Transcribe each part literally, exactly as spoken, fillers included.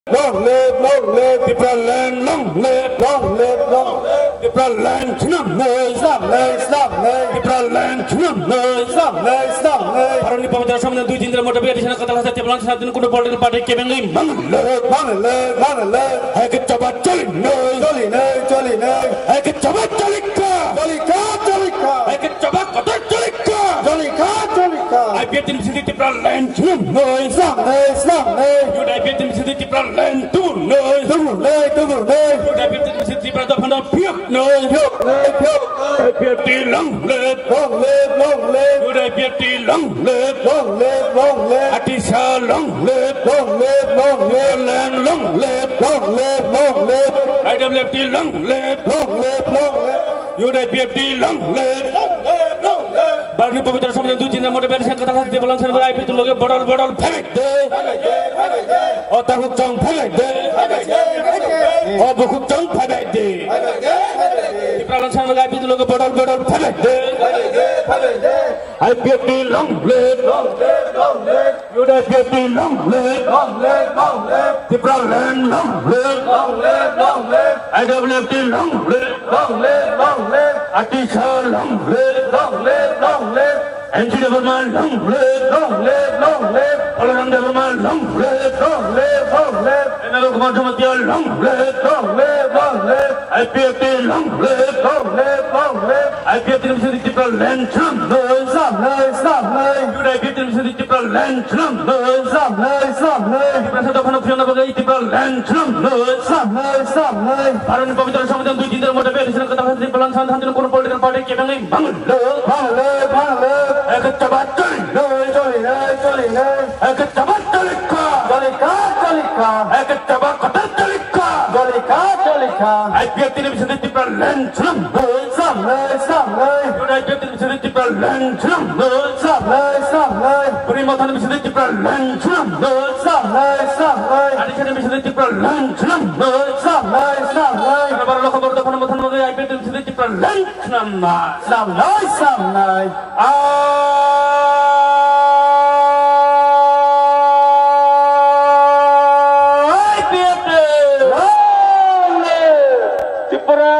Long live, long live, Tipraland, long live, long live, long live, Tipraland, swnamnai, swnamnai, swnamnai, Tipraland, swnamnai, swnamnai, swnamnai. Bharatni pabitra samudra dui tindra moto biyadi sana katal hasa Tipraland, swnamnai, kuno political party kebengwi mangle, mangle, mangle. Hai ke choba cholinai, cholinai, cholinai. Hai ke choba cholikha, cholikha, cholikha. Hai ke choba kotor cholikha, cholikha, cholikha. I P F T ni bisingtwi Tipraland swnamnai, swnamnai, swnamnai. Yut I P F T ni bisingtwi Tipraland tubunai, tubunai, tubunai. Yut I P F T ni bisingtwi Tipra dophano phiyoknai, phiyoknai, phiyoknai. I P F T long live, long live, long live. Yut I P F T long live, long live, long live. Atisa long live, long live, long live. Land long live, long live, long live. I W F T long live, long live, long live. Yut I P F T long live. Bharatni pabitra samudra dui tindra moto biyadi sana katal hasa Tipraland, swnamnai, I P F T loge bodol bodol phaibai de. O takhuk chong phaibai de. O bukhuk chong phaibai de. Tipraland, swnamnai, I P F T loge bodol bodol phaibai de. I P F T long live, long live, long live. Yut I P F T long live, long live, long live. Tipraland long live, long live, long live. I W F T long live, long live, long live. Atisa long live, long live, long live. N C Debbarma long live, long live, long live. Balaram Debbarma long live, long live, long live. Emmanuel Kumar Jamatia long live, long live, long live. I P F T long live, long live, long live. I P F T ni bisingtwi Tipraland swnamnai, swnamnai, swnamnai. Yut I P F T ni bisingtwi Tipraland swnamnai, swnamnai, swnamnai. Tiprasa dophano phiyokna bagwi Tipraland swnamnai, swnamnai, swnamnai. Bharatni pabitra samudra dui tindra moto biyadi sana katal hasa Tipraland, swnamnai, kuno political party kebengwi mangle, mangle, mangle. Hai ke choba cholinai, cholinai, cholinai. Hai ke choba cholikha, cholikha, cholikha. Hai ke choba kotor cholikha, cholikha, cholikha. I P F T ni bisingtwi Tipraland swnamnai, swnamnai, swnamnai. Yut I P F T ni bisingtwi Tipraland swnamnai, swnamnai, swnamnai. Bwrwi mothani bisingtwi Tipraland swnamnai, swnamnai, swnamnai. Adisani bisingtwi Tipraland swnamnai, swnamnai, swnamnai. Baro lokho baro dophano mothani bagwi I P F T ni bisingtwi Tipraland swnamnai, swnamnai, swnamnai. I P F T long live! Tripura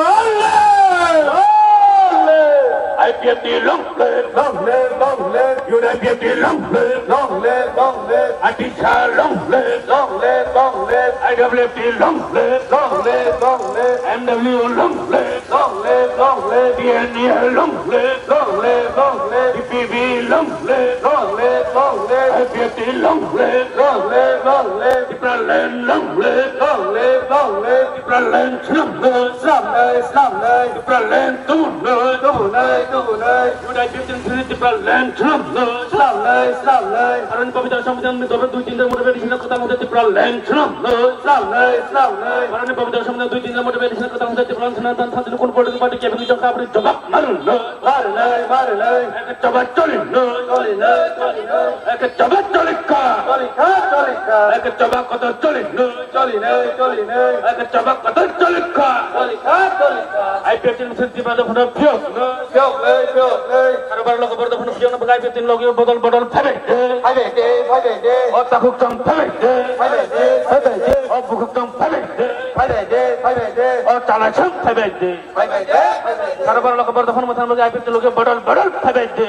long live! Long live! I P F T long live! Long live, long live! U I P F T long live! Long live, long live! Atisa long live! Long live, long live! I W F T long live! Long live, long live! M W long live! Long live, long live! T N A long live! Long live, long live! T P B long live! Long live, long live! I P F T long live! Long live, long live! Tipraland long live! Long live, long live! Tipraland swnamnai! Swnamnai, swnamnai! Tipraland tubunai! Tubunai, tubunai! U I P F T ni Tipraland swnamnai! Swnamnai, swnamnai! Bharatni pabitra samudra dui tindra moto biyadi sana katal hasa Tipraland swnamnai! Swnamnai, swnamnai! Bharatni pabitra samudra dui tindra moto biyadi sana katal hasa Tipraland swnamnai, swnamnai, kuno political party kebengwi jokha abri jobab mangle! Mangle, mangle! Hai ke choba cholinai! Cholinai, cholinai! Hai ke choba cholikha! Cholikha, cholikha! Hai ke choba kotor cholinai! Cholinai, cholinai! Hai ke choba kotor cholikha! Cholikha, cholikha! I P F T ni bisingtwi Tipra dophano phiyoknai! Phiyoknai, phiyoknai! Aro baro lokho baro dophano phiyokna bagwi I P F T ni loge bodol bodol phaibai de! Phaibai de, phaibai de! O takhuk chong phaibai de! Phaibai de, phaibai de! O bukhuk chong phaibai de! Phaibai de, phaibai de! O chalai chong phaibai de! Phaibai de, phaibai de! Aro baro lokho baro dophano mothani bagwi I P F T ni loge bodol bodol phaibai de!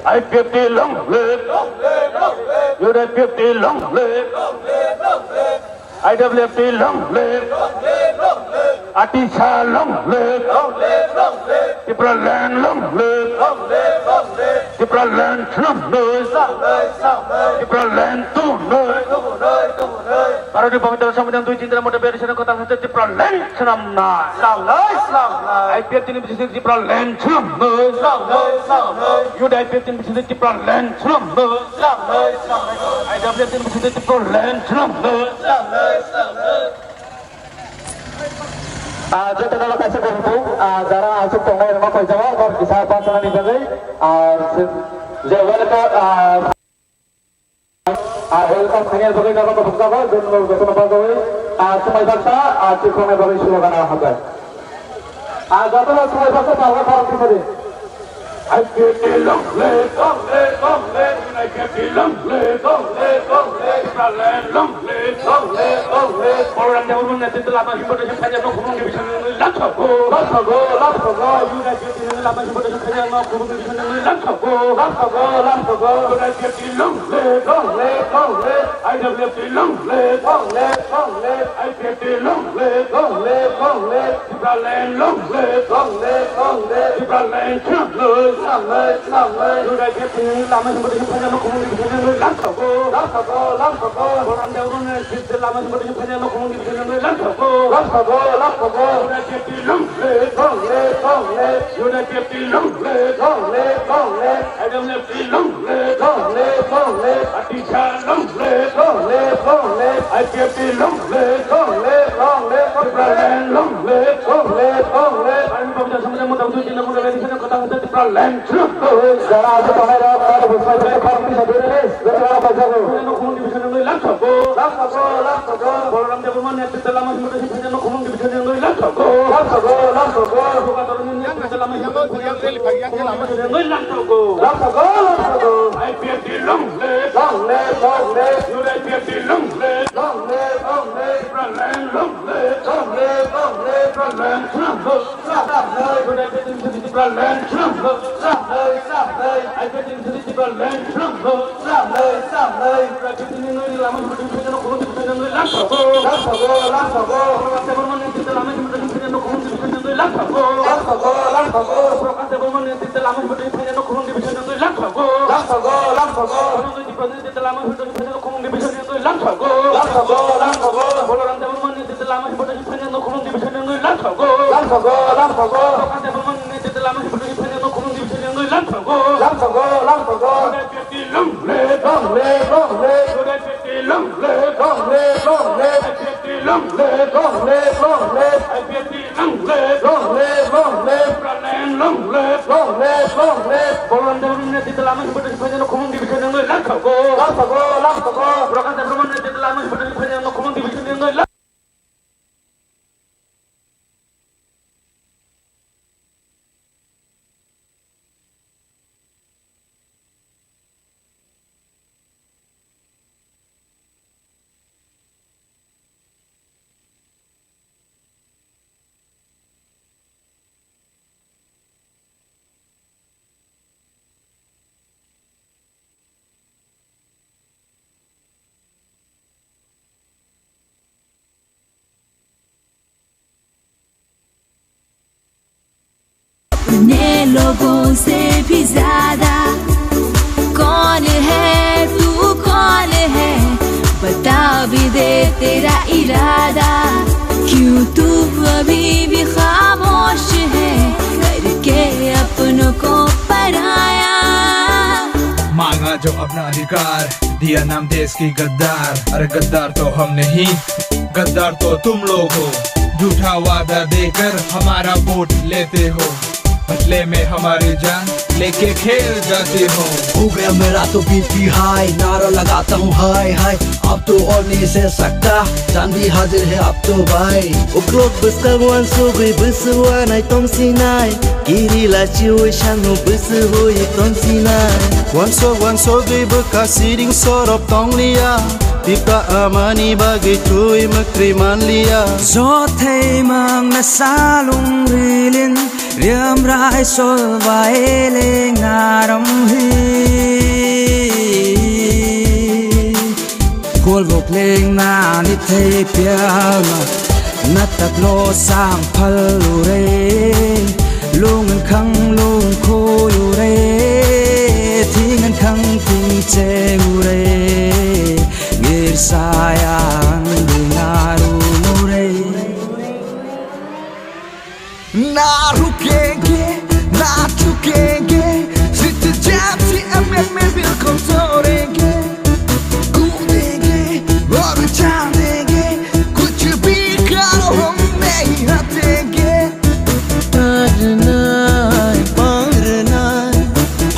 I P F T long live! U I P F T long live! I W F T long live! Atisa long live! Tipraland long live! Tipraland swnamnai! Tipraland tubunai! Bharatni pabitra samudra dui tindra moto biyadi sana katal hasa Tipraland swnamnai! Swnamnai, swnamnai! I P F T ni bisingtwi Tipraland swnamnai! Swnamnai, swnamnai! U I P F T ni bisingtwi Tipraland swnamnai! Swnamnai, swnamnai! I W F T ni bisingtwi Tipraland swnamnai! Swnamnai, swnamnai! Ah, joto no kaisa borok, ah, jara aswk tongnai rokno koi jago, bor kisa bachana ni bagwi, ah, je, je welcome, ah, ah, welcome khainai bagwi nono kobok jago, joto no bagwi, ah, swmai baksa, ah, chikhoknai bagwi slogan hambai. Ah, joto no swmai baksa, palka palak kisa di. I P F T long live, long live, long live. I P F T long live, long live, long live. Tipraland long live, long live, long live. Balaram Debbarma netrite lama himba twi phai jak no khumung division ni langthogo. Langthogo, langthogo. U I P F T ni lama himba twi phai jak no khumung division ni langthogo. Langthogo, langthogo. U I P F T long live, long live, long live. I W F T long live, long live, long live. I P F T long live, long live, long live. Tipraland long live, long live, long live. Tipraland thanglai, thanglai, thanglai. U I P F T ni lama himba twi phai jak no khumung division ni langthogo. Langthogo, langthogo. Balaram Debbarma netrite lama himba twi phai jak no khumung division ni langthogo. Langthogo, langthogo. U I P F T long live, long live, long live. U I P F T long live, long live, long live. I W F T long live, long live, long live. Atisa long live, long live, long live. I P F T long live, long live, long live. Tipraland long live, long live, long live. Ani pabita samajak mota utu jila mota beri sana kota kota Tipraland. Jara aja tonai rok, kata besai besai parti sadire, jara aja jago. Langthogo, langthogo, langthogo. Balaram Debbarma netrite lama himba twi phai jak no khumung division ni langthogo. Langthogo, langthogo. Langthogo, langthogo. I P F T long live. Long live, long live. U I P F T long live. Long live, long live. Tipraland long live. Long live, long live. Tipraland thanglai, thanglai. U I P F T ni thani Tipraland thanglai, thanglai, thanglai. I P F T ni thani Tipraland thanglai. Samlai, samlai. Prakriti ni nui lama himba twi phai jak no khumung division ni langthogo. Langthogo, langthogo. Balaram Debbarma netrite lama himba twi phai jak no khumung division ni langthogo. Langthogo, langthogo. Prakash Debbarma netrite lama himba twi phai jak no khumung division ni langthogo. Langthogo, langthogo. Dhananjay Tripura netrite lama himba twi phai jak no khumung division ni langthogo. Langthogo, langthogo. Balaram Debbarma netrite lama himba twi phai jak no khumung division ni langthogo. Langthogo, langthogo. Prakash Debbarma netrite lama himba twi phai jak no khumung division ni langthogo. Langthogo, langthogo. Long live, long live, long live. U I P F T long live, long live, long live. I P F T long live, long live, long live. I P F T long live, long live, long live. Tipraland long live, long live, long live. Balaram Debbarma netrite lama himba twi phai jak no khumung division ni langthogo. Langthogo, langthogo. Prakash Debbarma netrite lama himba twi phai jak no khumung division ni langthogo. अपने लोगों से भी ज्यादा कौन है तू, कौन है, बता भी दे तेरा इरादा। क्यों तू अभी भी खामोश है, करके अपनों को पराया। मांगा जो अपना अधिकार, दिया नाम देश की गद्दार। अरे गद्दार तो हम नहीं, गद्दार तो तुम लोग हो। झूठा वादा देकर हमारा वोट लेते हो, बदले में हमारी जान लेके खेल जाते हो। हो गया मेरा तो बीपी हाई, नारा लगाता हूँ हाय हाय। अब तो और नहीं सह सकता, जान भी हाजिर है अब तो भाई। Uklok bwskang uansugwi bwswk uanai tongsinai, kiri lachiui sangno bwswk hui tongsinai. Uansuk uansugwi bwkha siring sorop tongliya, Tipra amani bagwi twi mwktwi manliya. Jothai mangna salung rilin, riam rai sol bai leng naram hi. Kolbok leng nani thei pialma, na taklo sang phal ure. Lung ngan khang lung khoi ure, thing ngan khang thing cheng ure. Ngir sayang dingaru ure. Na rukenge, na chukenge, sita jati M M A bil kontorenge. Kudenge, aur chandenge, kuch bhi karo hum nahi hatenge. Parnai, parnai,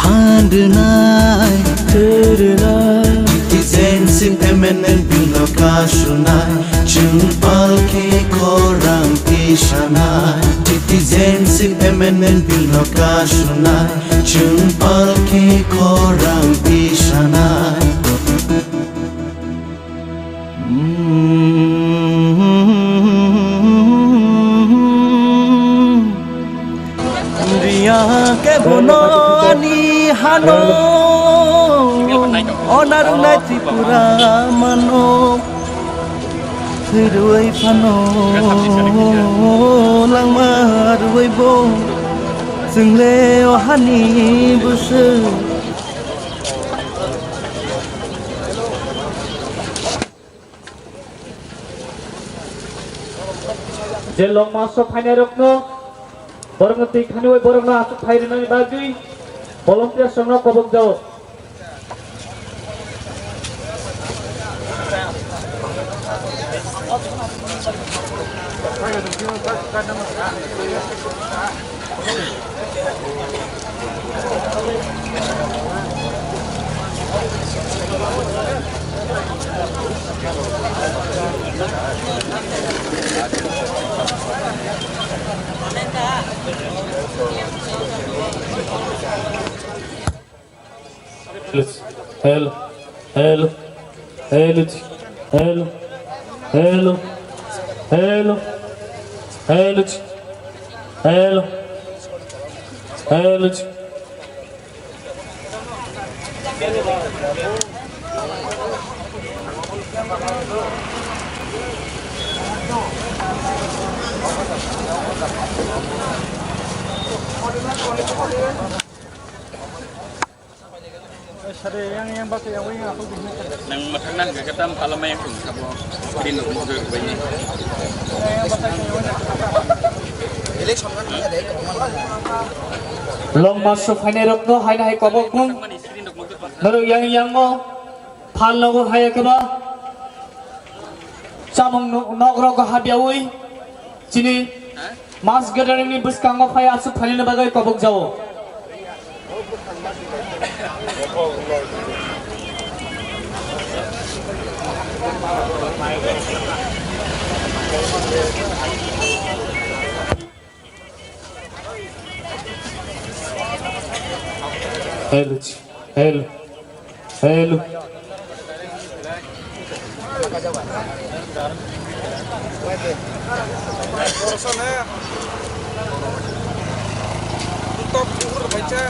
phandnai, turnai. Citizenship amendment bill no kasunai. Chwng palki khorang tisanai, T T Emergency Amendment Bill no kasunai, chwng palki khorang tisanai. Riya ke bono ani hano, onarunai Tripura mano. Rwui phano langma rwui bo, chwngle o hani bwswk. Je long march o phainairokno, borokno twi khaniui borokno achuk phai rwnani bagwi volunteers rokno kobok jao. Hello, hello, hello, hello, hello, hello, hello, hello. Nang mathang nang khe tam pala mai ang sabo. Din no mo bai ni. Long march o phainairokno haino hai kobok bung. Norok yang yang mo phal nogo hai keba. Chamung no-, nok rok habyaui chini mass gathering ni bwskango phai aswk phainani bagwi kobok jao. Hello, hello, hello.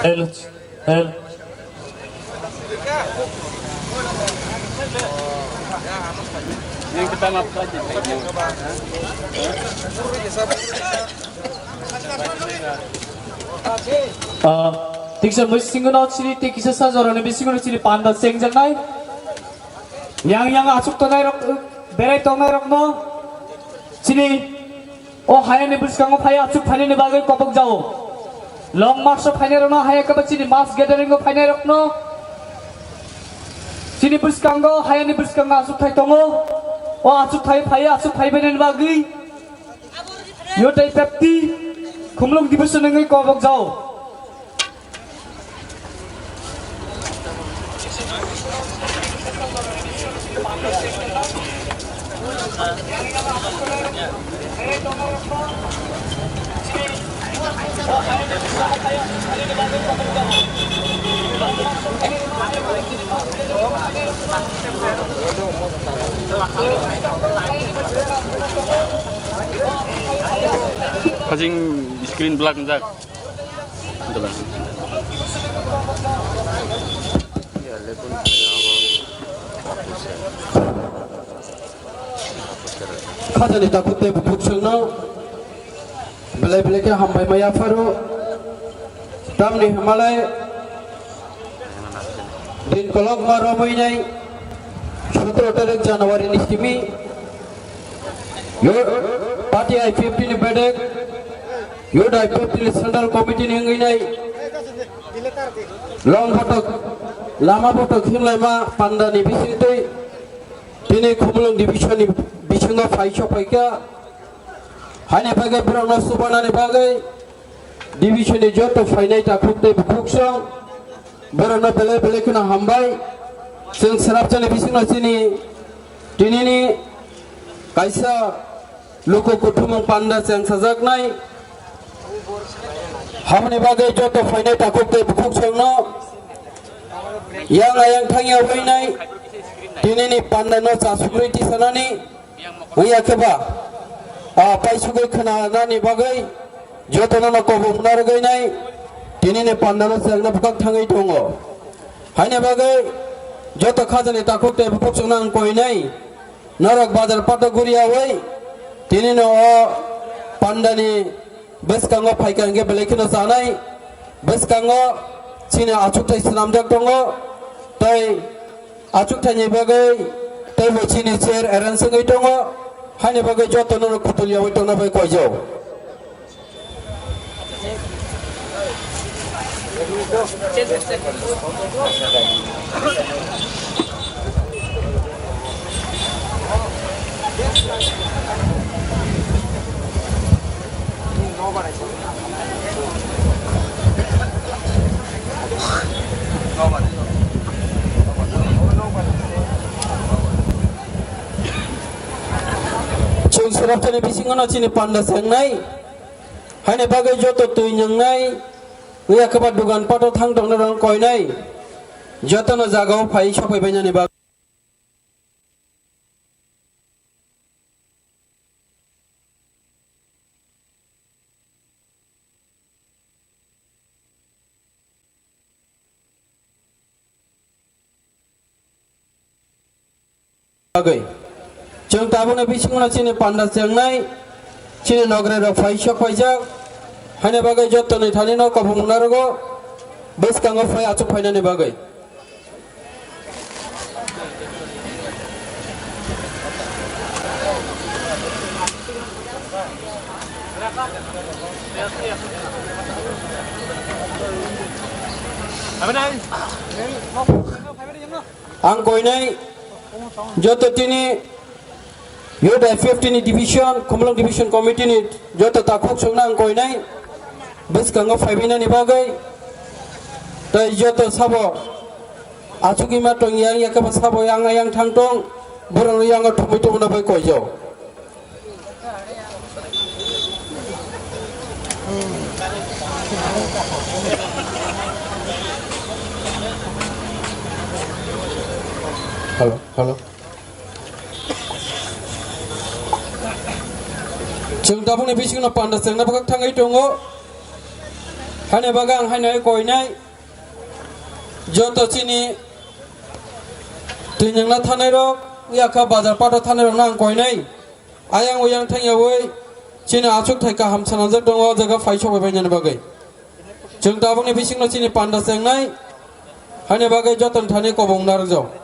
Hello, hello. Yang kita maaf saja. Ah, tiksa bisingo no chini, tikisa sajoroni bisingo no chini panda chengjaknai. Yang yang achuk tongnai rok, berai tongnai rok no chini o hayani bwskango phai achuk phainani bagwi kobok jao. Long march o phainai rok no haya kaba chini mass gathering o phainai rok no chini bwskango hayani bwskango achuk thai tongo. O achuk thai phai achuk phai bainani bagwi. Yotai pepti khumlung division wngwi kobok jao. Hajing screen black njak. Khajani takhuk tei bukhuk songno belai belai khe hambai ma yapharo. Tamni hwnmalai din kolokma romwi nai sotoro tarik January ni simi yo party I P F T ni bedek yo I P F T ni central committee ni wngwi nai long botok lama botok himlaima panda ni bisingtwi tini Khumulwng division ni bisingo phai sokphaikha. Haini bagwi borokno chubanani bagwi division ni joto phainai takhuk tei bukhuk song borokno belai belai kheno hambai. Chwng srapjani bisingno chini tinini kaisa luku kuthumung panda chengsajaknai Hamni bagwi joto phainai takhuk tei bukhuk songno yang ayang thangya winai tinini pandano chasugri tisanani wngya khe ba, a, paisugwi khwnanani bagwi jotono no kobok narwgwinai tinini pandano chengna bwkhak thangwi tongo. Haini bagwi joto khajani takhuk tei bukhuk songno ang koinai. Norok bazar pato guriyawi tinino o pandani bwskango phaikha hwnkhe belai kheno chanai. Bwskango chini achukthai swnamjak tongo, tei achukthaini bagwi teibo chini chair arrange wngwi tongo. Haini bagwi jotono no khutul yawi tongna bai koijao. Chwng sraptani bisingo no chini panda sengnai. Haini bagwi joto twi nwngnai, wngya khe ba dugan pato thang tongna rang koinai, jotono jagao phai sokphai bainani bagwi. Bagwi. Chwng tabukni bisingo chini panda chengnai, chini nogre rok phai sok phaijak, haini bagwi jottoni thani no kobong narogo, bwskango phai achuk phainani bagwi. Ang koinai joto tini U D I P F T ni division, Khumulwng division committee ni joto takhuk songno ang koinai bwskango phaibainani bagwi, tei joto sabo achugwi ma tong yang, yakhe bo sabo yang ayang thang tong, borokno yango thumui tongna bai koijao. Hello, hello. Chwng tabukni bisingno panda chengna bwkhak thangwi tongo. Haini bagwi ang haino hai koinai. Joto chini twi nangna thanai rok, yakha bazar pato thanai rokno ang koinai. Ayang uyang thangyawi chini achuk thai kaham sanajak tongo, o jaga phai sok bai nani bagwi. Chwng tabukni bisingno chini panda chengnai, haini bagwi joton thani kobong narwkjak.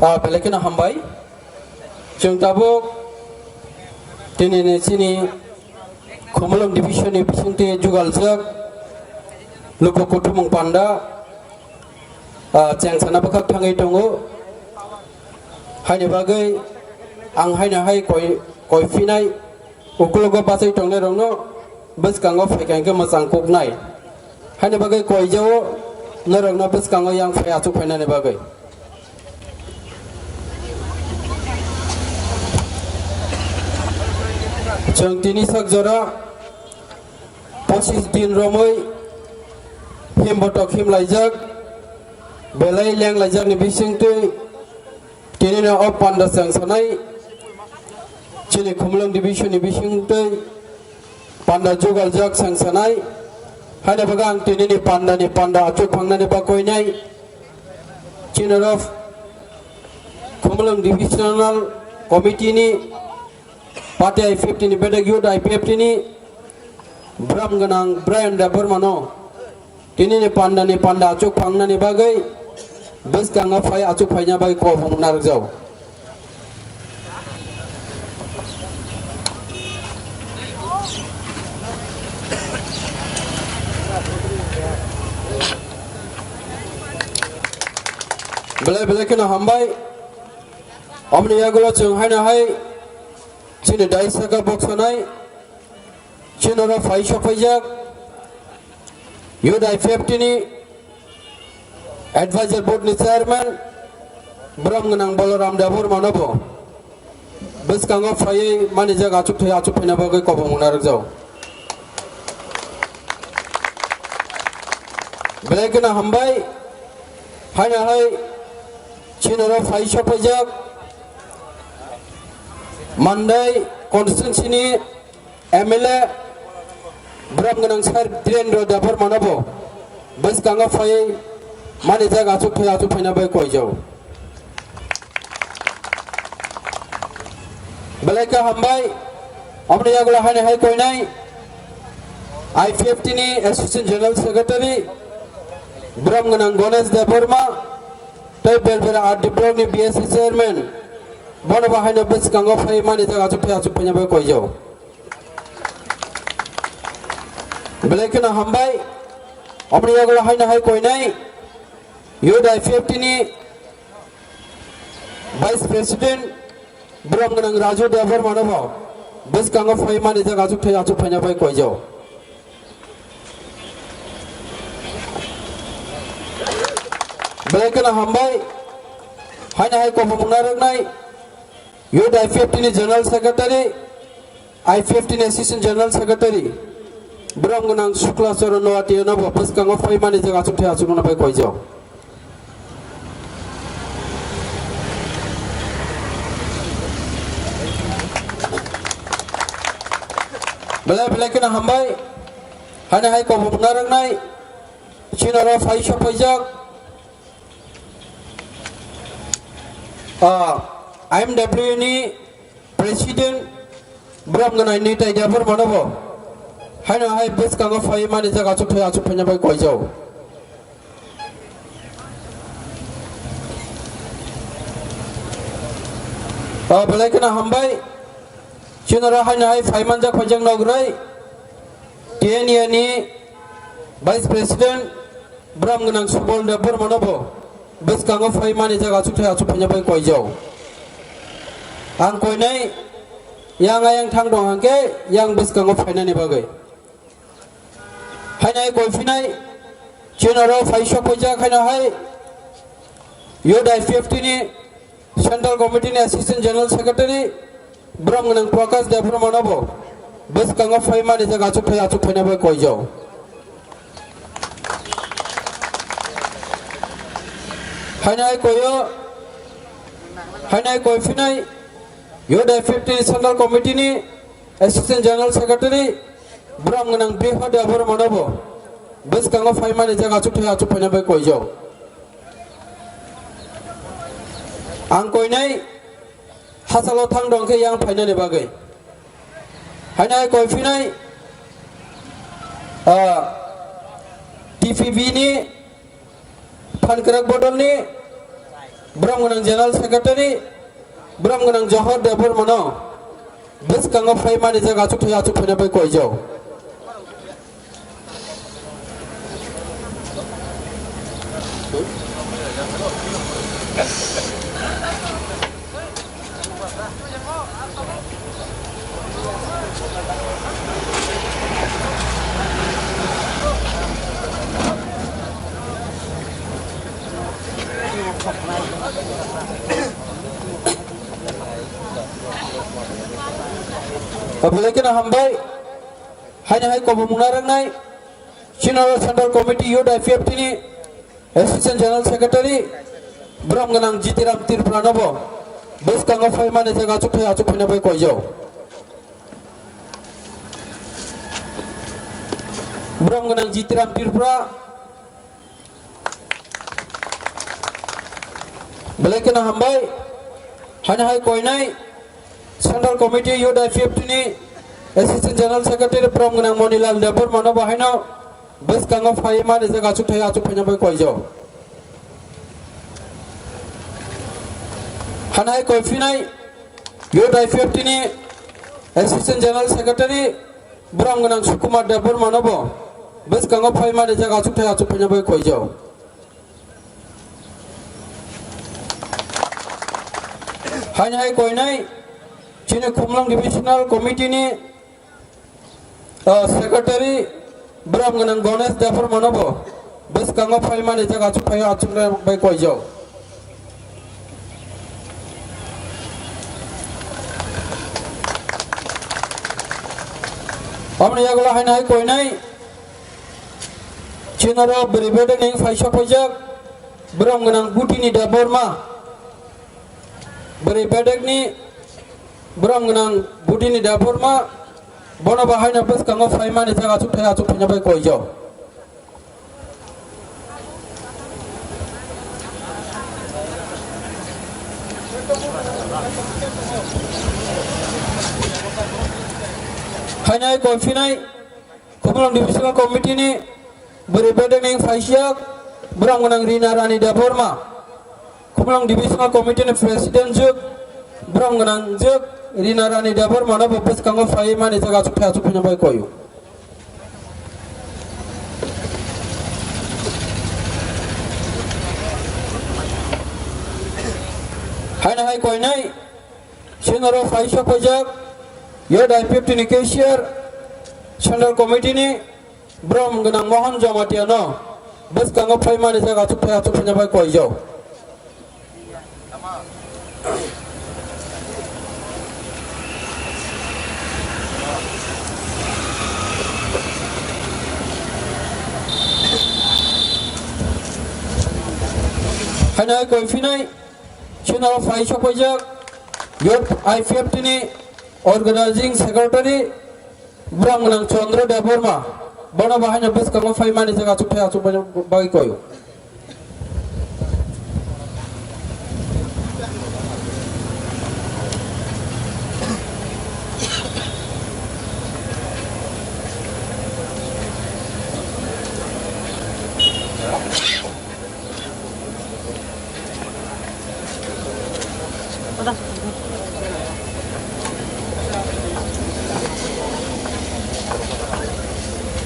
Ah, belai kheno hambai. Chwng tabuk tini ni chini Khumulwng division ni bisingtwi jugaljak luku kuthumung panda, ah, chengsana bwkhak thangwi tongo. Haini bagwi ang haino hai koi, koi phinai uklogo bachai tongnai rokno bwskango phaikha hwnkhe mwchang kuknai. Haini bagwi koijao norokno bwskango yang phai achuk phainani bagwi. Chwng tini sak jora pochis din romwi himbotok himlaijak, belai lenglaijakni bisingtwi tinino o panda chengsanai chini Khumulwng division ni bisingtwi panda jugaljak chengsanai. Haini bagwi ang tinini pandani panda achuk phangnani bagwi nai. Chini rok Khumulwng Divisional Committee ni Pati I P F T ni bedek youth I P F T ni bram gwnang Brian Debbarma no tinini panda ni panda achuk phangnani bagwi bwskango phai achuk phaina bai kobong narwkjak. Belai belai kheno hambai. Omni yagulo chwng haino hai chini dais saka boksanai. Chini oro phai sokphaijak Youth I P F T ni Advisor Board ni Chairman Brom gwnang Balaram Debbarma no bo bwskango phaiwi manijak achukthai achukphaina bagwi kobong mungna rwkjago. Belai kheno hambai. Haino hai chini oro phai sokphaijak Mandai constituency ni M L A Brom gwnang Sir Dhirendra Debbarma no bo bwskango phaiwi manijak achukthai achukphaina bagwi koijago. Belai khe hambai. Omoni yagulo haino hai koinai I P F T ni Assistant General Secretary Brom gwnang Ganesh Debbarma tei Berbera R D block ni B S C Chairman bono bo haino bwskango phaiwi manijak achukthai achukphaina bagwi koijago. Belai kheno hambai. Omoni yagulo haino hai koinai Youth I P F T ni Vice President Brom gwnang Raju Debbarma no bo bwskango phaiwi manijak achukthai achukphaina bagwi koijago. Belai kheno hambai. Haino hai kobong mungna rwknai Youth I P F T ni General Secretary, I P F T ni Assistant General Secretary Brom gwnang Shukla Charan Noatia no bo bwskango phaiwi manijak achukthai achukmana bagwi koijago. Belai belai kheno hambai. Haino hai kobong mungna rwknai chini oro phai sokphaijak Ah, I M W ni President Brom gwnang Nitai Debbarma no bo haino hai bwskango phaiwi manijak achukthai achukphaina bagwi koijago. Ah, belai kheno hambai. Chini oro haino hai phai manjak phaijak nograi T N A ni Vice President Brom gwnang Subal Debbarma no bo bwskango phaiwi manijak achukthai achukphaina bagwi koijago. Ang koinai yang ayang thang dong hangkhe yang bwskango phainani bagwi. Haino hai koiphinai chini oro phai sokphaijak haino hai Youth I P F T ni Central Committee ni Assistant General Secretary Brom gwnang Prakash Debbarma no bo bwskango phaiwi manijak achukthai achukphaina bagwi koijago. Haino hai koio, haino hai koiphinai Youth I P F T ni Central Committee ni Assistant General Secretary Brom gwnang Briho Debbarma no bo bwskango phaiwi manijak achukthai achukphaina bagwi koijago. Ang koinai hachalo thang dong khe yang phainani bagwi. Haino hai koiphinai, ah, T P B ni Phankrak Bodol ni Brom gwnang General Secretary Brom gwnang Johor Debbarma no bwskango phaiwi manijak achukthai achukphaina bagwi koijago. Belai kheno hambai. Haino hai kobong mungna rwngnai chini oro Central Committee Youth I P F T ni Assistant General Secretary Brom gwnang Jitiram Tripura no bo bwskango phaiwi manijak achukthai achukphaina bagwi koijago. Brom gwnang Jitiram Tripura. Belai kheno hambai. Haino hai koinai Central Committee Youth I P F T ni Assistant General Secretary Brom gwnang Monilal Debbarma no bo haino bwskango phaiwi manijak achukthai achukphaina bagwi koijago. Haino hai koiphinai Youth I P F T ni Assistant General Secretary Brom gwnang Sukumar Debbarma no bo bwskango phaiwi manijak achukthai achukphaina bagwi koijago. Haini hai koinai chini Khumlwng Divisional Committee ni, ah, Secretary bwrang gwnang Ganesh Debbarma no bo bwskango phaimani jaga achuk phaio achukna bai koijak. Aboni yagulo haini hai koinai chinaro bwrwi bedek ni phaisok phaijak bwrang gwnang Butini Debbarma. Bwrwi bedekni bwrang gwnang Butini Debbarma, bono bo haino bwskango phaimani jaga achuk thai achuk phaina bai koijak. Haino hai koiphinai Khumlwng Divisional Committee ni bwrwi bedekni phaisiyak bwrang gwnang Rina Rani Debbarma. Khumlwng Divisional Committee ni President jwk, bwrang gwnang jwk, Rina Rani Debbarma no bo bwskango phaiwi mani jaga achuk thai achuk phaina bai koio. Haino hai koinai, sinoro phaisok phaijak, Youth I P F T ni Cashier, Central Committee ni, Bwrang gwnang Mohan Jamatia no bwskango phaimani jaga achuk thai achuk phaina bai koijak. Haino hai koiphinai, sinoro phaisok phaijak, Youth I P F T ni Organizing Secretary, Bwrang gwnang Chandra Debbarma, bono bo haino bwskango phaimani jaga achuk thai achuk bai koio.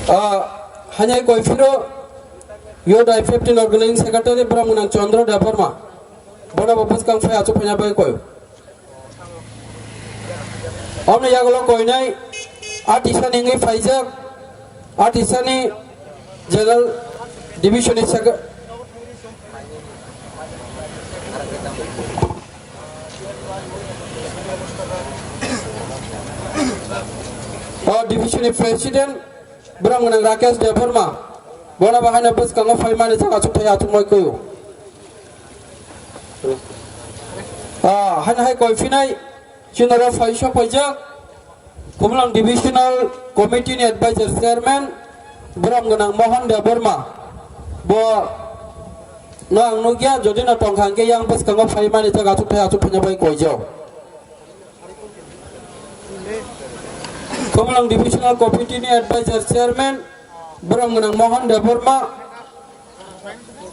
Ah, haino hai koiphiro Youth I P F T ni Organizing Secretary bwrang gwnang Chandra Debbarma. Bono bo bwskang phai achuk phaina bai koi. Omni yagulo koinai, Atisani wngwi phaijak, Atisani General Division ni saka-, o Division ni President, bwrang gwnang Rakesh Debbarma, bono bo haino bwskango phaimani jaga achuk thai achuk mai koyo. Ah, haino hai koiphinai, chinaro phaisok phaijak, Khumlwng Divisional Committee ni Advisor Chairman, bwrang gwnang Mohan Debbarma, bo no ang nukya, jodi no tongkha hwnkhe yang bwskango phaimani jaga achuk thai achuk phaina bai koijak. Khumlwng Divisional Committee ni Advisor Chairman, bwrang gwnang Mohan Debbarma,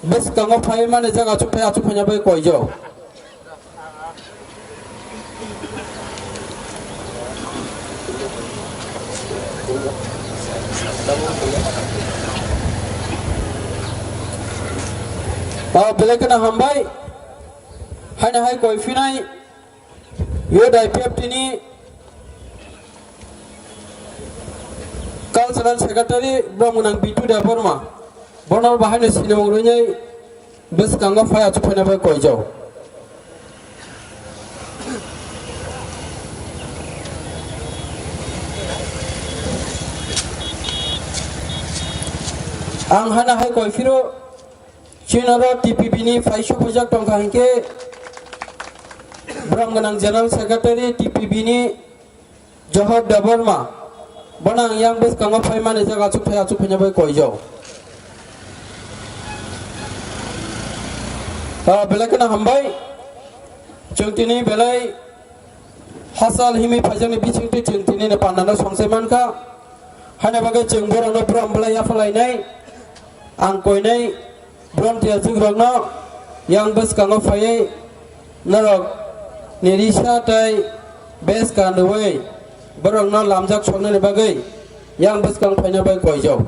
bwskango phaimani jaga achuk thai achuk phaina bai koijak. Ah, belai kheno hambai. Haino hai koiphinai Youth I P F T ni Cultural Secretary bwrang gwnang Bitu Debbarma. Bono bo haino sinimung rwnai bwskango phai achuk phaina bai koijak. Ang haino hai koiphiro Chinaro T P B ni phaisok phaijak tongkha hinkhe, bwrang gwnang General Secretary T P B ni Johor Debbarma, bono ang yang bwskango phaimani jaga achuk thai achuk phaina bai koijak. Ah, belai kheno hambai, chwng tini belai Hachal himwi phaijakni bisingtwi chwng tinini pandano songchai mankha. Haina bagwi chwng borokno bwrang bwlai yaphalainai. Ang koinai bwrang tiyajwkrokno yang bwskango phaiwi norokni risa tei bes kanwi borokno lamjak soknani bagwi yang bwskang phaina bai koijak.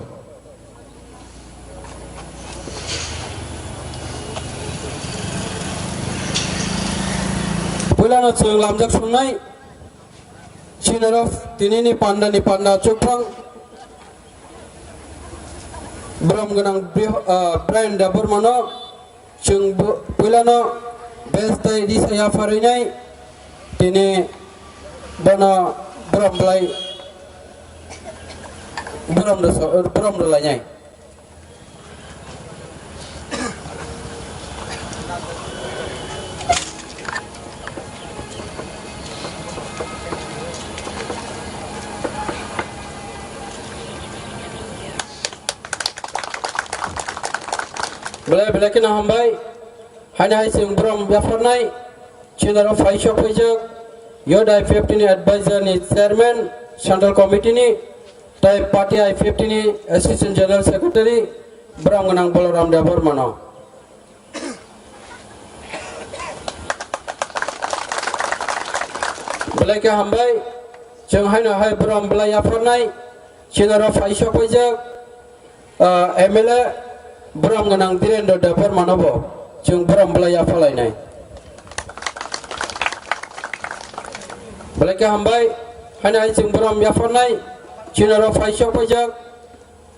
Puilano chwng lamjak songnai, sinaro tinini pandani panda chukphang, borom gwnang Bri-, ah, Brian Debbarmano chwng bo-, puilano bes tei risa yapharwi nai, tini bono borom bwlai, borom rwsa-, borom rwlainai. Belai belai kheno hambai. Haino hai chwng borom yapharnai. Chinaro phaisok phaijak, Youth I P F T ni advisor ni chairman, central committee ni, tei party I P F T ni assistant general secretary, borom gwnang Balaram Debbarmano. Belai khe hambai, chwng haino hai borom bwlai yapharnai, chinaro phaisok phaijak, ah, M L A borom gwnang Dhirendra Debbarmano bo chwng borom bwlai yaphalainai. Belai khe hambai, haino hai chwng borom yapharnai, chinaro phaisok phaijak,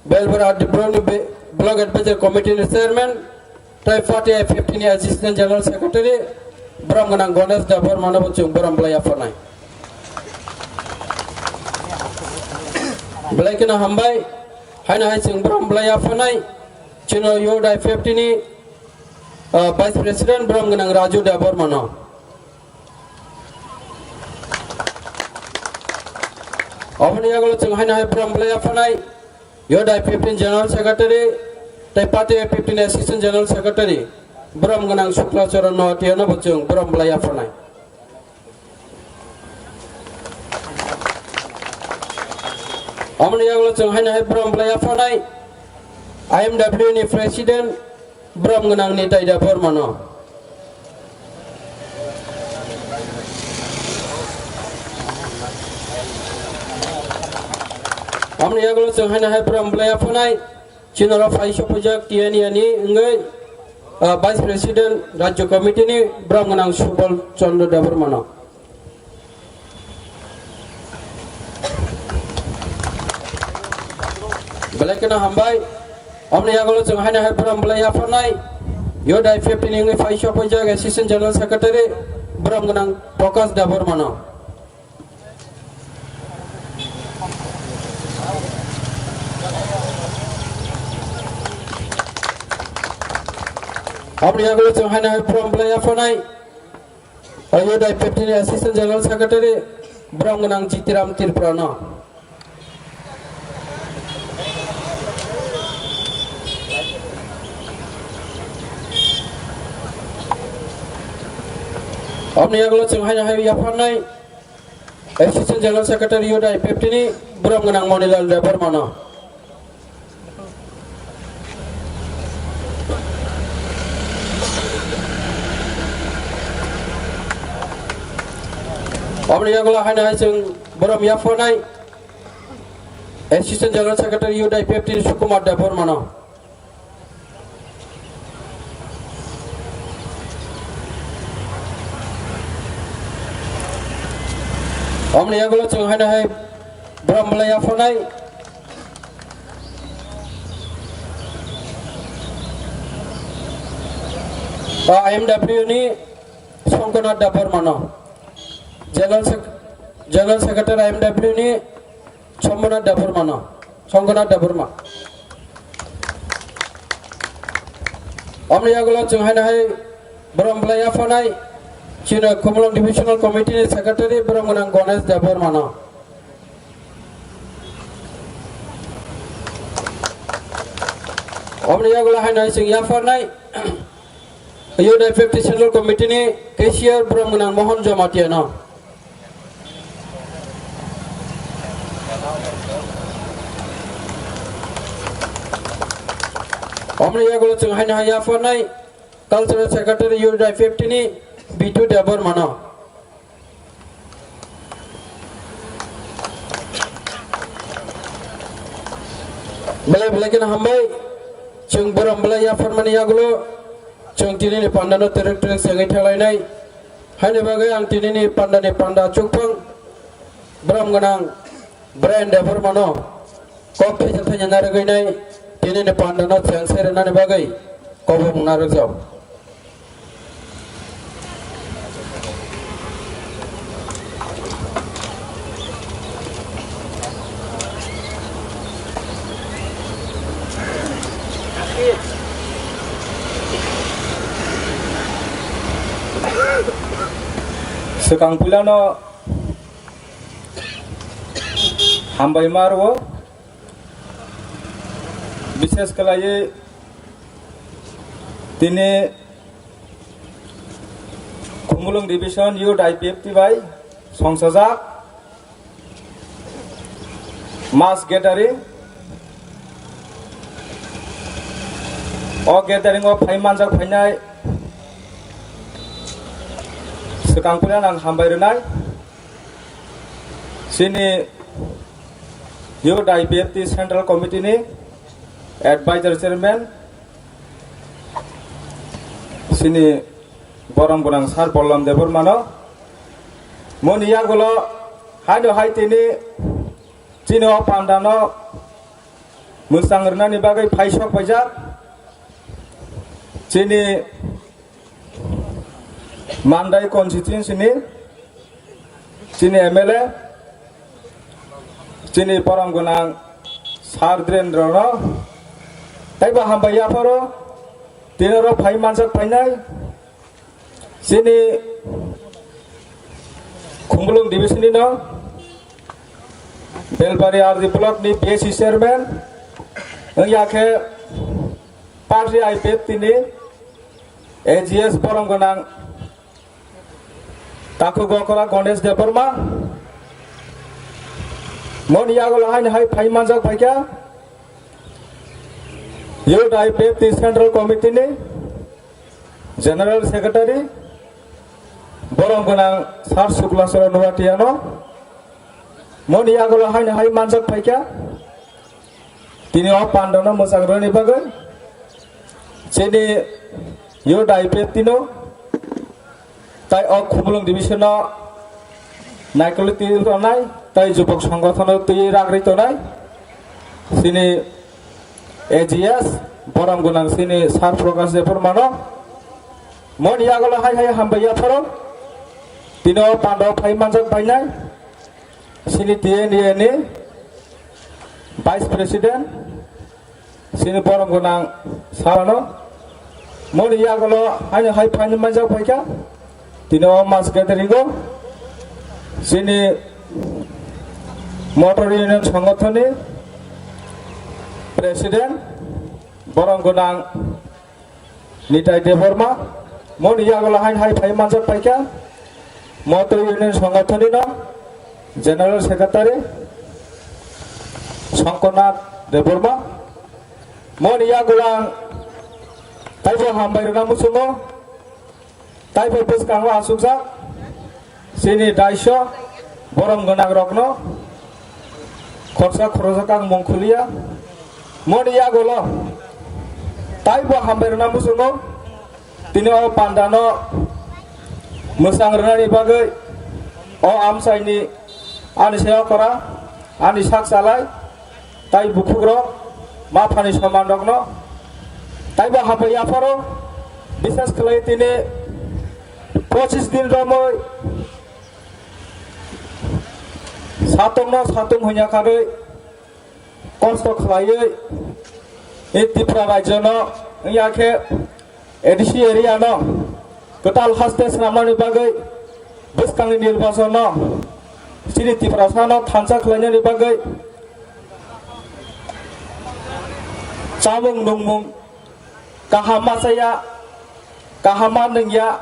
Belbara Adibro ni be-, block advisor committee ni chairman, tei party I P F T ni assistant general secretary, borom gwnang Ganesh Debbarmano bo chwng borom bwlai yapharnai. Belai kheno hambai, haino hai chwng borom bwlai yapharnai, chino Youth I P F T ni, ah, vice president, borom gwnang Raju Debbarmano. Aboni yagulo chwng haino hai borom bwlai yapharnai, Youth I P F T ni general secretary, tei party I P F T ni assistant general secretary, borom gwnang Sukla Charan Noatia no bo chwng borom bwlai yapharnai. Aboni yagulo chwng haino hai borom bwlai yapharnai, I M W ni president, borom gwnang Nitai Debbarmano. Aboni yagulo chwng haino hai borom bwlai yapharnai, chinaro phaisok phaijak T N A ni wngwi, ah, vice president rajya committee ni, borom gwnang Subal Chandra Debbarmano. Belai kheno hambai. Aboni yagulo chwng haino hai borom bwlai yapharnai, Youth I P F T ni wngwi phaisok phaijak assistant general secretary, borom gwnang Prakash Debbarmano. Aboni yagulo chwng haino hai borom bwlai yapharnai, Ayodai Peptini Assistant General Secretary, borom gwnang Jitiram Tripurano. Aboni yagulo chwng haino hai yapharnai Assistant General Secretary Ayodai Peptini, borom gwnang Monilal Debbarmano. Aboni yagulo haino hai chwng borom yapharnai Assistant General Secretary Ayodai Peptini Sukumar Debbarmano. Aboni yagulo chwng haino hai borom bwlai yapharnai, ah, I M W ni Songkona Debbarmano. General Sec-, General Secretary I M W ni Sombona Debbarmano. Songkona Debbarma. Aboni yagulo chwng haino hai borom bwlai yapharnai chini Khumulwng Divisional Committee ni Secretary, borom gwnang Ganesh Debbarmano. Aboni yagulo haino hai chwng yapharnai Ayodai Peptini Central Committee ni Cashier, borom gwnang Mohan Jamatiano. Aboni yagulo chwng haino hai yapharnai Cultural Secretary Ayodai Peptini Bitu Debbarmano. Belai belai kheno hambai. Chwng borom bwlai yapharmani yagulo chwng tinini pandano twrwk twrwk chengwi thanglainai Haini bagwi ang tinini pandani panda chukphang brom gwnang Brian Debbarmano kok thaichal thaina narwgwi nai tinini pandano chengse rwnani bagwi kobok narwkjak. Swkang puilano hambai ma rwo, bishes khlaiwi tini Khumulwng Division Youth I P F T bai songsajak mass gathering. O gathering o phai manjak phainai swkang puilano ang hambai rwnai. Chini Youth I P F T Central Committee ni Advisor Chairman, chini borom gwnang Sir Bollam Debbarmano, moni yagulo haino hai tini chini o pandano mwchang rwnani bagwi phai sok paijak. Chini Mandai constituency ni chini M L A, chini borom gwnang Sir Dhirendra no, taibo hambai yapharo tini oro phai manjak phainai chini Khumulwng Division ni no Belbari R D block ni B S C chairman, wngya khe party I P F T ni A G S borom gwnang Takhuk Gokora Ganesh Debbarma. Moni yagulo haino hai phai manjak phaikha Youth I P F T Central Committee ni General Secretary borom gwnang Sir Suklasoro Nuatiano. Moni yagulo haino hai manjak phaikha. Tini o pandano mwchang rwni bagwi chini Youth I P F T no tai o Khumulwng Division no naikolwi twi tongnai tai jubok songothono twi ragri tongnai chini A G S borom gwnang chini Sir Prakash Debbarmano. Moni yagulo hai hai hambai yapharo tini o pando phai manjak phainai chini T N A ni Vice President, chini borom gwnang Sir no. Moni yagulo haino hai phaini manjak phaikha. Tini o mass gathering o chini Motor Union Songothon ni President, borom gwnang Nitai Debbarma, moni yagulo haino hai phai manjak phaikha, Motor Union Songothon ni no General Secretary Songkornath Debbarma, moni yagulo ang taibo hambai rwna muchungo, taibo bwskango achukjak. Chini daiso borom gwnang rokno khorsa khorsa kang mung khuliya. Moni yagulo taibo hambai rwna muchungo tini o pandano mwchang rwnani bagwi o amchaini ani seyokora ani sak chalai tai bukhukrok ma phani somanrokno taibo hambai yapharo bisas khlai tini pochis din romwi satungno satung hwnya kharwi kosto khlaiwi e Tripura rajyono wngya khe A D C area no kwtal haste swnamnani bagwi bwskangni nirbachon no chini Tiprasa no thansa khlainani bagwi chamung nungmung kaham ma chaya, kaham ma nungya,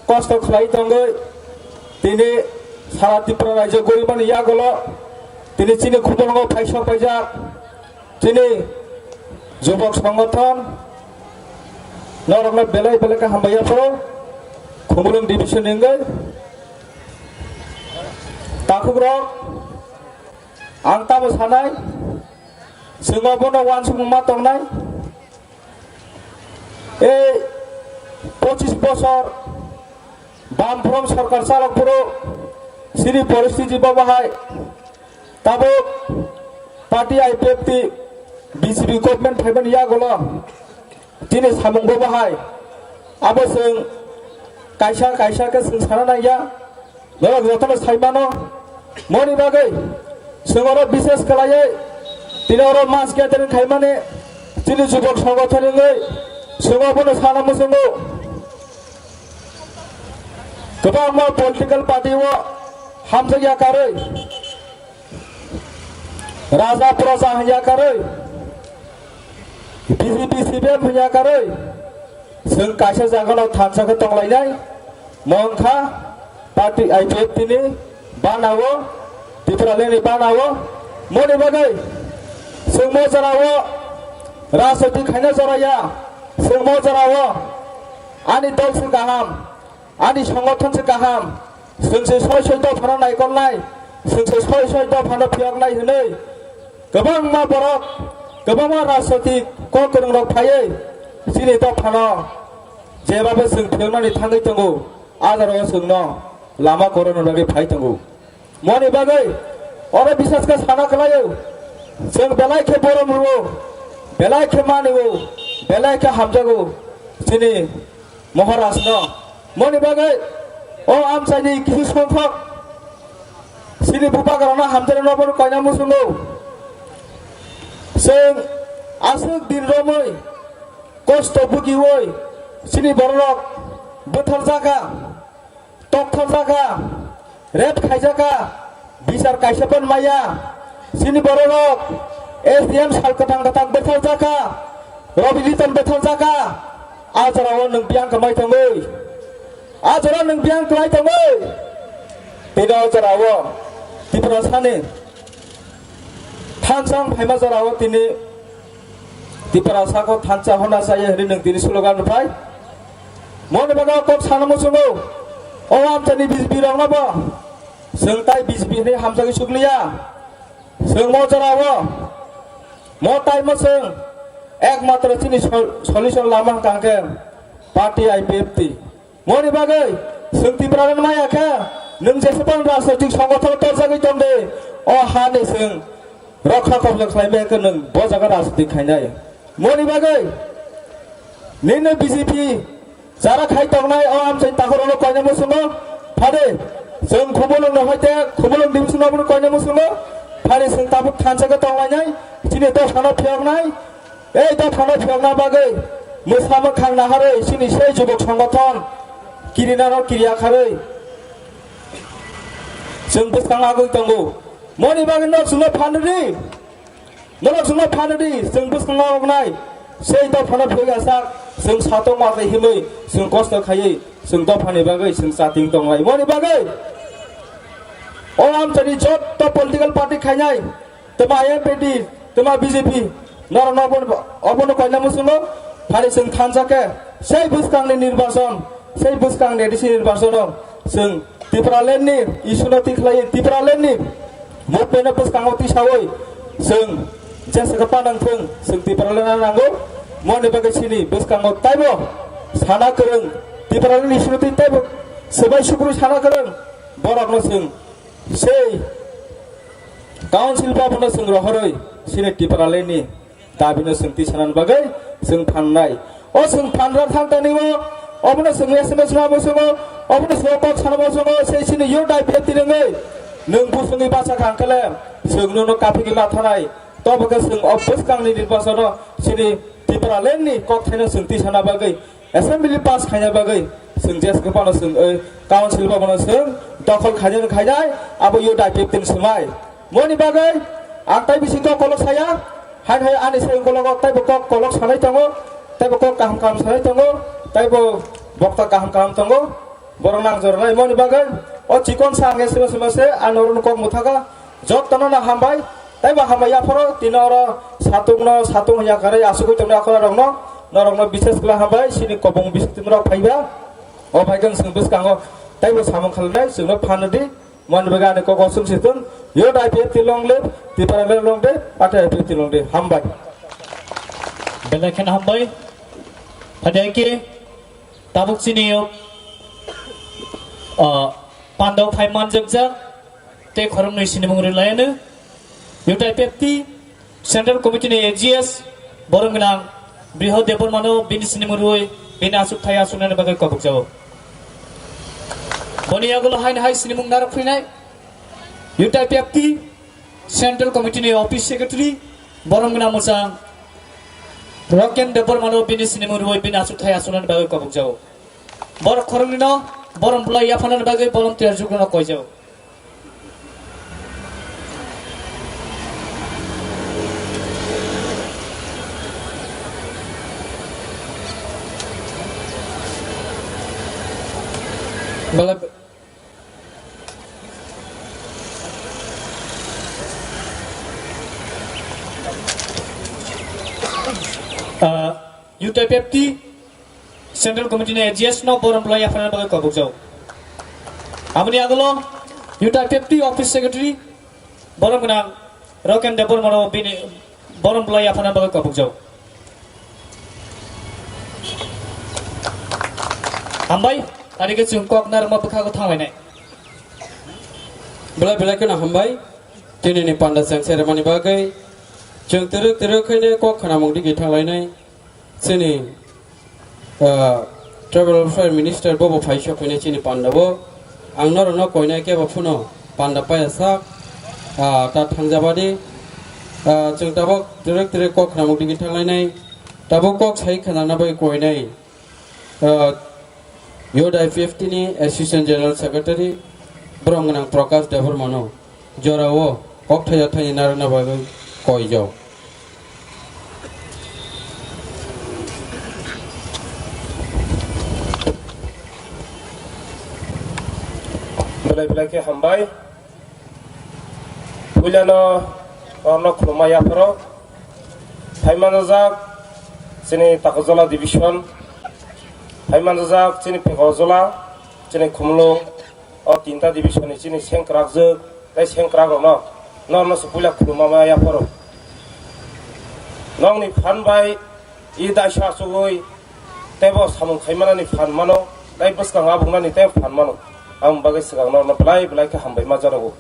kosto khlai tongwi tini sara Tripura rajyo gorimani yagulo tini chini khumulwngo phaisok paijak. Chini jubok songothon norokno belai belai khe hambai yapharo Khumulwng division ni wngwi takhukrok ang tamo sanai chwng obono uansukma tongnai ei pochis bosor Bam from sarkar chalok phuru chini poristiti bo bahai. Tabuk party I P F T B J P government phaimani yagulo chini samung bo bahai. Abo chwng kaisa kaisa khe chwng sana nangya. Norok jotono saimano, moni bagwi chwng oro bishes khlaiwi tini oro mass gathering khaimani chini jubok songothon wngwi chwng obono sana muchungo. Kwbangma political party o hamjakya karwi, raja proja hwnya karwi, B J P C P M hwnya karwi, chwng kaisa jagano thansa khe tonglainai, mo wngkha party I P F T ni bana o, Tipraland ni bana o, moni bagwi chwng mo jora o rajniti khaina jora ya, chwng mo jora o ani dol se kaham, ani songothon se kaham, chwng se soi soi dophano naikolnai, chwng se soi soi dophano phiyoknai hwnwi kwbangma borok, kwbangma rajniti kok kwrwngrok phaiwi chini dophano jebabo chwng phiyoknani thangwi tongo, a jorao chwngno lama korokno bagwi phai tongo. Moni bagwi oro bisas khe sana khlaio, chwng belai khe borom rwo, belai khe manio, belai khe hamjago chini Maharaj no. Moni bagwi o amchaini kisu songkhok chini bubagrano hamjani nobo koina muchungo. Chwng aswk din romwi kosto bhugiwi chini bororok bwtharjaka, tokthorjaka, rape khaijaka, bichar kaisa phan maya. Chini bororok S D M sal kwthang kwthang bwtharjaka, Robi Liton bwtharjaka. A jorao nwng biyang kwmai tongwi, a jorao nwng biyang kwmai tongwi. Tini o jorao Tiprasani thansa wng phaima jorao tini Tiprasa kok thansa honna chaya hwnwi nwng tini slogan rwphai. Moni bagwi kok sana muchungo. O amchaini B J P rokno bo chwng tai B J P hwnwi hamjagwi sukliya. Chwng mo jorao mo tai mo chwng ekmatro chini sol-, solution lama hwnkha hwnkhe party I P F T. Moni bagwi chwng Tipraland maya khe nwng jesebang rajnoitik songothon torjagwi tongdi, o hani chwng rokha kobja khlaimaya khe nwng bo jaga rajniti khainai. Moni bagwi nini B J P jara khai tongnai o amchaini takhorokno koina muchungo phade chwng Khumulwng no hoite Khumulwng division abono koina muchungo phade chwng tabuk thansa khe tonglainai chini dophano phiyoknai. Ei dophano phiyokna bagwi mwsa mwkhang naharwi chini sei jubok songothon kirinano kiriya kharwi chwng bwskang agwi tongo. Moni bagwi nok chwngno phan rwdi, norok chwngno phan rwdi, chwng bwskango oknai sei dophano phiyok asak chwng satung ma tei himwi chwng kosto khaiwi chwng dophani bagwi chwng chating tonglai. Moni bagwi o amchaini jotto political party khainai Twma M P D, twma B J P, norok no obono, obono koina muchungo, phari chwng thansa khe, sei bwskangni nirbachon, sei bwskangni A D C nirbachono chwng Tipraland ni issue no tikhlai, Tipraland ni movement no bwskango tisawi chwng jesa khe panang thwng, chwng Tipraland no nango, moni bagwi chini bwskango taibo sana kwrwng, Tipraland ni issue no twi taibo swbai sukrui sana kwrwng, borok no chwng sei Council bhabono chwng rohorwi chini Tipraland ni dabino chwng tisanani bagwi chwng phangnai. O chwng phanra thangtani o, obono chwng S M S rwna muchungo, obono chwng kok sana muchungo, sei chini youth I P F T rwngwi nwng busungwi bacha kha hwnkhe le chwng nono kaphigwi ma thanai. Tobo khe chwng o bwskangni nirbachono chini Tipraland ni kokthaino chwng tisana bagwi Assembly pass khaina bagwi chwng jes kwpano chwng, eh, council bhabono chwng dokhol khainani khainai, abo yo daipeptin swmai. Moni bagwi ang tai bising kok kolok saya, hai hai ani sai kologo taibo kok kolok sanai tongo, taibo kok kaham kaham sanai tongo, taibo bokta kaham kaham tongo, borok nang jornai. Moni bagwi o chikon sa ang S M S mase, ang norokno kok mwthaka, jottono no hambai. Taibo hambai yaphoro tini oro satung no satung hwnwi yakarwi asugwi tongnai akhora rokno, norokno bises khlai hambai, chini kobong bising rok phaiba. O phaikhe chwng bwskango taibo samung khalnai, chwngno phan rwdi, moni bagwi ani kok oswng situng. Youth I P F T long live, Tipraland long live, party I P F T long live. Hambai. Belai kheno hambai. Phaidi khe tabuk chini yo Ah, pandao phai manjakjak tei khoroknwi sinimung rwlaiano. Youth I P F T Central Committee ni A G S, borom gwnang Brihot Debbarmano bini sinimung rwui bini achukthai achuknani bagwi kobokjago. Boni yagulo haino hai sinimung narwk phinai Youth I P F T Central Committee ni Office Secretary, borom gwnang mwchang Roken Debbarmano bini sinimung rwui bini achukthai achuknani bagwi kobokjago. Borok khoroknwino borom bwlai yapharnani bagwi volunteer jugrano koijago. Bwlai, ah, Youth I P F T Central Committee ni A G S no borom bwlai yapharnani bagwi kobokjago. Aboni agulo Youth I P F T Office Secretary, borom gwnang Roken Debbarmano bini borom bwlai yapharnani bagwi kobokjago. Hambai, tari khe chwng kok narwkma bwkhago thanglainai. Belai belai kheno hambai, tinini panda chwng seremani bagwi. Chwng twrwk twrwk khaine kok khnamung digi thanglainai. Chini, ah, Tribal Welfare Minister bobo phai sok hwnwi chini panda o. Ang norokno koinai kebo phano panda paya sak, ah, ta thangjabadi. Ah, chwng tabuk twrwk twrwk kok khnamung digi thanglainai. Tabuk kok sai khnana bai koinai. Ah, Youth I P F T ni Assistant General Secretary, borom gwnang Prakash Debbarmano jorao kok thaija thaini narwkna bagwi koijak. Belai belai khe hambai. Puilano norokno khulumma yapharo. Phai manjak chini Takarjala division, phai manjak chini Pekarjala, chini Khumulwng, o tinta division ni chini sengkrakjwk tei sengkrakrokno norokno se puila khulumma yapharo. Nokni phan bai i daisa achugwi teibo samung khaimanani phan mano, tei bwskango abuknani tei phan mano. Ang bagwi swkang norokno belai belai khe hambai ma janogo.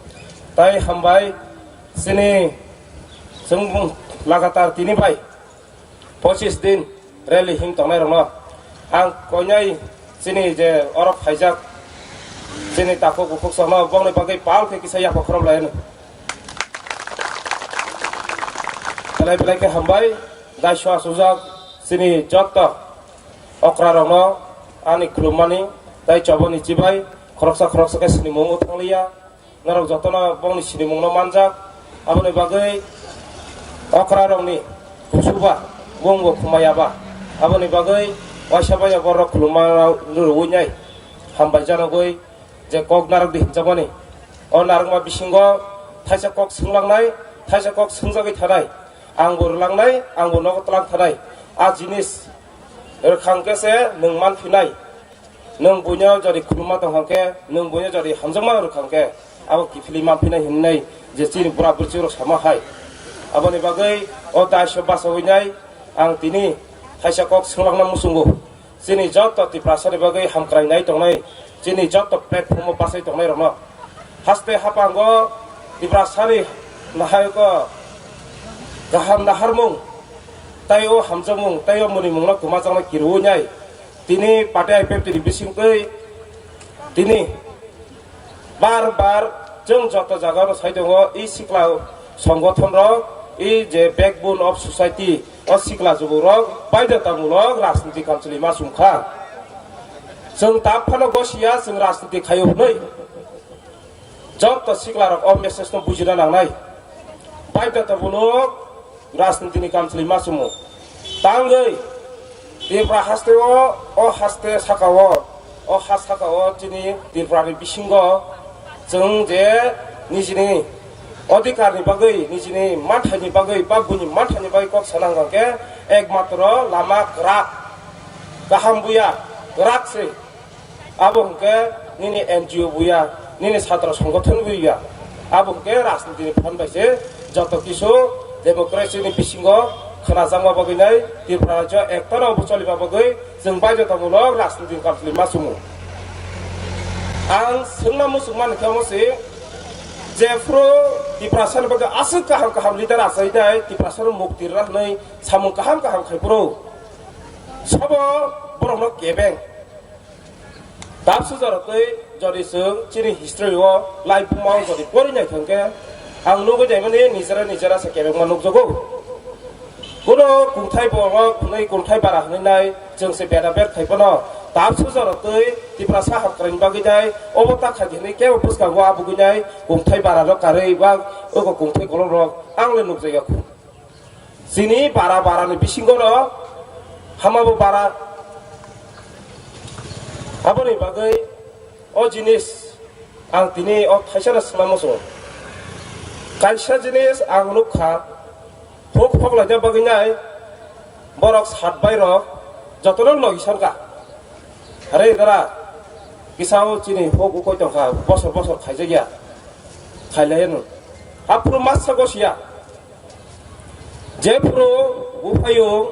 Tai hambai, chini chwng lagatar tini bai pochis din rally him tongnai rokno ang koinai chini je oro phaijak chini takhuk bukhuk sokno bongni bagwi pal khe kisa yapha khorop lai hwno. Belai belai khe hambai, daisa achujak chini jotto okra rokno ani khulummani tai choboni chibai khoroksa khoroksa khe sinimung wng thangliya. Norok jotono bongni sinimungno manjak. Aboni bagwi okrarokni kusuba bongbo khumaya ba. Aboni bagwi waisa bai borok khulumma rwui nai hambai janogwi je kok narwk di hinjakmani. O narwkma bisingo thaisa kok swnglangnai, thaisa kok swngjagwi thanai. Angbo rwlangnai, angbo nogo twlang thanai. A jinis rwkhang khe se nwng manphinai. Nwng buino jodi khulumma tong hwnkhe, nwng buino jodi hamjakma rwkhang khe, abo kiphilwi manphinai hinwi je chini bura bwrwichwk rok sama hai. Aboni bagwi o daisyo bachawi nai ang tini thaisa kok swngjakna muchungo. Chini joto Tiprasani bagwi hamkrai nai tongnai, chini joto platform o bachai tongnai rokno. Haste hapango Tiprasani nahayoko kaham naharmung, tei o hamjakmung, tei o mwnwimungno kwmajaknai kirui nai. Tini party I P F T ni bisingtwi tini bar bar chwng joto jagao sai tongo, i sikla songgothon rok, i je backbone of society, o sikla juburok baidhotamulok rajniti kamchwlwi ma chum kha. Chwng ta phano gosiya chwng rajniti khaio hwnwi. Joto siklarok o message no bujina nangnai. Baidhotamulok rajniti ni kamchwlwi ma chum o. Tangwi Tripura haste o, o haste saka o, o ha saka o chini Tripura ni bisingo chwng je nijini odhikar ni bagwi, nijini manthai ni bagwi, ba buini manthai ni bagwi kok sana hwnkha khe ekmatro lama kwrak, kaham buya, kwrak se. Abo hwnkhe nini N G O buya, nini chhatra songgothon buya. Abo hwnkhe rajniti ni phan bai se joto kisu democracy ni bisingo khwnajakma bagwi nai Tripura rajyo ekta no bo choliba bagwi chwng baidhotamulok rajniti ni kamchwlwi ma chum o. Ang swngna muchung mani khe omo se, jephru Tiprasa ni bagwi aswk kaham kaham leader achai nai, Tiprasa no mukti rwna hwnwi samung kaham kaham khai phuru, sabo borok no kebeng. Tabsu jora twi jodi chwng chini history o lai buma o jodi pori nai thang khe, ang nugwi naimani nijera nijera se kebengma nukjago. Kuno kungthai borok hwnwi kungthai bara hwnwi nai chwng se beda bed khai phano tabsu jora twi Tiprasa hakrani bagwi nai obo ta khai di hwnwi kebo bwskango abugwi nai kungthai bara rok karwi ba ogo kungthai golok rok ang le nukjagya khu. Chini bara bara ni bisingo no hama bo bara. Aboni bagwi o jinis ang tini o thaisa no swngna muchungo. Kaisa jinis ang nukha, huk hok laina bagwi nai borok sat bai rok jotono logi sankha. Are dara kisao chini huk ukoi tongkha, bosor bosor khaijakya, khailaiya no. Aphuru masa gosiya. Jephuru buphayung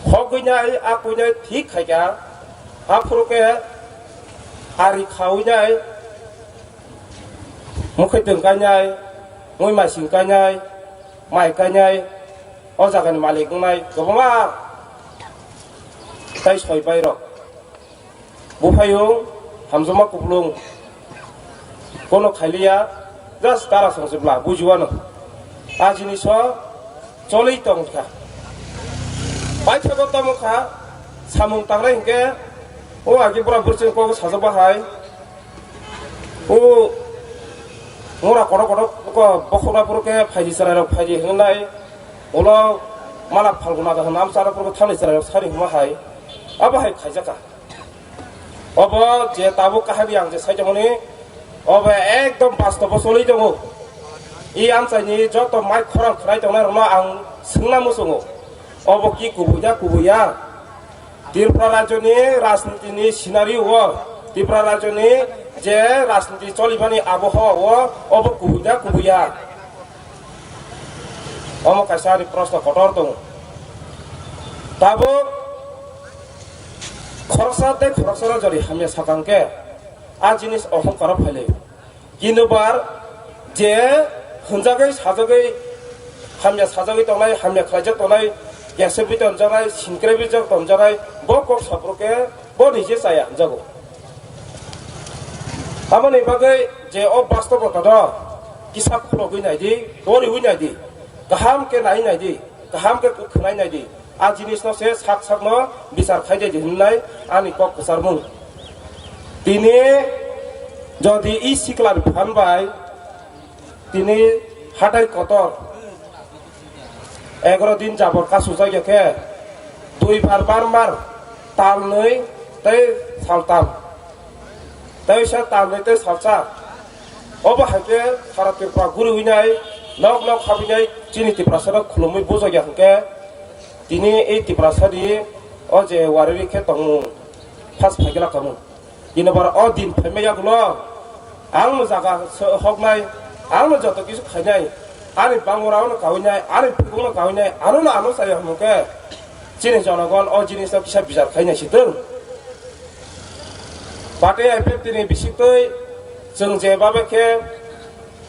hogwinai akwinai thik khaikha, aphuru khe ari khawinai, mukhwtwng kainai, muimasing kainai, mai kainai, o jagani malik wngnai kwbangma tai soi bai rok. Buphayung hamjakma kupulung kono khailiya, just dara song se bla bujiwano. A jiniso choli tongkha. Paithago tamo kha, samung tangnai hinkhe o agi bura burchini kok sajak bahai. O mura kotor kotor ko bokhokna puro khe phaidi chwrai rok phaidi hingnai. Ulo mala phalguna da hwnam chara puro thani chwrai rok sari hwnma hai. Abo hai khaijakha. Obo je tabuk kahari ang je sai tongmani, obo ekdom bastobo choli tongo. I amchaini joto mai khorang khwnai tongnai rokno ang swngna muchungo. Obo ki kubui da kubui ya? Tripura rajyoni rajniti ni scenario o, Tripura rajyoni je rajniti cholimani abohawa o, obo kubui da kubui ya? Omo kaisa ani proshno kotor tongo. Tabuk khoroksa tei khoroksano jodi hamya sakang khe, a jinis ohongkaro phailai. Kintu bar je hwnjagwi sajagwi hamya sajagwi tongnai, hamya khlaijak tongnai, kesebwi tonjaknai, sinkrebijak tonjaknai, bo kok saphuru khe bo nije chaya hwnjago. Aboni bagwi je o bastobota no kisa khulogwi nai di, poriwi nai di, kaham khe nai nai di, kaham khe khwnai nai di. A jinis no se sak sak no bichar khai di hwnwi ani kok kwcharmung. Tini jodi i sikla ni phan bai tini hatai kotor egaro din jabor kasujak ya khe dui bar bar mar tal nwi tei sal tal. Tei sa tal nwi tei salsa. Obo hai khe sara Tripura guriwi nai, nok nok habwi nai chini Tiprasa no khulumwi bujak ya hwnkhe tini ei Tiprasa ni o je wariri khe tongmung phas phai glak kamo. Kintu bar o din phaima yagulo ang no jaga hoknai, ang no joto kisu khainai, ani bangora no kawinai, ani bukung no kawinai, ano no ano chaya hwnkhe chini jonogon o jinis no kisa bichar khainai si twng. Party I P F T ni bisingtwi chwng je babe khe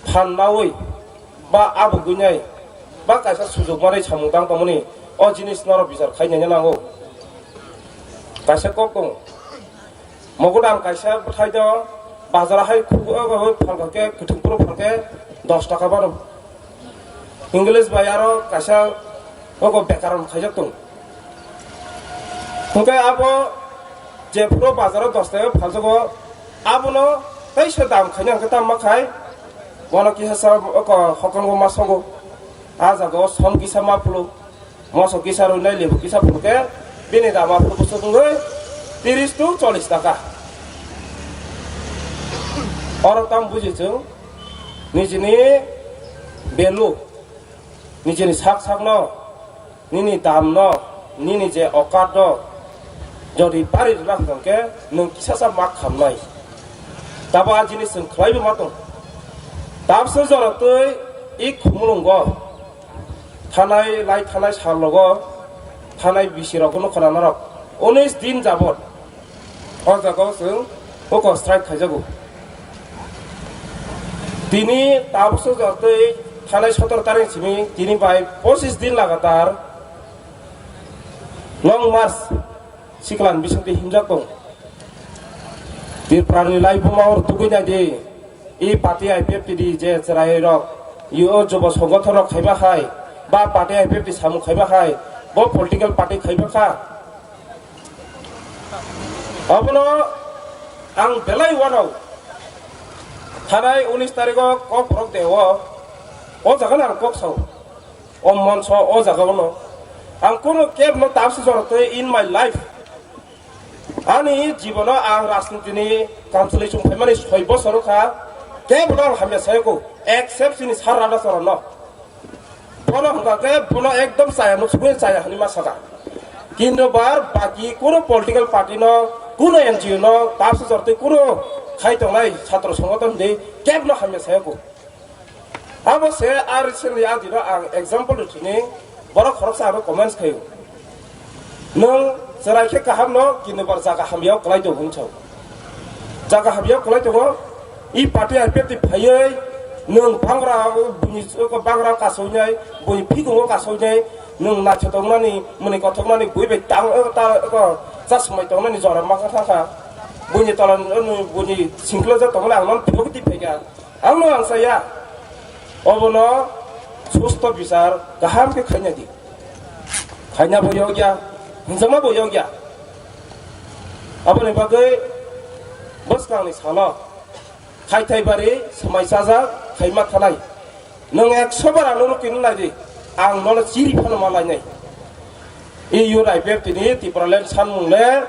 phan naui ba abugwinai ba kaisa sujok manwi samung tang tongmani o jinis norok bichar khainai nango. Kaisa kok tongo. Mogodam kaisa bwthai do bazar hai phalka khe kwthwng phuru phalkhe dos taka mano. English bai aro kaisa oko bekaron khaijak tongo. Hwnkhe abo jephuru bazaro dos taka phaljago, abono teisa dam khaina hwnkhe tamma khai bono kisa sa oko hokongo ma sogo. A jagao som kisa ma phulu. Moso kisa rwnai lebu kisa phulkhe bini dama phulkhe swkngwi tiris to chollish taka. Oro tamo buji chwng nijini value, nijini sak sakno, nini damno, nini je okatno jodi pari rwna hwnkhe nwng kisasa mak khamnai. Tabo a jinis chwng khlaiwi ma tong. Tabse jorotwi i khumulwngo thanai lai thanai sal rogo thanai bisi rok no khna norok unis din jabot o jaga o chwng Koko strike khaijago. Tini tabukso jotoi thanai sotoro tarik simi tini bai pochis din lagatar long march siklan bisingtwi himjak tong. Tripurani laibuma or tugui nai di. I party I P F T D je chwrai rok, i o jobo songothon rok khaiba hai, ba party I P F T samung khaiba hai, bo political party khaiba kha. Abono ang belai uanao thanai unis tarigo kok borok de o, o jaga ang kok sao, o monso o jaga ono ang kono kebno tabsi jorotwi in my life. Ani jibono ang rajnitini council chung phaimani soi bosor kha, kebono ang hamya sayoko, except chini sir Radha Charan no. Bono hwnkha khe bono ekdom chaya, nuk sugui chaya hwnwi ma sakha. Kintu bar baki kuno political party no, kuno N G O no, tabsi jorotwi kuno khai tongnai chhatro songothon de kebno hamya sayoko. Abo se a recently a dino ang example rwchini borok khoroksa ano comments khaio. Nwng chwrai khe kaham no, kintu bar jaga hamyao kwlai tongo hwn sao. Jaga hamyao kwlai tongo, i party I P F T phaiwi nwng bangra buini bangra kasoinai, buini phikungo kasoinai, nwng naithotok tongnani, mwnwi kothok nani, bui bai tang ta chasmai tongnani jora ma kha kha. Buini tola nwng buini singkla ja tongmani ang non philok ti phaikha. Ang no ang saya. Obono susto bichar kaham khe khaina di. Khaina bo yogya, hinjakma bo yogya. Aboni bagwi bwskangni salo khaithai bari swmai chajak khaima thanai. Nwng ekso bar ano rukini nai di. Ang nono chiri phano ma lainai. I U R I P F T ni Tipraland sanmung le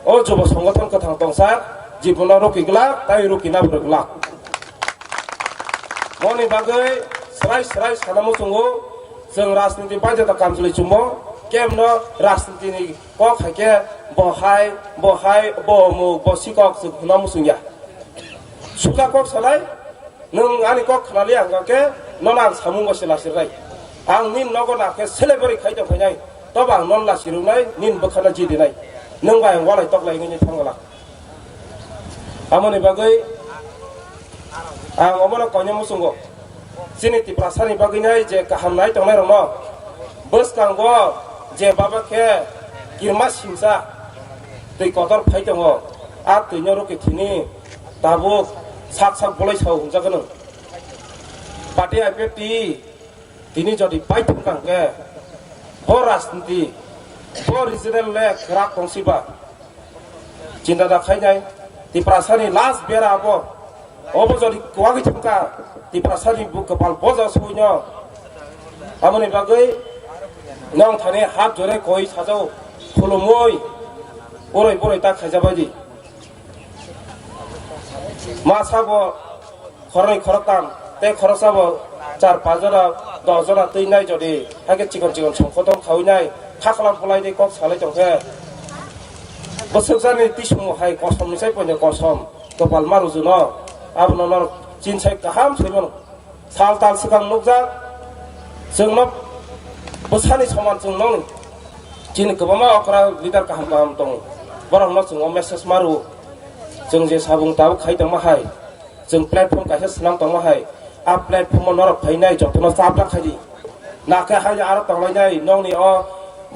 o jobo songothon kwthang tongsa, jibono rwkwi glak, tai rwkina bo rwglak. Moni bagwi srai srai sana muchungo, chwng rajniti baidhota kamchwlwi chumbo, kebno rajnitini kok hai khe bo hai, bo hai, bo omuk, bo sikok chwng hwnna muchungya. Suka kok sanai, nwng ani kok khnali ang khe, nono ang samung bo se lasirnai. Ang nini nogo na khe celebrate khai tong phainai, tobo ang non lasirwnai, nini bwkhano jidinai. Nwng bai ang walai toklai wngwi thangwlak. Amoni bagwi ang omono koina muchungo. Chini Tiprasani bagwi nai je kaham nai tongnai rokno bwskango je baba khe kirma simsa twi kotor phai tongo. A twino rwkwi thini tabuk sak sak bolai sao hwnjak gwnang. Party I P F T tini jodi paithum kang khe bo rajniti bo regional le kwrak tong siba. Chinta da khainai, Tiprasani last bera abo. Obo jodi kwagwi thangkha, Tiprasani bu kwpal boja suino. Aboni bagwi nong thani hat jore koi sajao, khulumui, boroi boroi ta khaijabaidi. Ma sabo khoroknwi khoroktham tei khoroksa bo char panch jora, dos jora twi nai jodi, haikhe chikon chikon songkotong khawi nai, khaklam pholai de kok salai tong khe. Bwswk jani tisung hai kosom ni sai poino kosom, kwpal ma rujuno, abono norok chinsai kaham soi mano. Sal tal swkang nukjak, chwngno bwsani soman chwng nong, chini kwbangma okra leader kaham kaham tongo, borokno chwng o message ma rwo, chwng je sabung tabuk khai tongma hai. Chwng platform kaisa swnam tongma hai, a platform o norok phainai jotono chapra khaidi. Nakhe hai aro tonglainai nokni o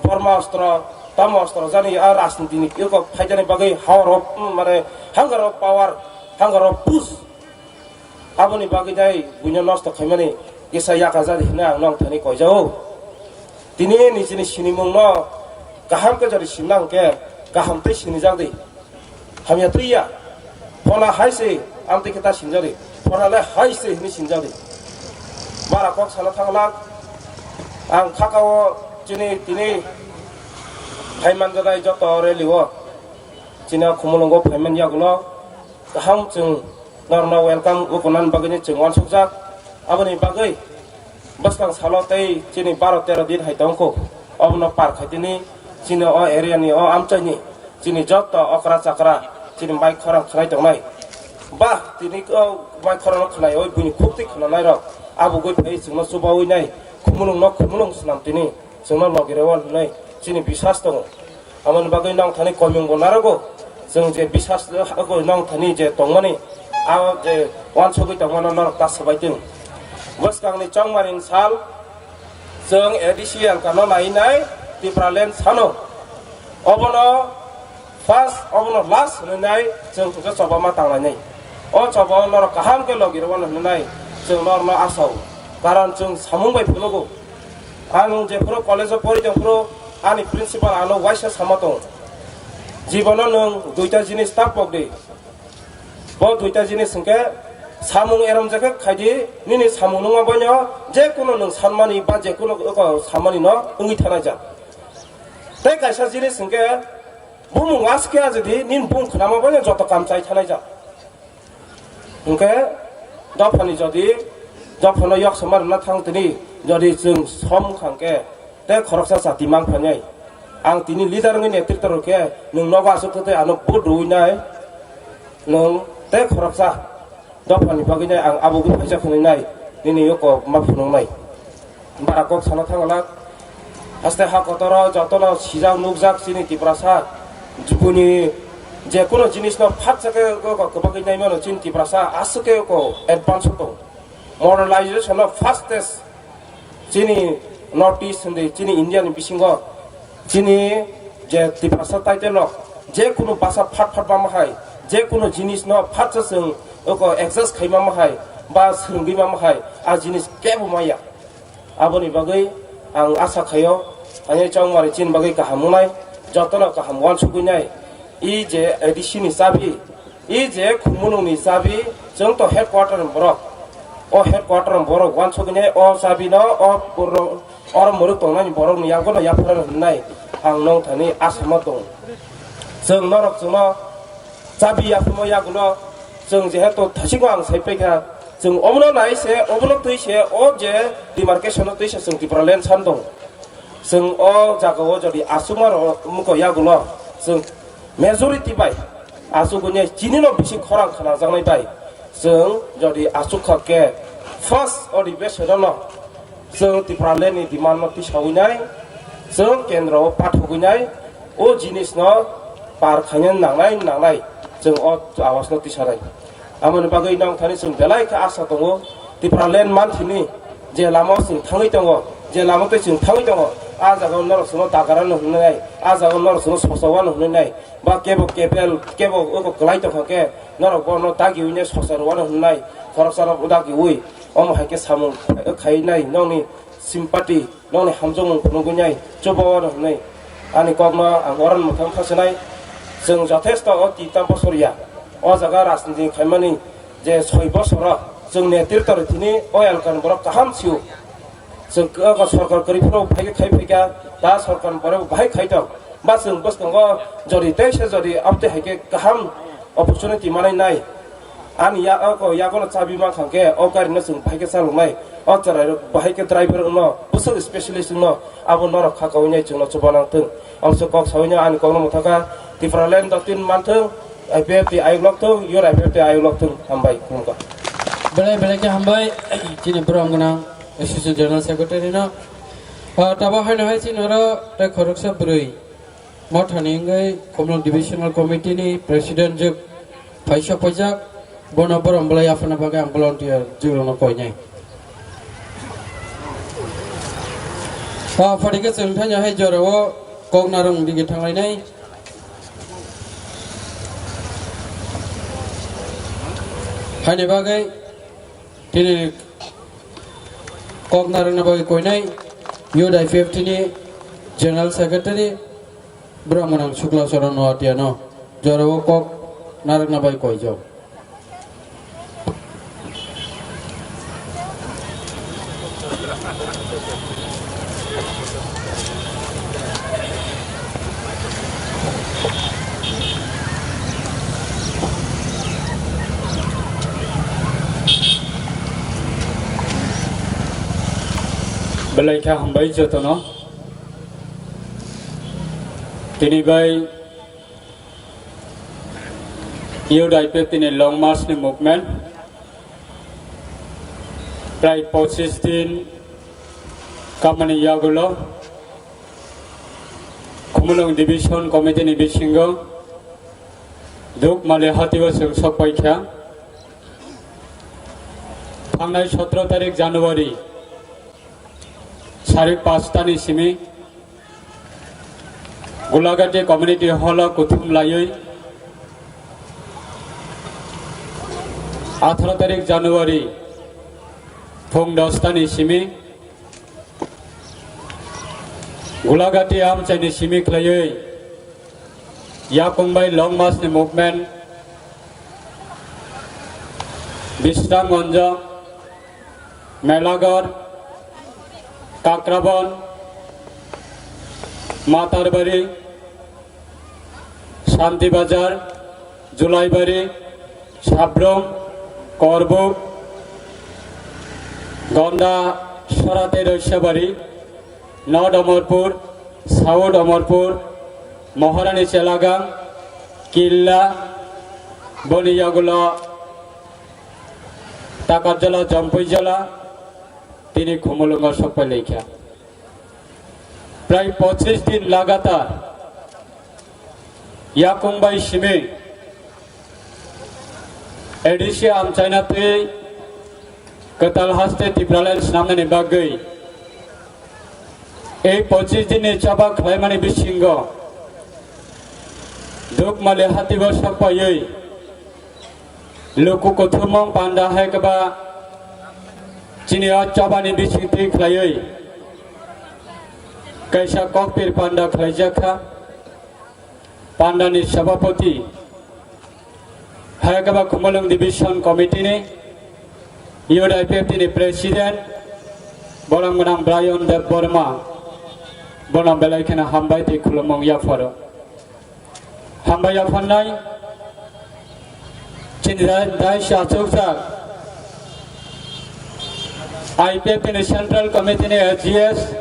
Borma ostro, Tamo ostro jani a rajniti ni eko phaijani bagwi hao rok, mm, mane hunger of power, hunger of push. Aboni bagwi dai buino nosto khaimani kisa yaka jani hwnwi ang nong thani koijao. Tini nijini sinimungno kaham khe jodi sinna hwnkhe kaham tei sinijak di. Hamya twiya. Phona hai se, amtwi khe ta sinjadi. Phona le hai se hwnwi sinjadi. Bara kok sana thangla. Ang khakao chini tini phaiman jadai joto rally o. Chini khumulungo phaiman yagulo. Kaham chwng norno welcome ukonan bagwini chwng wansukjak. Aboni bagwi bwskang salo tei chini baro tero din hai tongkho. Obono par khaitini chini o area ni o amchaini. Chini joto okra chakra, chini mai khorang khnai tongnai. Ba, tini o mai khorang khnai, oi buini khukti khnanai rok. Abo goi phai chwngno chubawi nai, khumulung no khumulung swnam tini, chwngno logi rewal hwnwi, chini biswas tongo. Amoni bagwi nang thani komung bo narago, Chwng je bisas nong thani je tongmani, a je uansugwi tongmano norok ta swbai tong. Bwskangni chongmani sal chwng A D C L K no nai nai Tipraland sano. Obono first, obono last hwnwi nai chwng hwnkhe choba ma tanglainai. O choba norok kaham khe logi rwmano hwnwi nai chwng norokno asao. Karon chwng samung bai phunugo. Ang jephuru college o pori tongphuru ani principal ano waisa sama tongo. Jibono nwng duita jinis ta pokdi. Bo duita jinis hwnkhe samung eromjakhe khaidi, nini samung nungma boino je kuno nwng sanmani ba je kuno oko sanmani no wngwi thanajak. Tei kaisa jinis hwnkhe bumung aske ajadi nini bung khnama boino joto kam chai thanajak. Hwnkhe dophani jodi dophano yok sama rwna thang tini, jodi chwng som khangkhe tei khoroksa chati mang phainai. Ang tini leader wngwi netritw rwkhe nwng nogo aswk twi ano vote rwinai nwng tei khoroksa dophani bagwinai ang abo wngwi phaijak hwnwi nai nini yoko ma phunuknai. Bara kok sana thangala. Haste ha kotoro jotono sijak nukjak chini Tiprasa. Buini je kuno jinisno phatsa khe ko, ko, kwbagwi naimano chini Tiprasa aswk khe ko advance tong. Modernization no fastest chini North East hindi chini India ni bisingo chini je Tiprasa title rok je kuno basa phat phat ma hai je kuno jinisno phatsa chwng ko adjust khai ma hai ba swrwngwi ma hai a jinis kebo maya. Aboni bagwi ang asa khaio, ani chongmari chini bagwi kaham wngnai, jotono kaham uansukwi nai. I je A D C ni chabi, i je khumulwng ni chabi, chwng to headquarter ni borok. O headquarter ni borok uansukwi nai, o chabi no, o borok, oro mwrwk tongnai ni borok ni yago no yaphar hwnwi nai, ang nong thani asama tongo. Chwng norok chwngno chabi yaphimo yagulo chwng jehetu thaisikno ang sai paikha, chwng omono nai se, omono twi se, o je demarcation no twi se chwng Tipraland san tongo. Chwng o jagao jodi aswkma rok wngkha yagulo chwng majority bai aswk wngya chini no bisi khorang khnajaknai bai chwng jodi aswk kha khe first o demarcation no chwng Tipraland ni demand no tisawi nai, chwng kendro o pathogwi nai, o jinis no par khaina nangnai nangnai chwng o awas no tisanai. Amoni bagwi nong thani chwng belai khe asa tongo, Tipraland manthini je lama o chwng thangwi tongo, je lama tei chwng thangwi tongo, a jaga o norok chwngno dagara no hwnwi nai, a jaga o norok chwngno sosa wano hwnwi nai, ba kebo kebel kebo oko kwlai tongkha khe norok bono dagiwi nai sosa rwano hwnwi nai, khoroksa rok dagiwi. Omo hai khe samung khai nai nokni sympathy, nokni hamjakmung phunugwi nai chubawa rok hinwi ani kokno ang oro mwthang khasinai. Chwng jothesto o twi tambo soriya o jaga rajniti khaimani je soi bosoro chwng netritw rwthini o elkani borok kaham sio. Chwng kebo sorkar kwrwi phano phai khe khai phaikha, ta sorkar borok bahai khai tong. Ba chwng bwskango jodi teisa jodi amtwi hai khe kaham opportunity manai nai. Ani ya, o ko yagono chabi mankha khe o gari no chwng bahai khe chaloknai. O chwrai rok bahai khe driver wngno, bwswk specialist wngno, abo norok kha kaui nai chwngno chuba nang thung. Amswk kok saui no ani kokno mwthakha, Tipraland dotin manthung, I P F T ayuk lok thung, your I P F T ayuk lok thung. Hambai, khulumkha. Belai belai khe hambai, chini borok gwnang Association General Secretary no. Ah, tabo haino hai chini oro tei khoroksa bwrwi. Mothani wngwi Khumulwng Divisional Committee ni President jwk phaisa phaijak, bono borom bwlai yaphana bagwi ang volunteer jwkrokno koinai. O phaikhe chwng thani hai jorao kok narwk digi thanglainai. Haini bagwi tini kok narwkna bagwi koinai Youth I P F T ni General Secretary. Borok mwnang Sukla Charan Noatia no jorao kok narwkna bai koijak. Belai khe hambai jotono. Tini bai Youth I P F T ni Long March ni movement prai pochis din kamani yagulo Khumulwng Division Committee ni bisingo Duk male hatio chwng sok paikha. Thangnai sotro tarik January, sarik paanch tani simi Gulagati Community Hall o kuthum laiwi atharo tarik January phung dos tani simi Gulagati amchaini simi khlaiwi yakung bai long march ni movement Bisramganj, Melagar, Kakrabon, Matarbari, Santibazar, Julaibari, Sabrum, Korbuk, Gonda, Sorate Roisabari, North Omorpur, South Omorpur, Moharani Chelagang, Killa, boni yagulo Takarjala, Jampuijala, tini Khumulwngo sokpai laikha. Prai pochis din lagatar yakung bai simi A D C amchaina twi kwtal haste Tipraland snamnani bagwi ei pochis din ni choba khlaimani bisingo Dukmali hatigo sokpaiwi luku kuthumung panda hai khe ba chini o chobani bisingtwi khlaiwi kaisa kokpir panda khlaijak kha. Pandani sabhapati hai khe ba Khumulwng Division Committee ni Youth I P F T ni President borok gwnang Brian Debbarma, bono belai kheno hambai tei khulumung yapharo. Hambai yaphannai chini dai, dai si achukjak I P F T ni Central Committee ni A G S,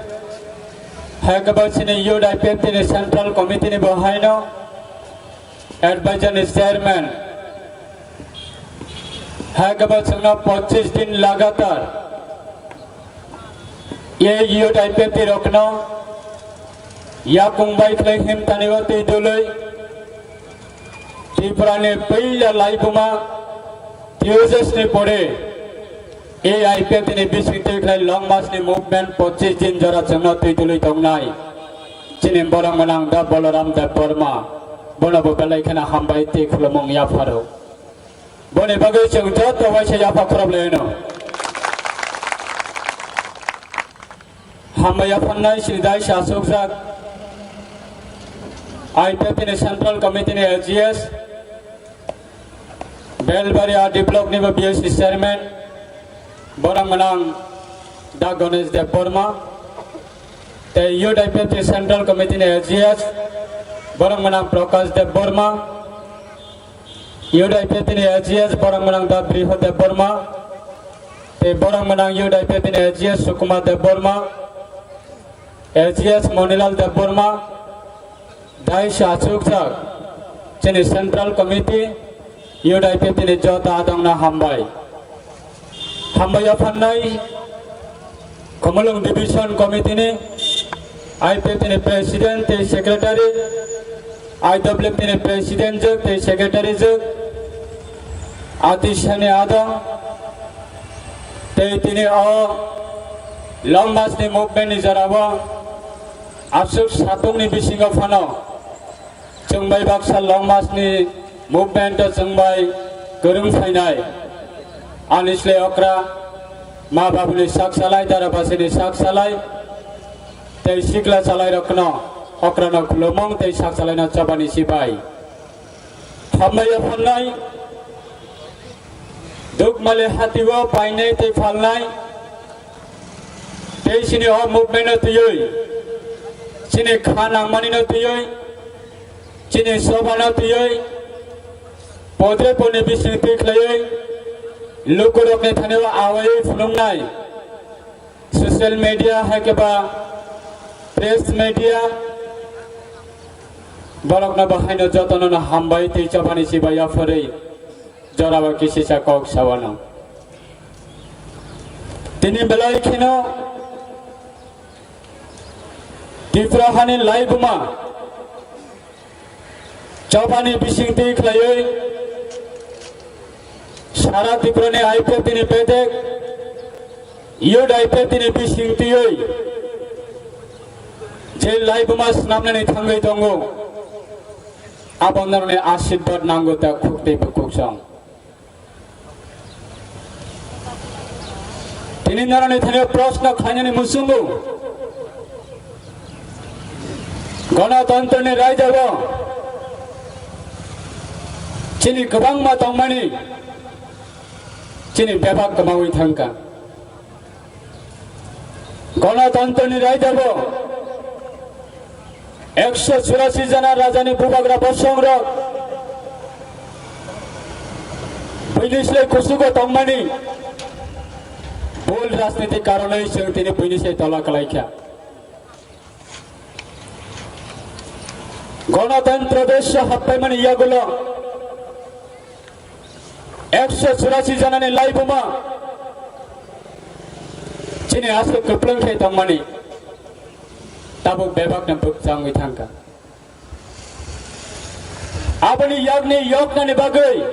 hai khe ba chini Youth I P F T ni Central Committee ni bo haino Advisor ni Chairman, hai khe ba chwngno pochis din lagatar A U W T rokno yakung bai khlai himtani o twi dului Tripura ni puila laibuma Tejas ni pore A I P F T ni bising twi khlai long march ni movement pochis din jora chwngno twi dului tongnai chini borok gwnang da Balaram Debbarma, bono bo belai kheno hambai tei khulumung yapharo. Boni bagwi chwng joto waisa yapha khorop laino. Hambai yaphannai sini dai sa sokjak I P F T ni Central Committee ni A G S, Belbari R D Block ni bo B S C Chairman, borok gwnang da Ganesh Debbarma, tei Youth I P F T Central Committee ni A G S, borok gwnang Prakash Debbarma, Youth I P F T ni A G S borok gwnang da Briho Debbarma, tei borok gwnang Youth I P F T ni A G S Sukumar Debbarma, A G S Monilal Debbarma, dai sa achukjak chini Central Committee Youth I P F T ni joto adongno hambai. Hambai yaphannai Khumulwng Division Committee ni I P F T ni President tei Secretary, I W F T ni President jwk tei Secretary jwk, Ati Sani Adong, tei tini o long march ni movement ni jora o aswk satung ni bisingo phano chwng bai baksa long march ni movement o chwng bai kwrwng phainai. Ani slai okra ma babuni sak salai, dara basini sak salai, tei sikla salai rokno okra no khulumung tei sak salai no chobani sibai. Hambai yaphannai Dukmali hatio painai tei phalnai tei chini o movement no twiwi, chini kha nangmani no twiwi, chini soba no twiwi, podre poni bising twi khlaiwi, lukurokni thanio awaiwi phunuknai social media hai khe ba press media, borokno bahaino jotono no hambai tei chobani sibai yaphorwi. Jorabo kisisa kok sawano. Tini belai kheno Tripura hani laibuma Chobani bisingtwi khlaiwi sara Tripurani I P F T ni bedek, Youth I P F T ni bisingtwi je laibuma swnamnani thangwi tongo, abo norokni ashirbad nango ta khuktwi bwkhuksong. Tini norokni thani proshno khlainani muchungo, Ganatantrani raidao chini kwbangma tongmani chini bebak kwmawi thangkha. Ganatantrani raidao ekso churasi jana rajani bubagra bosongrok buini se kusugo tongmani bul rajniti karonwi chwng tini buini se tola kwlaikha. Ganatantro desh happaimani yagulo ekso churasi janani laibuma chini aswk kwplwng khe tongmani tabuk bebakno bwkchangwi thangkha. Aboni yakni yoknani bagwi,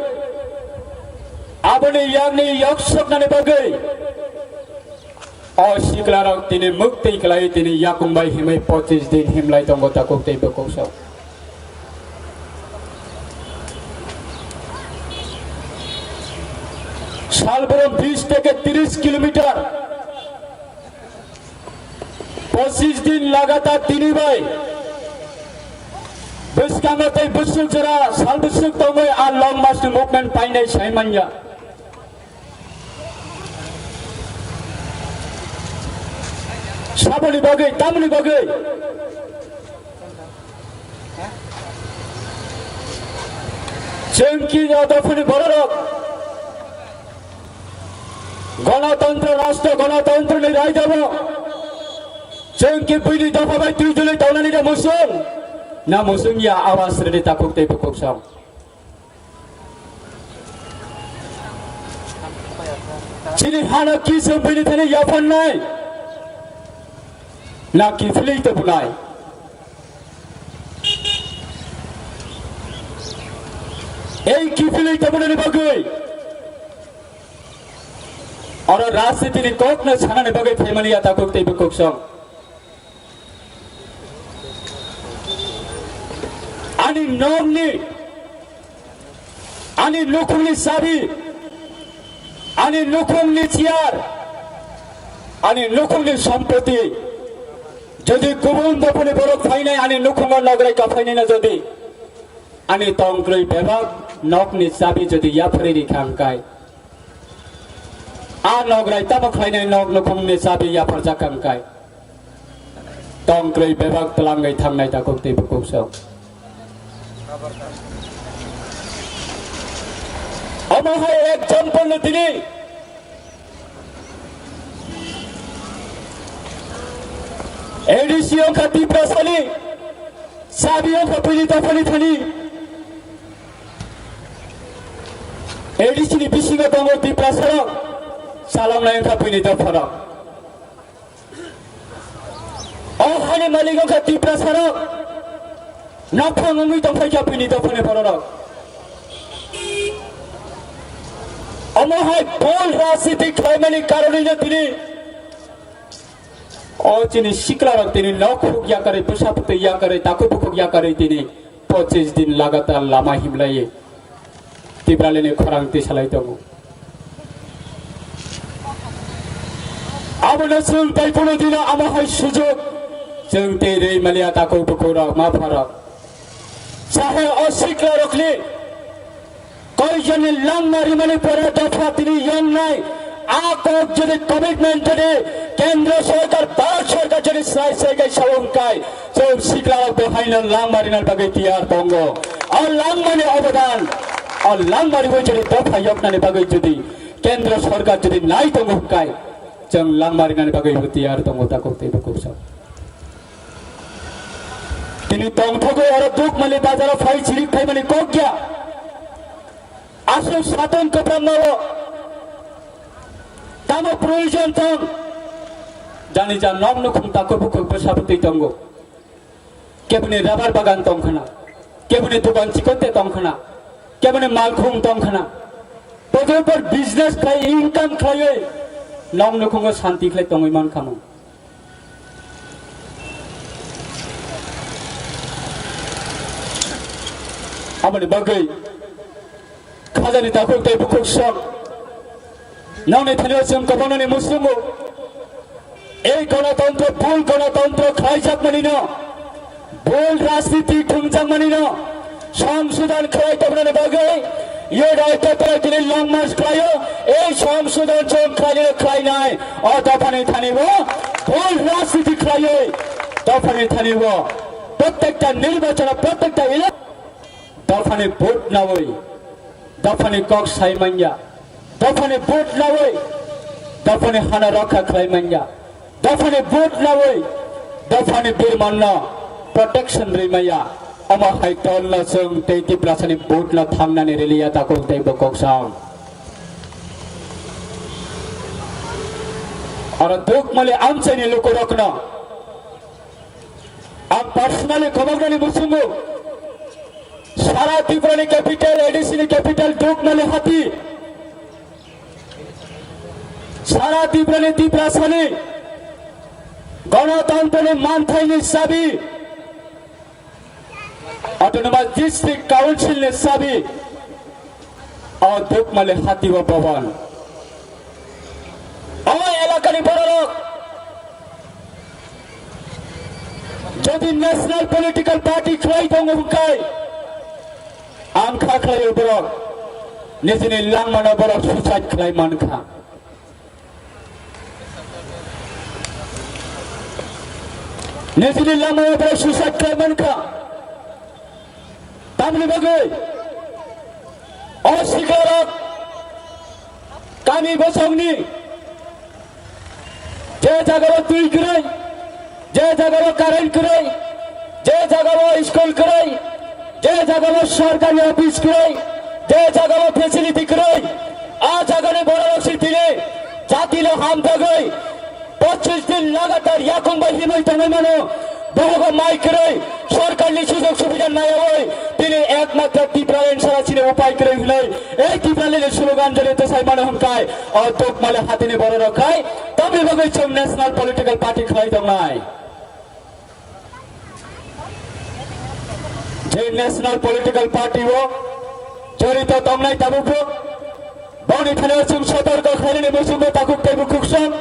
aboni yakni yoksoknani bagwi o siklarok tini muktwi kwlai tini yakung bai himwi pochis din himlai tongo takhuk tei bwkhuksong. Salbrum bis theke tris kilometer pochis din lagatar tini bai bwskango tei bwswk jora sal bwswk tongwi a long march ni movement painai sai manya. Saboni bagwi, tamoni bagwi? Chwng ki o dophani bororok Ganatantro rashtra, Ganatantrani raidao chwng ki buini dopha bai twijlwi tongnani de musung? Na musung ya awas rwdi takhuk tei bwkhuksong. Chini hano ki chwng buini thani yaphannai? Na kiphilwi tobwnai? Ei kiphilwi tobwnani bagwi oro rajnitini kokno sanani bagwi phaimani ya takhuk tei bwkhuksong. Ani nokni, ani nukhungni chabi, ani nukhungni chair, ani nukhungni sompoti, jodi kubun dophani borok phainai ani nukhungo nograi kaphainai na jodi, ani tongkrwi bebak nokni chabi jodi yapharwi rikha hwnkhe, a nograi tamo khlainai nok nukhungni chabi yapharjak hwnkhe, tongkrwi bebak twlangwi thangnai takhuk tei bwkhuksong. Omo hai example no tini A D C wngkha Tiprasani, chabi wngkha buini dophani thani. A D C ni bisingo tongo Tiprasarok, chaloknai wngkha buini dopharok. O hani malik wngkha Tiprasarok, nokhang wngwi tongphaikha buini dophani bororok. Omo hai bol rajniti khlaimani karonwino tini o chini siklarok tini nok huk yakarwi, bwsa bwtwi yakarwi, takhuk bukhuk yakarwi tini pochis din lagatar lama himlaiwi Tipralini khorang tisalai tongo. Abono chwng tai phano dino amo hai sujok chwng tei rwi maliya takhuk bukhukrok ma pharok. Sahe o siklarokni koijani langma rimani pore dopha tini yongnai. A kok jodi commitment jodi kendro sorkar, Bharat sorkar jodi sai sai kai sawung kai, chwng siklarok bo haino langma rinani bagwi tiyar tongo. O langmani obodan, o langma riwi jodi dopha yoknani bagwi jodi kendro sorkar jodi nai tongo hwnkhe, chwng langma rinani bagwi bo tiyar tongo takhuk tei bwkhuksong. Tini tongthogwi oro Dukmali bazaro phai chirik phaimani kok ya. Aswk satung kwbangma o tamo proyojon tong? Jani ja nok nukhung takhuk bukhuk bwsa bwtwi tongo. Keboni rabar bagan tong khna. Keboni dokan chikon te tong khna, keboni malkhung tong khna, potor por business khlai income khlaiwi nong nukhungo santi khlai tongwi man kha mung. Aboni bagwi khajani takhuk tei bukhuk sok nongni thani o chwng kwbangni muchungo. Ei ganatantro, bul ganatantro khlaijak manino, bul rajniti thwngjak manino, songsodhon khlai tongmani bagwi, yo daityo tei tini long march khlaio, ei songsodhon chwng khlainai khlainai, o dophani thani bo, bul rajniti khlaiwi, dophani thani bo, prottekta nirbachano, prottekta ele-, dophani vote nawi, dophani kok sai manya, dophani vote nawi, dophani hana rokha khlai manya, dophani vote nawi, dophani birmanno protection rwi manya. Omo hai tolno chwng tei Tiprasani vote no thangnani riliya takhuk tei bo kok sam. Oro dukmali amchaini lukurokno ang personally khoboknani muchungo sara Tripurani capital, A D C ni capital Dukmali hati, sara Tripurani, Tiprasani ganatantroni manthaini sabi, Autonomous District Council ni sabi, o Dukmali hati o bhaban. O elakani bororok jodi national political party khlai tongo hwnkhe, ang kha khlaio borok nijini langmano borok suicide khlai man kha. Nijini langmano borok suicide khlai man kha. Tamni bagwi o siklarok kami bosongni je jagao twi kwrwi, je jagao current kwrwi, je jagao school kwrwi, je jagao sorkari office kwrwi, je jagao facility kwrwi, a jagani bororok si tini jatino hamjagwi pochis din lagatar yakung bai himwi tongwi mano. Bohogo mai kwrwi, sorkarni sujog subida nayawi, tini ekmatro Tipraland sara chini upai kwrwi hwnwi, ei Tipralandni slogan jodi tesai mano hwnkhai, o Dukmali hatini bororok khai, tamni bagwi chwng national political party khlai tongnai. Je national political party o jorito tongnai tabukbo, boni thani chwng sotorko khlainani muchungo takhuk tei bukhuk song.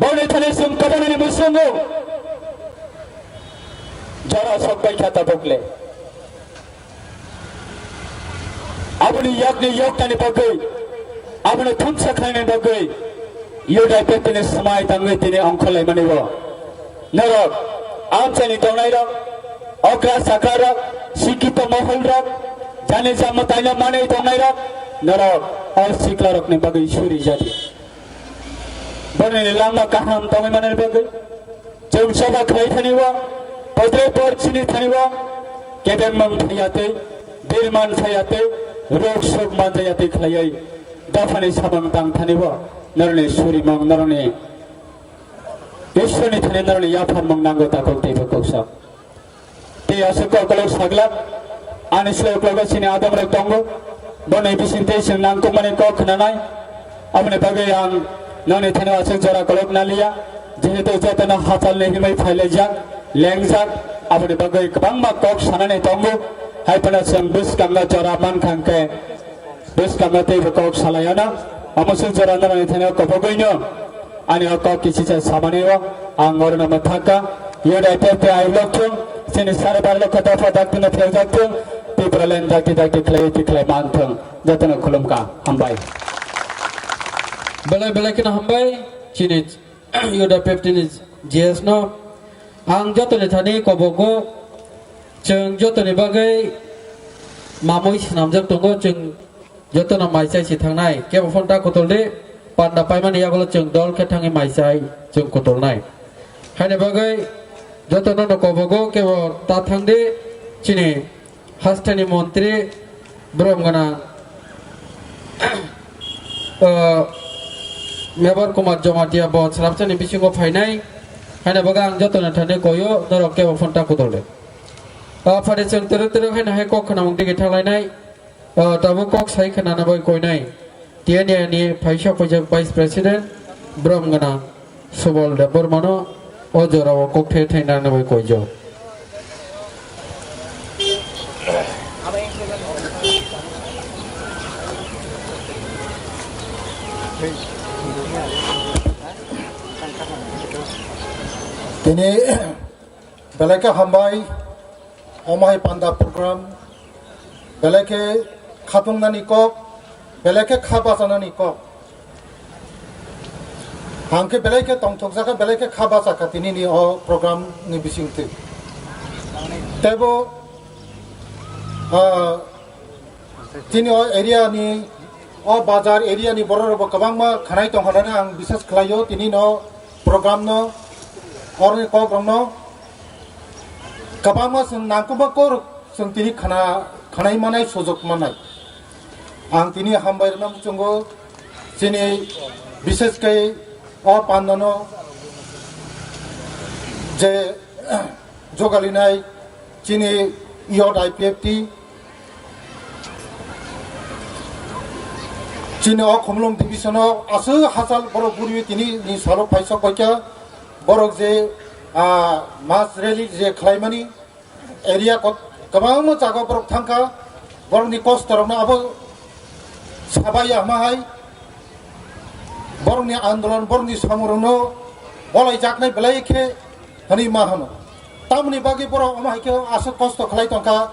Boni thani chwng kwbangni muchungo jora sok bai kha tabuk le. Aboni yakni yoktani bagwi, abono thumsa khlainani bagwi, U D P tini swmai tangwi tini ongkhorlaimani bo. Norok amchaini tongnairok, okra sakrarok, sikito moholrok, jani jamo taino manwi tongnairok, norok o siklarokni bagwi suri jadi. Boroni lama kaham tongwi manani bagwi chwng soba khlai thani o, potre por chini thani o, kebengmang thaya tei, birman thaya tei, rok sok man thaya tei khlaiwi dophani samung tang thani o, noroni surimung, noroni Ishwarni thani noroni yapharmung nango takhuk tei bukhuk sok. Tei aswk kok kolok saglak, ani slai uklogo chini adamrok tongo, boni bisingtwi chwng nangkukmani kok khwnanai. Aboni bagwi ang nokni thani aswk jora kolok naliya, jehetu jotono hachalni himwi phailaijak, lengjak, aboni bagwi kwbangma kok sanani tongo. Hai phano chwng bwskango jora mankha hwnkhe, bwskango teibo kok salai ano, omo se jora norokni thani o kobogwino ani o kok kisisa samani o ang orono mwthakha. Yodai tei tei ai lokthung, chini sare bar lokha dopha dakti no phiyokjakthung, Tipraland dakti dakti khlai tikhlai manthung. Jotono khulumkha, hambai. Belai belai kheno hambai, chini Yuda fifteen G S no. Ang jotoni thani kobogo, chwng jotoni bagwi mamui swnamjak tongo, chwng jotono mai chai si thangnai. Kebo phone ta kutuldi, panda paimani yagulo chwng dol khe thangwi mai chai chwng kutulnai. Haini bagwi jotono no kobogo, kebo ta thangdi, chini hasteni montri, borom gwnang, o, Mebar Kumar Jamatia bo srapsani bisingo phainai, haino bagwi ang jotoni thani koyo, norok kebo phone ta kutuldi. Aphari chwng twrwk twrwk haino hai kok khwnamung digi thanglainai. Ah, tabuk kok sai khwnana bai koinai. T N A ni phaisa phaijak Vice President, Brom Gwnang Subal Debbarmano o jorao kok the thainani bai koijak. Tini belai khe hambai, omo hai panda program, belai khe khatungnani kok, belai khe kha bachanani kok. Ang khe belai khe tongthokjak kha, belai khe kha bachak kha tinini o program ni bisingtwi. Tebo, ah, chini o area ni, o bazar area ni borok rok bo kwbangma khwnai tong hwnwi ang bisas khlaio, tini no program no, oroni kok rok no kwbangma chwng nangkukma kok rok chwng tini khwna, khwnai manai sujok manai. Ang tini hambai rwna muchungo chini bisas khe o panda no je jogalinai chini youth I P F T, chini o Khumulwng division o aswk hachal borok buriwi tini ni salo phaisok baikha. Borok je, ah, mass rally je khlaimani area kot-, kwbangma jaga borok thangkha, borokni kosto rokno abo sabai ya hwnahai, borokni andolon, borokni samung rokno bolai jaknai belai khe hwnwi ma hwno. Tamoni bagwi borok omo hai khe aswk kosto khlai tongkha,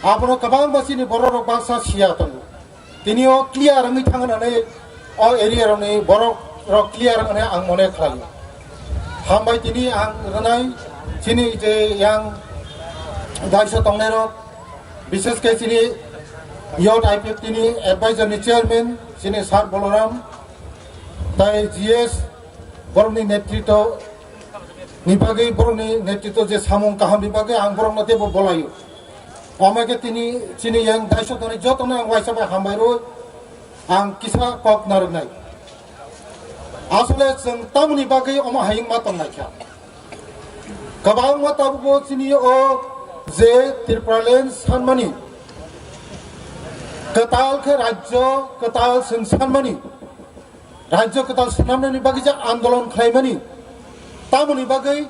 abono kwbangma chini borok rok baksa siya tongo. Tini o clear wngwi thang hwnwi o area rokni borok rok clear wngwi ang mone khlaio. Hambai tini ang rwnai chini je yang daisa tongnai rok, bishes khe chini youth I P F T ni advisor ni chairman chini Sir Boloram tai G S borokni netritwo ni bagwi, borokni netritwo je samung kaham ni bagwi ang borokno teibo bolaio. Omo khe tini chini yang daisa tongnai jotono ang waisa bai hambai rw, ang kisa kok narwknai. Asole chwng tamoni bagwi omo hayung ma tongnaikha. Kwbangma tabukbo chini o je Tripuraland sanmani, kwtal khe rajyo kwtal chwng sanmani, rajyo kwtal swnamnani bagwi je andolon khlaimani, tamoni bagwi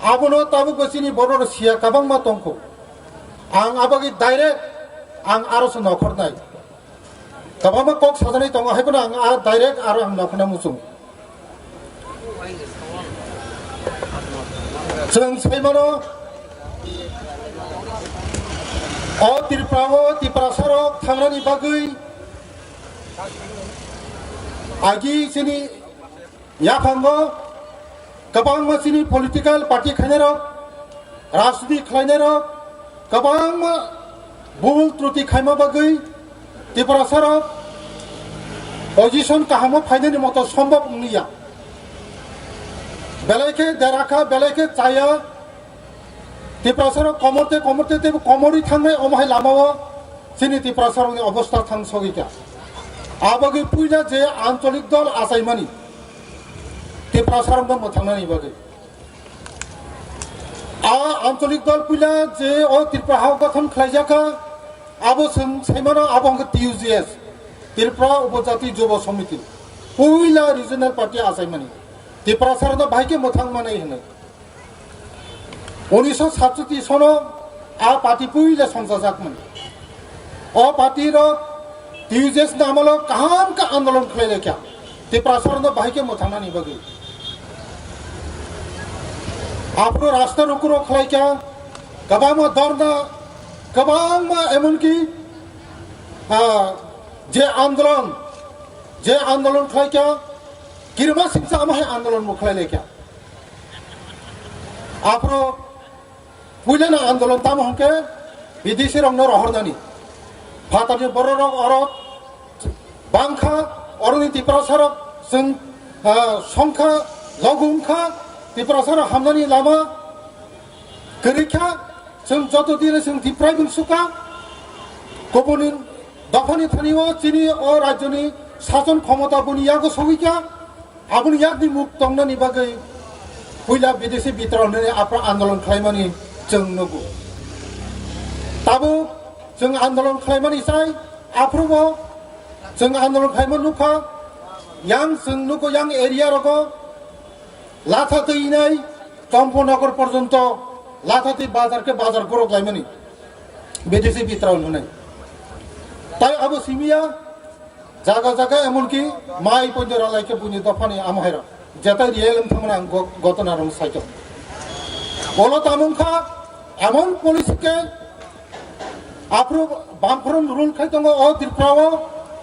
abono tabukbo chini borok siya kwbangma tongkho. Ang abagwi direct ang aro se nokhornai. Kwbangma kok sajaknai tongo, haiphano ang a direct aro ang nokhorna muchung. Chwng saimano, o Tripura o Tiprasa rok thangnani bagwi agi chini yaphango kwbangma chini political party khainairok, rajniti khlainairok kwbangma bul truti khaima bagwi Tiprasarok position kahamo phainani moto sombhob wngliya. Belai khe derakha, belai khe chaya, Tiprasarok komorte komorte teibo komorwi thangnai omo hai lamao chini Tiprasarokni obostha thang sogwi kha. Abagwi puila je ancholik dol achaimani Tiprasarokno mwthangnani bagwi. A ancholik dol puila je o Tripura hao gothon khlaijak kha, abo chwng saimano abo hwnkhe T U J S, Tripura Upojati Jubo Samiti. Puila regional party achaimani. Tiprasarokno bahai khe mwthang manai hwnwi. Unisho satchoti sono a party puila songchajakmani. O party rok T U J S ni amolo kaham khe andolon khlai laikha, Tiprasarokno bahai khe mwthangnani bagwi. Aphuru rasta rukuro khlaikha, kwbangma dorna, kwbangma emonki, ah, je andolon, je andolon khlaikha, kirima singsa ama hai andolon bo khlai laikha. Aphuru puilano andolon tamo hwnkhe B D C rokno rohornani. Phatarni bororok oro bangkha, oroni Tiprasarok chwng, ah, songkha, logu wngkha, Tiprasarok hamnani lama kwrwikha, chwng joto dine chwng Tiprai bwng sukha. Kubuni dophani thanio chini o rajyoni sason khomota boni yago sogwikha. Aboni yakni muk tongnani bagwi puila bidesi bitorok hinwi aphra andolon khlaimani chwng nugo. Tabuk chwng andolon khlaimani sai, aphrubo chwng andolon khlaima nukha, yang chwng nuko yang area rogo latha twi nai Chomponogor porjonto latha twi bazar khe bazar borok laimani B D C bitraw nunai. Tai abo simiya jaga jaga emonki mai poindo ralai khe buini dophani amo hairok. Jetai real wng thangmani ang go-, gotona rong saito. Olo tamung kha emon policy khe aphru bamphrum rule khai tongo o Tripura o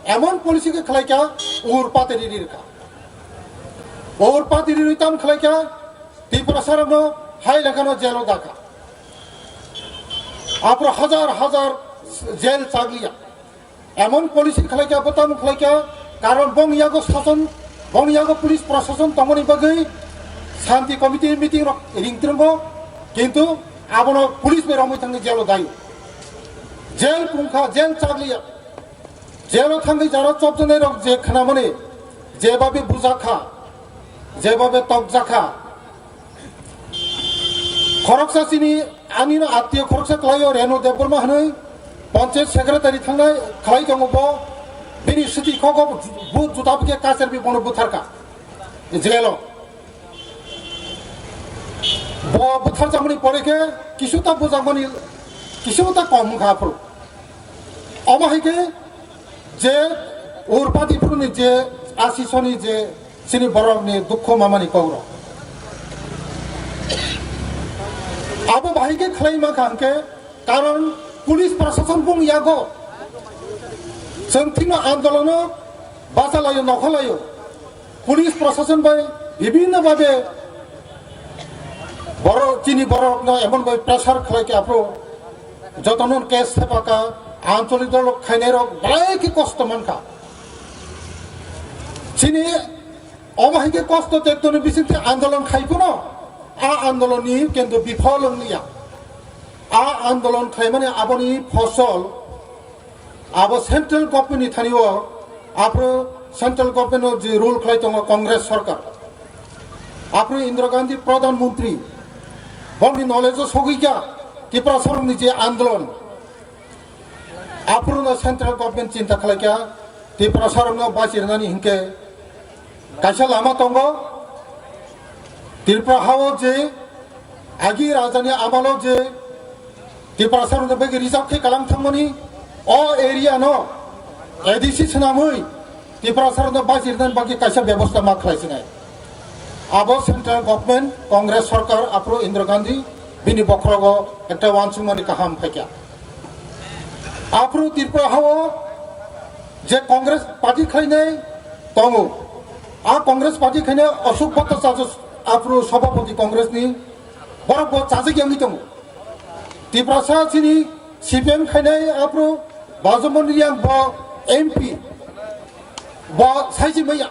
emon policy khe khlai kha ur pateri ri kha. Ur pateri ri tam khlai kha Tiprasa rokno hai lekhano jelo dakha. Aphru hajar hajar jail chaglia. Emon policy khlai kha, bwtang khlai kha, karon bong yago sason, bong yago police prosason tongmani bagwi Shanti Committee meeting rok ring trongo, kintu abono police bai romwi thangwi jelo daio. Jail pungkha, jail chaglia. Jelo thangwi jaro chopjaknai rok je khnamani, jebabe bujakha, jebabe tokjakha, Khoroksa chini ani no attiyo khoroksa khlaio Renu Debbarma hwnwi panchayat secretary thangnai khlai tongo bo bini swtwi kok bo juta bwkhe kacherwi bono butharka jailo. Bo butharjakmani pore khe kisuta bujakmani kisuta kom wngkha aphuru. Omo hai khe je urpati phuruni je asisoni je chini borokni dukhu mamani kokrok. Abo bahai khe khlai mankha hwnkhe, karon police prosason bung yago. Chwng thikno andolono bachalaio, nokholaio. Police prosason bai bibhinno bhabe borok, chini borokno emon bai pressure khlai khe aphuru jotono case sepaka, ancholik dol khainai rok belai khe kosto mankha. Chini omo hai khe kosto tektoni bisingtwi andolon khai phano a andolonni kintu bifol wngliya. A andolon khlaimani aboni phosol abo central government ni thani o aphuru central government o je rule khlai tongo Congress sarkar. Aphuru Indira Gandhi Pradhan Mantri bongni knowledge o sogwi kha Tiprasa rokni je andolon. Aphuru no central government chinta khlai kha Tiprasa rokno bachirnani hinkhe kaisa lama tongo. Tripura hao je agi rajani amalo je Tiprasa rokno bagi reserve khe kalang thangmani o area no A D C swnamwi Tiprasa rokno bachirnani bagwi kaisa bebosta ma khlai sinai. Abo central government, Congress sarkar, aphuru Indira Gandhi bini bokhorogo ekta uansukmani kaham phaikha. Aphuru Tripura hao je Congress party khainai tongo. A Congress party khainai Ashok Bhattacharya aphuru sabhapati Congress ni, borok bo chajak yangwi tongo. Tiprasa chini C P M khainai aphuru Bajomon Riyang bo M P bo saiji maya.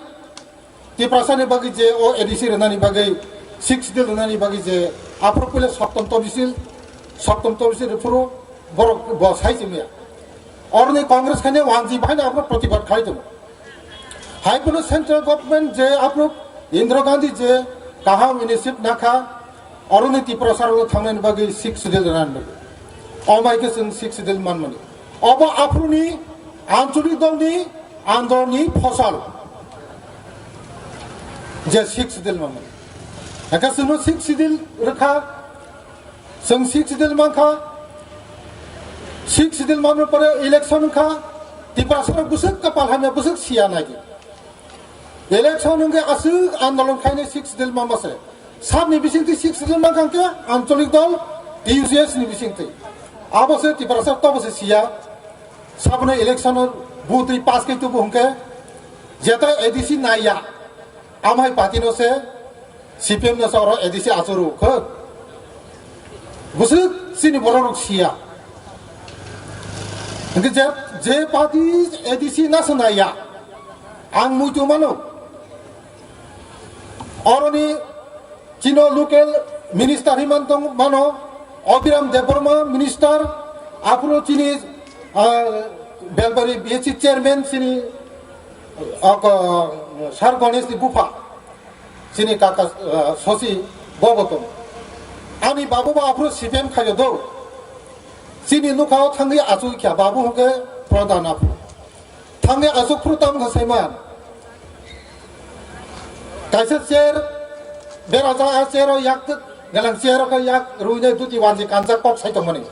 Tiprasa ni bagwi je o A D C rwnani bagwi, six schedule rwnani bagwi je aphuru puila Saptam Tobisil, Saptam Tobisil phuru borok bo sai chimya. Oroni Congress khainai wanji bahai na aphuru protibad khai tongo. Hai phano central government je aphuru Indira Gandhi je kaham initiative nakha, oroni Tiprasa rok thangnani bagwi six schedule rwnani bagwi. Omai khe chwng six schedule manmani. Obo aphuruni ancholik dolni andolni phosol je six schedule manmani. Eka chwngno six schedule rwkha, chwng six schedule mankha, six schedule manmani pore election wngkha, Tiprasa rok bwswk kapal hamya bwswk siya nai. Election wngkhe aswk andolon khainai six schedule manmase. Sabni bisingtwi six schedule mankha hwnkhe ancholik dol T U C S ni bisingtwi. Abo se Tiprasa tobo se siya. Sabno election o butwi pass khe tubu hwnkhe jeta A D C naiya. Amhai party no se C P M no se oro A D C achuru kho. Bwswk chini borok rok siya. Hwnkhe je, je party A D C na se naiya. Ang muitu mano. Oroni chino local minister himan tong mano, Abhiram Debbarma minister, aphuru chini, ah, Belbari B H C chairman chini, ah, ko-, Sir Ganesh ni bupha, chini kaka, ah, Sosi bobo tong. Ani babu bo aphuru C P M khayo do. Chini nokha o thangwi achuk kha, babu hwnkhe prodhan aphuru. Thangwi achuk phuru tamo kha saiman. Kaisa chair, berajak a chair o yak, galang chair o khe yak rwinai duti wanji kanjak kok sai tongmani.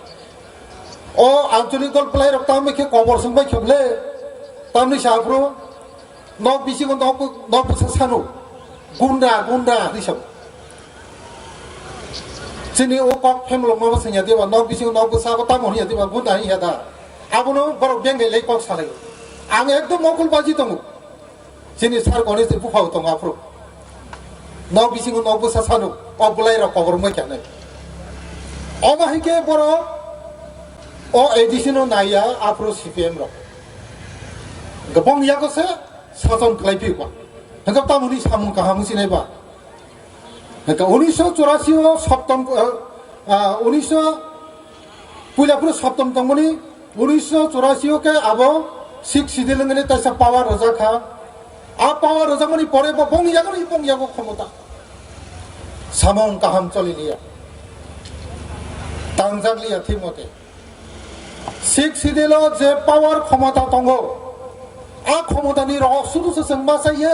O anchalik dol bwlai rok tamo khe kobor swngbai khe bwle, tamni sa aphuru. Nok bisingo nok, nok bwsa sanu. Gunda, gunda, hinwi sabo. Chini o kok phemlok ma bwsanya diba, nok bisingo nok bwsa abo tamo hinya diba, gunda hinya da. Abono borok bengbai lai kok salai. Ang ekdom mokol baji tongo. Chini sar goni se buphao tongo aphuru. Nok bisingo nok bwsa sanu, o bwlai rok kobor wngbai kha nai. Omo hai khe borok o A D C no naiya aphuru C P M rok. Gabang yago se sason khlai phi ba. Hwnkhe tamoni samung kaham sinai ba. Hwnkhe unisho churasi o soptom, ah, ah, unisho puila phuru soptom tongmani, unisho churasi o khe abo six schedule wngmani taisa power rwjak kha. A power rwjakmani pore bo bong yago ni bong yago khomota. Samung kaham choli liya. Tangjak liya thik mote. Six schedule o je power khomota tongo, a khomota ni rohok suru se chwng ma chaiye.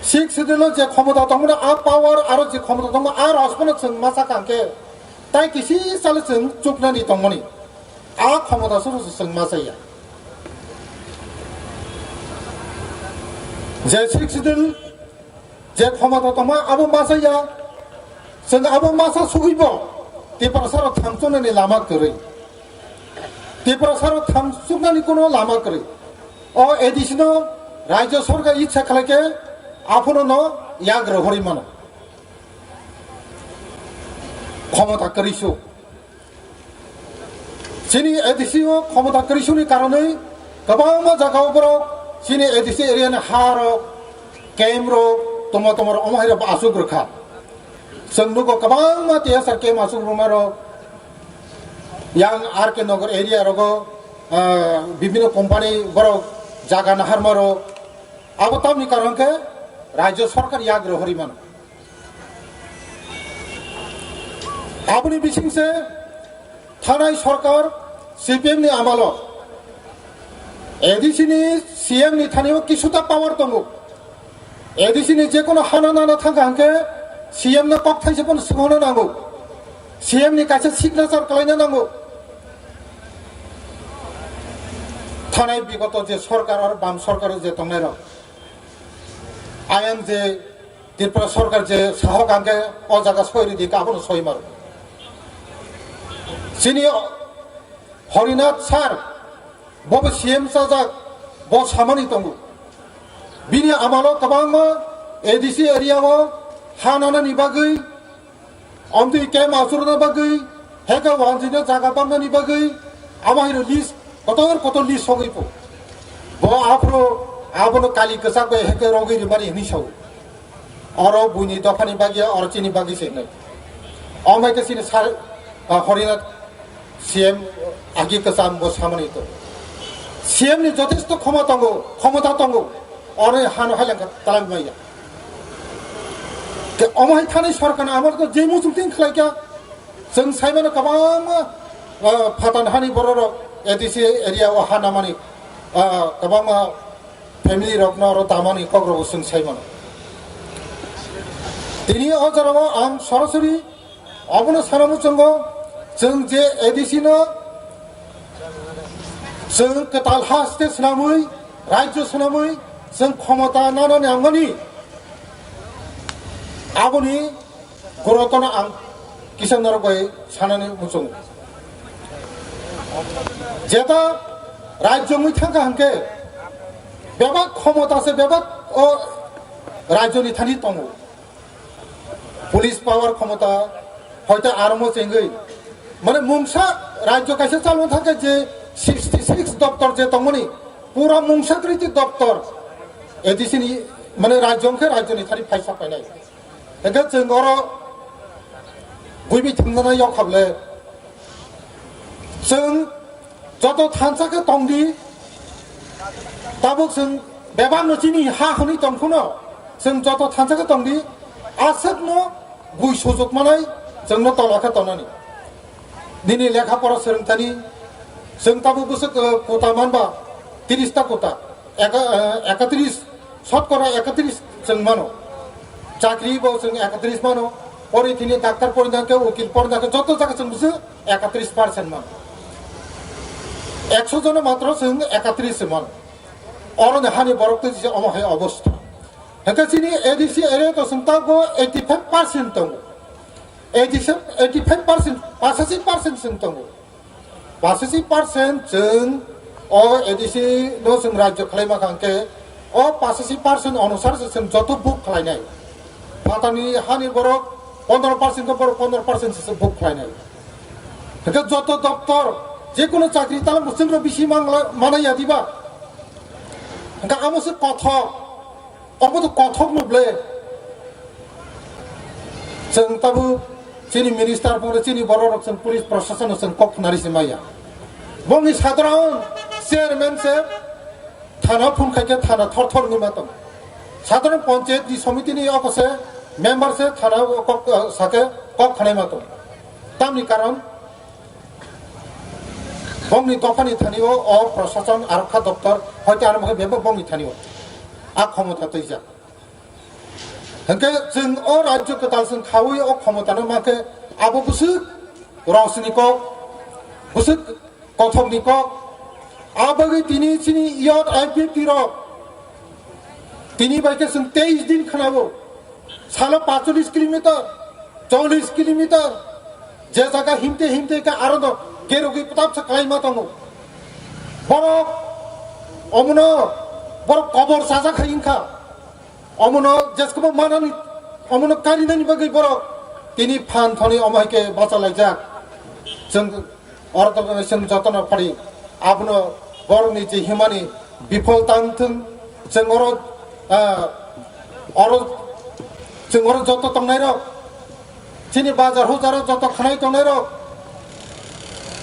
Six schedule o je khomota tongmani a power aro je khomota tongma a rosmano chwng ma chakha hwnkhe tai kisi salo chwng chuknani tongmani a khomota suru se chwng ma chaiya. Je six schedule je khomota tongma abo ma chaiya, chwng abo ma cha sugwibo Tiprasa rok thangchonani lama kwrwi. Tiprasa rok thangchuknani kuno lama kwrwi. O A D C no Rajya Sarkar ichha khlai khe aphuno no yak rohorwi mano. Khomota kwrwi su. Chini A D C o khomota kwrwi suni karonwi kwbangma jaga o borok chini A D C area ni ha rok, camp rok, tongma tongma rok omo hai rok bo achuk rwkha. Chwng nugo kwbangma T S R camp achuk rwma rok. Yang R K Nagar area rogo, ah, bibhinno company borok jaga naharma rok. Abo tamni karon khe Rajya Sarkar yak rohorwi mano. Aboni bising se thanai sarkar C P M ni amalo A D C ni C M ni thani o kisuta power tongo. A D C ni jekono hana nana thangkha hwnkhe C M no kok thaisa phano swngna nango. C M ni kaisa signature kalaina nango. Thanai bigoto je sarkar aro bam sarkar je tongnai rok, ayang je Tripura sarkar je sahok hwnkhe o jaga soi ridi, abono soi maro. Chini Harinath sir, bo bo C M chajak, bo samani tongo. Bini amalo kwbangma A D C area o ha nanani bagwi, omtwi camp achurna bagwi, heka wanjino jaga bamnani bagwi, abo hai list, kotor kotor list sogwi po. Bo aphuru abono kali kwchak bai heka rogwi rimani hinwi sao. Oro buini dophani bagwi, oro chini bagwi se hinwi. Omo hai khe chini sar, ah, Harinath C M agi kwcham bo samani to. C M ni jothesto khoma tongo, khomota tongo. Oro hano hailangkha talang maya. Ke omo hai thani sarkar amar to je muchung tin khlai kya. Chwng saimano kwbangma, ah, phatan hani bororok A D C area o ha namani, ah, kwbangma family rokno oro damani kokrok bo chwng saimano. Tini o jorao ang sorasori abono sana muchungo, chwng je A D C no chwng kwtal ha state swnamwi, rajyo swnamwi chwng khomota nanani nangmani aboni gorotono ang kisa norok bai sanani muchungo. Jeta rajyo wngwi thangkha hwnkhe bebak khomota se bebak o rajyoni thani tongo. Police power khomota hoite armo chengwi. Mane mungsa rajyo kaisa chalwi thangkhe je sixty six doptor je tongmani pura mungsa kriti doptor A D C ni mane rajyo wngkhe rajyoni thani phaisa painai. Hingke chwng oro buibi thumnana yok kha bwle. Chwng joto thansa khe tong di. Tabuk chwng bebak no chini ha hwnwi tong phano chwng joto thansa khe tong di. Aswk no bui sujuk manai chwng no tola khe tongnani. Nini lekha pora swrwngthani, chwng tabuk bwswk, eh, kota manba, tiris ta kota, eka-, eh, ekatris, sotkora ekatris chwng mano. Chakri bo chwng ekatris mano, pori thini daktar porina khe, ukil porina khe, joto jaga chwng bwswk ekatris percent mano. Ekso jono matro chwng ekatris se mano. Oroni hani borok twi se omo hai obostha. Hwnkhe chini A D C area to chwng tabuk eighty five percent tongo. Eighty-seven, eighty-five percent, pachashi percent chwng tongo. Pachashi percent chwng o A D C no chwng rajyo khlaima kha hwnkhe, o pachashi percent onusar se chwng joto book khlainai. Phatani hani borok pondro percent khe borok pondro percent se book khlainai. Hwnkhe joto doptor, jekunu chakri tala mwswng rok bisi mangla, manai ya diba? Hwnkhe amo se kothok. Obo to kothok no ble. Chwng tabuk chini minister phone chini borok rok chwng police proshasano chwng kok khnari se maya. Bongni sadharon chairman se thana phone khai khe thana thor thor ni matom. Sadharon panchayat ni somiti ni oko se member se thana o kok, eh, sake kok khnai matom. Tamni karon Bongni dophani thani o, o proshashan arokha doptor hoite aro mokhe bebak bongni thani o. A khomota twijak. Hwnkhe chwng o rajyo kwtal chwng khaui o khomota no mankhe abo bwswk rosni kok, bwswk kothokni kok. A bagwi tini chini youth I P F T rok tini bai khe chwng teis din khwnao. Salo pachulis kilometer, cholis kilometer, je jaga himte himte khe aro no gerogwi pwtap sa khlaima tongo. Borok omono borok kobor sajak hai wngkha. Omono jeskabo manani, omono karinani bagwi borok tini phan thoni omo hai khe bacha laijak. Chwng Oro to chwng jotono phari abono borokni je himani bifol tang thung, chwng oro, ah, oro chwng oro joto tongnairok, chini bazar hujaro joto khanai tongnairok,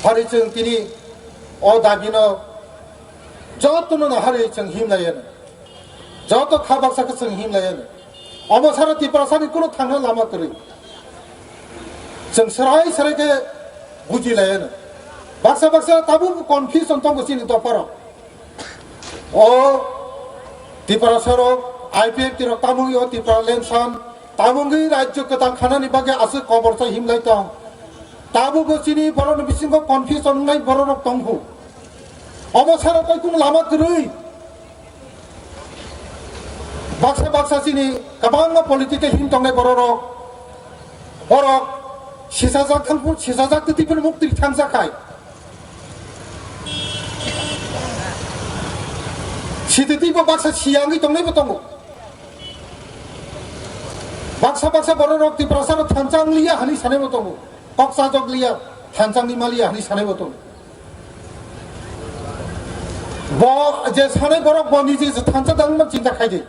phari chwng tini o dabino jotono nahari chwng himlaiya. Joto kha baksa khe chwng himlaiya. Omo sara Tiprasani kuno thangna lama kwrwi. Chwng srai srai khe bujilaiya. Baksa baksa tabuk confusion tongo chini dopharo. O Tiprasarok, I P F T rok tamungwi o Tipraland san, tamungwi rajyo kwtal khanani bagwi aswk kobor chai himlai tong. Tabukbo chini borokni bisingo confusion wngnai bororok tongkhu. Omo sara tei kuno lama kwrwi. Baksa baksa chini kwbangma political him tongnai bororok, borok sisajak thangphuru, sisajak twi phano muktwi thangjak hai. Sitwi twibo baksa siyangwi tongnaibo tongo. Baksa baksa bororok Tiprasano thansa wngliya hwnwi sanaibo tongo. Kok chajok liya, thansa wngwi maliya hwnwi sanaibo tongo. Bo je sanai borok bo niji je thansa dangma chinta khaidi.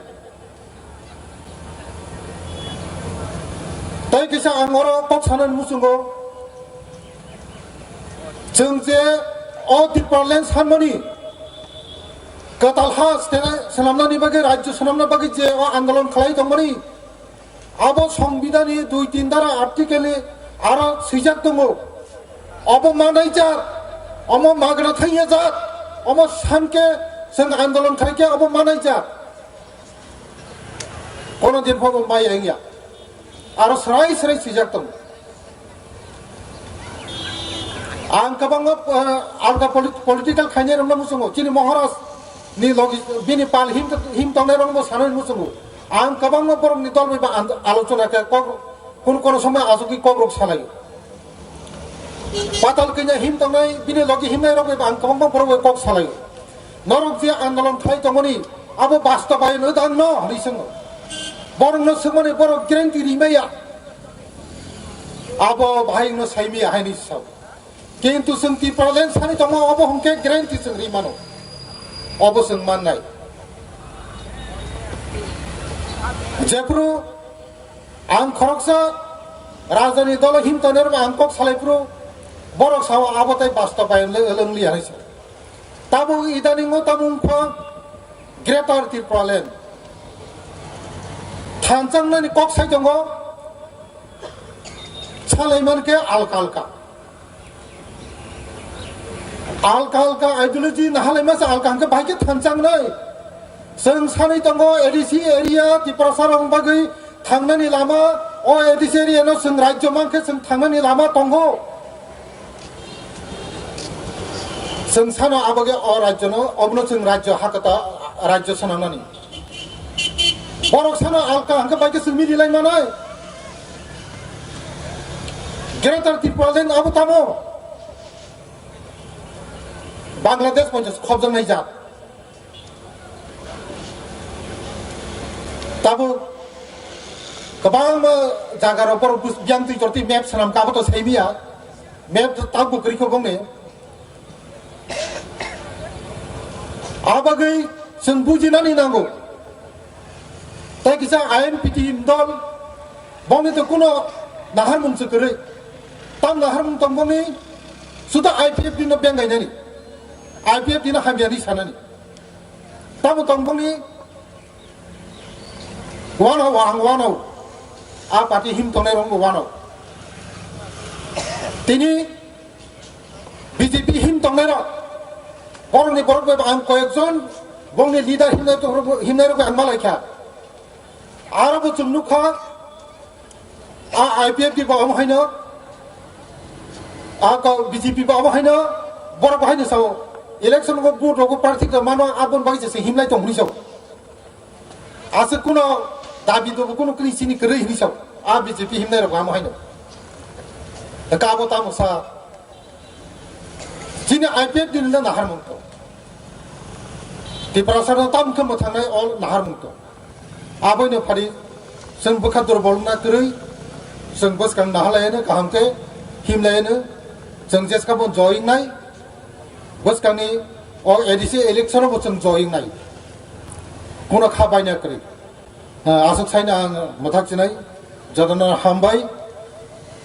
Tai kisa ang oro kok sanani muchungo. Chwng je o Tipraland sanmani kwtal ha sena-, swnamnani bagwi, rajyo swnamna bagwi je o andolon khlai tongmani, abo Songbidani dui tin dara article ni aro swijak tongo. Obo manai jat, omo magna thangya jat, omo sanke chwng andolon khaikhe obo manai jat. Kono din phobo mai wngya. Aro srai srai swijak tongo. Ang kwbangma, eh, alga polit-, political khainai rokno muchungo. Chini Maharaj ni logi, bini pal him, him tongnai rokno sanai muchungo. Ang kwbangma borok ni dol bai ba and-, alochona khe kok, kono kono somoi achugwi kok rok salai. Patal kanya him tongnai, bini logi himnai rok bai ba ang kwbangma borok bai kok salai. Norok je andolon khlai tongmani, abo bastobayon no dang no, hwnwi swngo. Borokno swngmani borok guarantee rimaya. Abo bahai no saimaya, haini sao. Kintu chwng Tipraland sani tongo, obo hwnkhe guarantee chwng ri mano. Obo chwng mannai. Jephru ang khoroksa rajani dolo him tongnai rok ang kok salai phuru borok sao abo tai bastobayon le-, lwng liya hai se. Tabuk idaningo tamo wngkha Greater Tipraland. Thansangnani kok sai tongo, salai mankhe alka alka. Alka alka ideology nahalaima se alka hwnkhe bahai khe thanchang nai. Chwng sanwi tongo A D C area Tiprasa rok bagwi thangnani lama, o A D C area no chwng rajyo mankhe chwng thangnani lama tongo. Chwng sano abagwi o rajyo no, obono chwng rajyo hakata rajyo swnamnani. Borok sano alka hwnkhe bahai khe chwng mililai manai. Greater Tipraland abo tamo? Bangladesh ponchas khobjaknai jat. Tabuk kwbangma jagarok borok bus-, biyang twi chortwi map swnam kabo to saimiya. Map tabuk kwrwi kho bongni. Abagwi chwng bujinani nango. Tai kisa I N P T dol, bongni to kuno naharmung se kwrwi. Tam naharmung tong bongni suda I P F T no bengainani. I P F T no hamyani sanani. Tamo tong bongni wano, ang wano. A party him tongnai rong wano. Tini B J P him tongnai rok. Borokni borok bai ang koyekjon bongni leader himnai to-, himnai rok ang malai kha. Aro bo chwng nukha, a I P F T bo amo haino, a ko B J P bo amo haino, borok bo haino sao. Election go vote rogo party to mano abon bagwi se himlai tong hwnwi sao. Aswk kuno dabi do kuno kri sini kwrwi hwnwi sao. A B J P himnai rok amo haino. Ka abo tamo sa. Chini I P F T ni no naharmung to. Tiprasa no tam khe mwthangnai o naharmung to. Aboni phari chwng bwkha durbol wngna kwrwi, chwng bwskang naharlaiyano kaham khe himlaiyano, chwng jeska bo joingnai, bwskangni o A D C election bo chwng joingnai. Kuno kha baina kwrwi. Ah, aswk saino ang mwthak chinai, jotono hambai,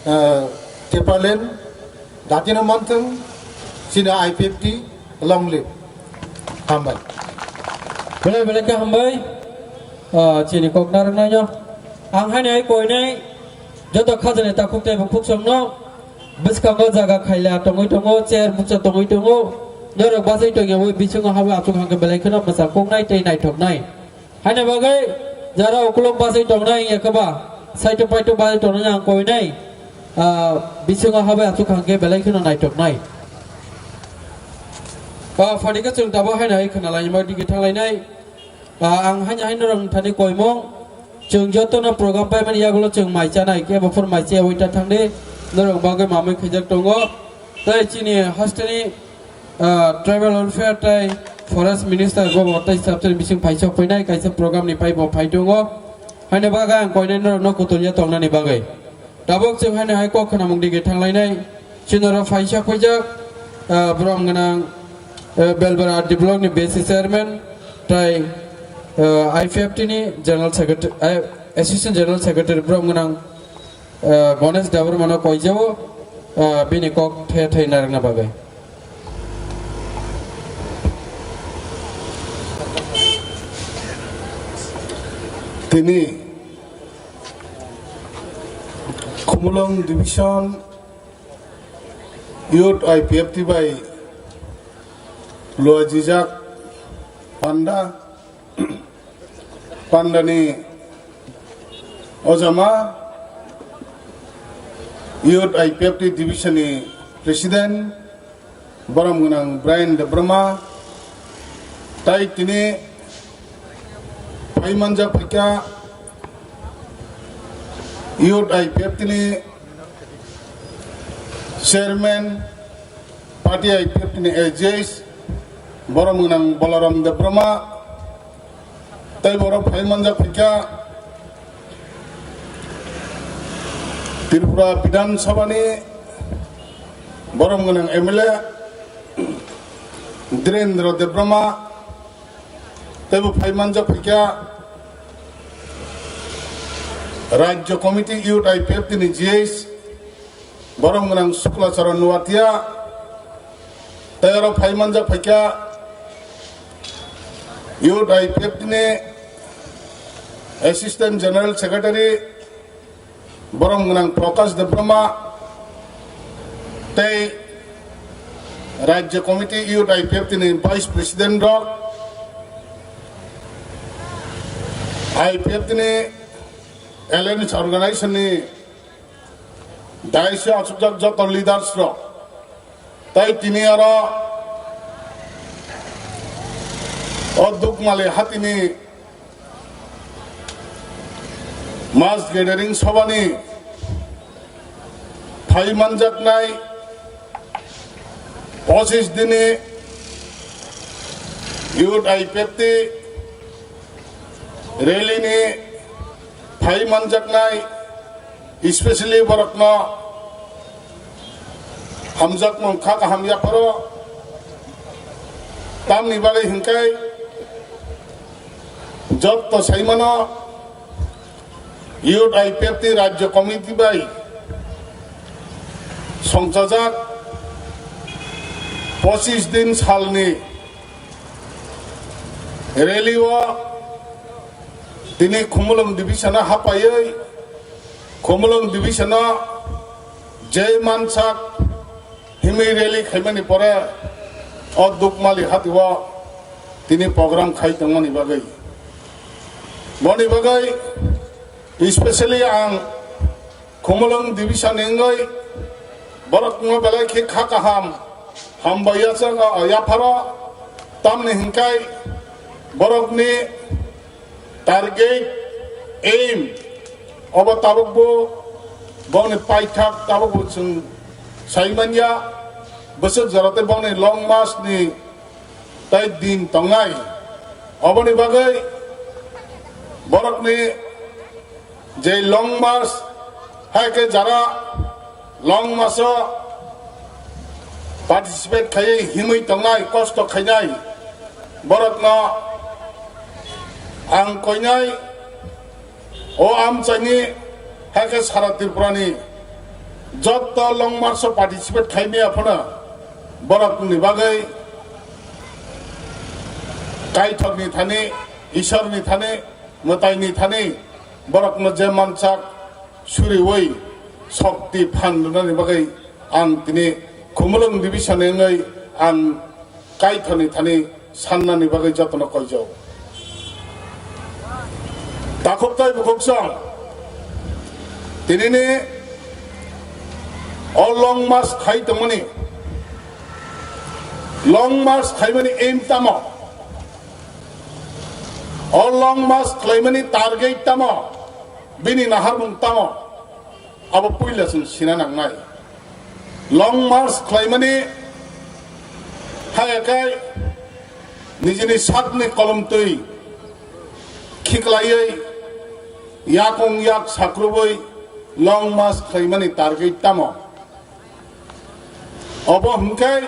ah, Tipraland, datino mantwng, chini I P F T, long live. Hambai. Belai belai khe hambai, ah, chini kok narwknaino. Ang haino hai koinai, joto khajani takhuk tei bukhuk songno, bwskango jaga khaila tongwi tongo, chair bukcha tongwi tongo, norok bachai tongyawi bisingo habo achuk hangkhe belai kheno mwchang koknai tei naithoknai. Haini bagwi jara ukulok bachai tongnai wngya khe ba, saito paito bachai tongnai ang koinai, ah, bisingo habai achuk hangkhe belai kheno naithoknai. Ba phani khe chwng tabuk haino hai khwnalaima digi thanglainai. Ah, ang haino haino rang thani koimung. Chwng jotono program paimani yagulo chwng mai chanai, kebo phur mai chayawi ta thangdi. Norok bagwi mamwi khaijak tongo. Tei chini hasteni ah, Tribal Welfare tei Forest Minister bo bo tei sabchani bising phaisok phainai kaisa program ni pai bo phai tongo. Haini bagwi ang koinai norokno kutulya tongnani bagwi. Tabuk chwng haino hai kok khwnamung digi thanglainai. Chini oro phaisok phaijak, ah, borom gwnang, eh, Belbara R D block ni B C chairman tei, eh, I P F T ni general secretary, eh, assistant general secretary borom gwnang, eh, Ganesh Debbarma no koijao, eh, bini kok the thai narwkna bagwi. Tini Khumulwng Division Youth I P F T bai luajijak panda, pandani ojama Youth I P F T Division ni President, borom gwnang Brian Debbarma, tai tini phai manjak phaikha Youth I P F T ni Chairman, Party I P F T ni A G S, borom gwnang Balaram Debbarma, tei borok phai manjak phaikha Tripura Bidhan Sabha ni borom gwnang M L A Dhirendra Debbarma, tei bo phai manjak phaikha Rajya Committee Youth I P F T ni G S, borom gwnang Sukla Charan Nuatia, tei oro phai manjak phaikha Youth I P F T ni Assistant General Secretary, borom gwnang Prakash Debbarma, tei Rajya Committee Youth I P F T ni Vice President rok, I P F T ni Alliance Organization ni daisi achukjak joto leaders rok, tai tini aro o Dukmali hatini mass gathering sobani phai manjaknai pochis dini Youth I P F T rally ni phai manjaknai, especially borokno hamjakmung kha kaham yapharo. Tamni bagwi hinkai jotto saimano Youth I P F T Rajya Committee bai songchajak pochis din salni rally o tini Khumulwng division o hapaiwi Khumulwng division o je mansak himwi rally khaimani pore o Dukmali hati o tini program khai tongmani bagwi. Boni bagwi specially ang Khumulwng division ni wngwi borokno belai khe kha kaham hambai yachak yapharo, tamni hinkai borokni target, aim obo tabukbo bongni paithak tabukbo chwng sai manya, bwswk jora tei bongni long march ni tai din tongnai. Oboni bagwi borokni je long march, hai khe jara long march o participate khaiwi himwi tongnai, kosto khainai, borokno ang koinai. O amchaini hai khe sara Tripurani jotto long march o participate khaimaya phano borokni bagwi kaithokni thani, Isorni thani, mwtaini thani borokno je mansak suriwi shokti phan rwnani bagwi ang tini Khumulwng division ni wngwi ang kaithokni thani sannani bagwi jotono koijao. Takhuk tei bukhuk song tinini o long march khai tongmani, long march khaimani aim tamo? O long march khlaimani target tamo? Bini naharmung tamo? Abo puila chwng sina nangnai. Long march khlaimani haya khe nijini sakni kolomtwi khiklaiwi yakung yak sakrubwi long march khlaimani target tamo? Obo hwnkhe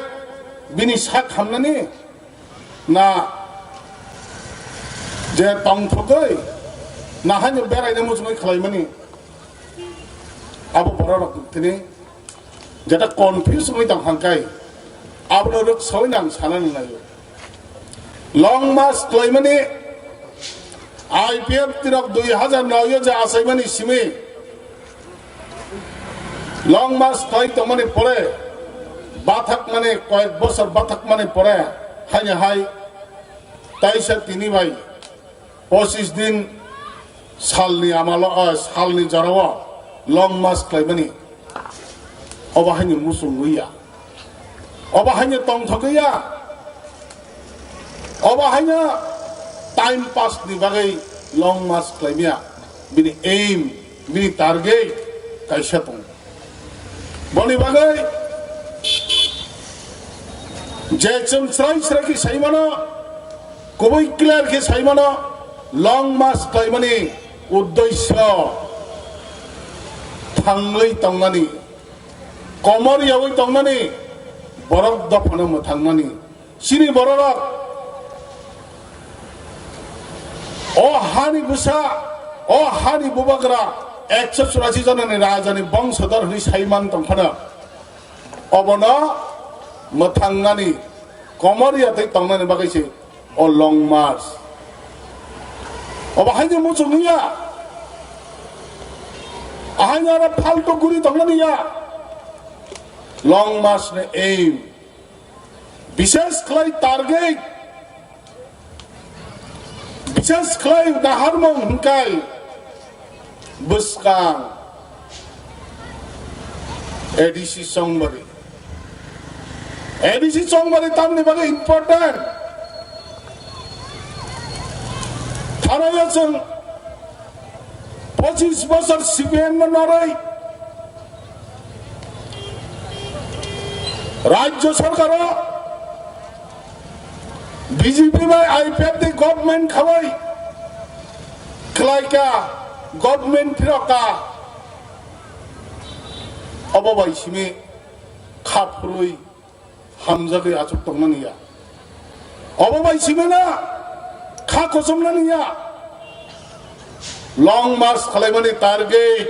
bini sak hamnani na je tongthogwi na haino beraina muchungwi khlaimani? Abo bororok tini jeta confuse wngwi tong hangkai, abono rwksawi nang sana nanglaio. Long march khlaimani I P F T rok dui hazar noi o je achaimani simi long march khlai tongmani pore, bathakmani koyek bosor bathakmani pore haino hai taisa tini bai pochis din salni amalo, ah, salni jorao long march khlaimani, obo haino muchungwi ya, obo haino tongthogwi ya, obo haino time pass ni bagwi long march khlaimaya. Bini aim, bini target kaisa tongo. Boni bagwi je chwng srai srai khe sai mano, kubui clear khe sai mano, long march khlaimani uddesyo thangwi tongnani, komor yaui tongnani, borok dophano mwthangnani. Chini bororok o hani bwsa, o hani bubagra ekso churasi jonani rajani bongsodor hwnwi sai man tongphano, obono mwthangnani, komor yatwi tongnani bagwi se o long march. Obo haino muchung ya, ahaino aro phalto guri tongnani ya. Long march ni aim Bishes khlai target, bishes khlai naharmung hwnkhe bwskang A D C Chongbari. A D C Chongbari tamni bagwi important. Thanayo chwng pochis bosor C P M no norwi Rajya Sarkar o B J P bai I P F ni government khawi khlaika, government phirokka, obo bai simi kha phurwi hamjagwi achuk tongnani ya. Obo bai simena kha kochomnani ya. Long march khlaimani target,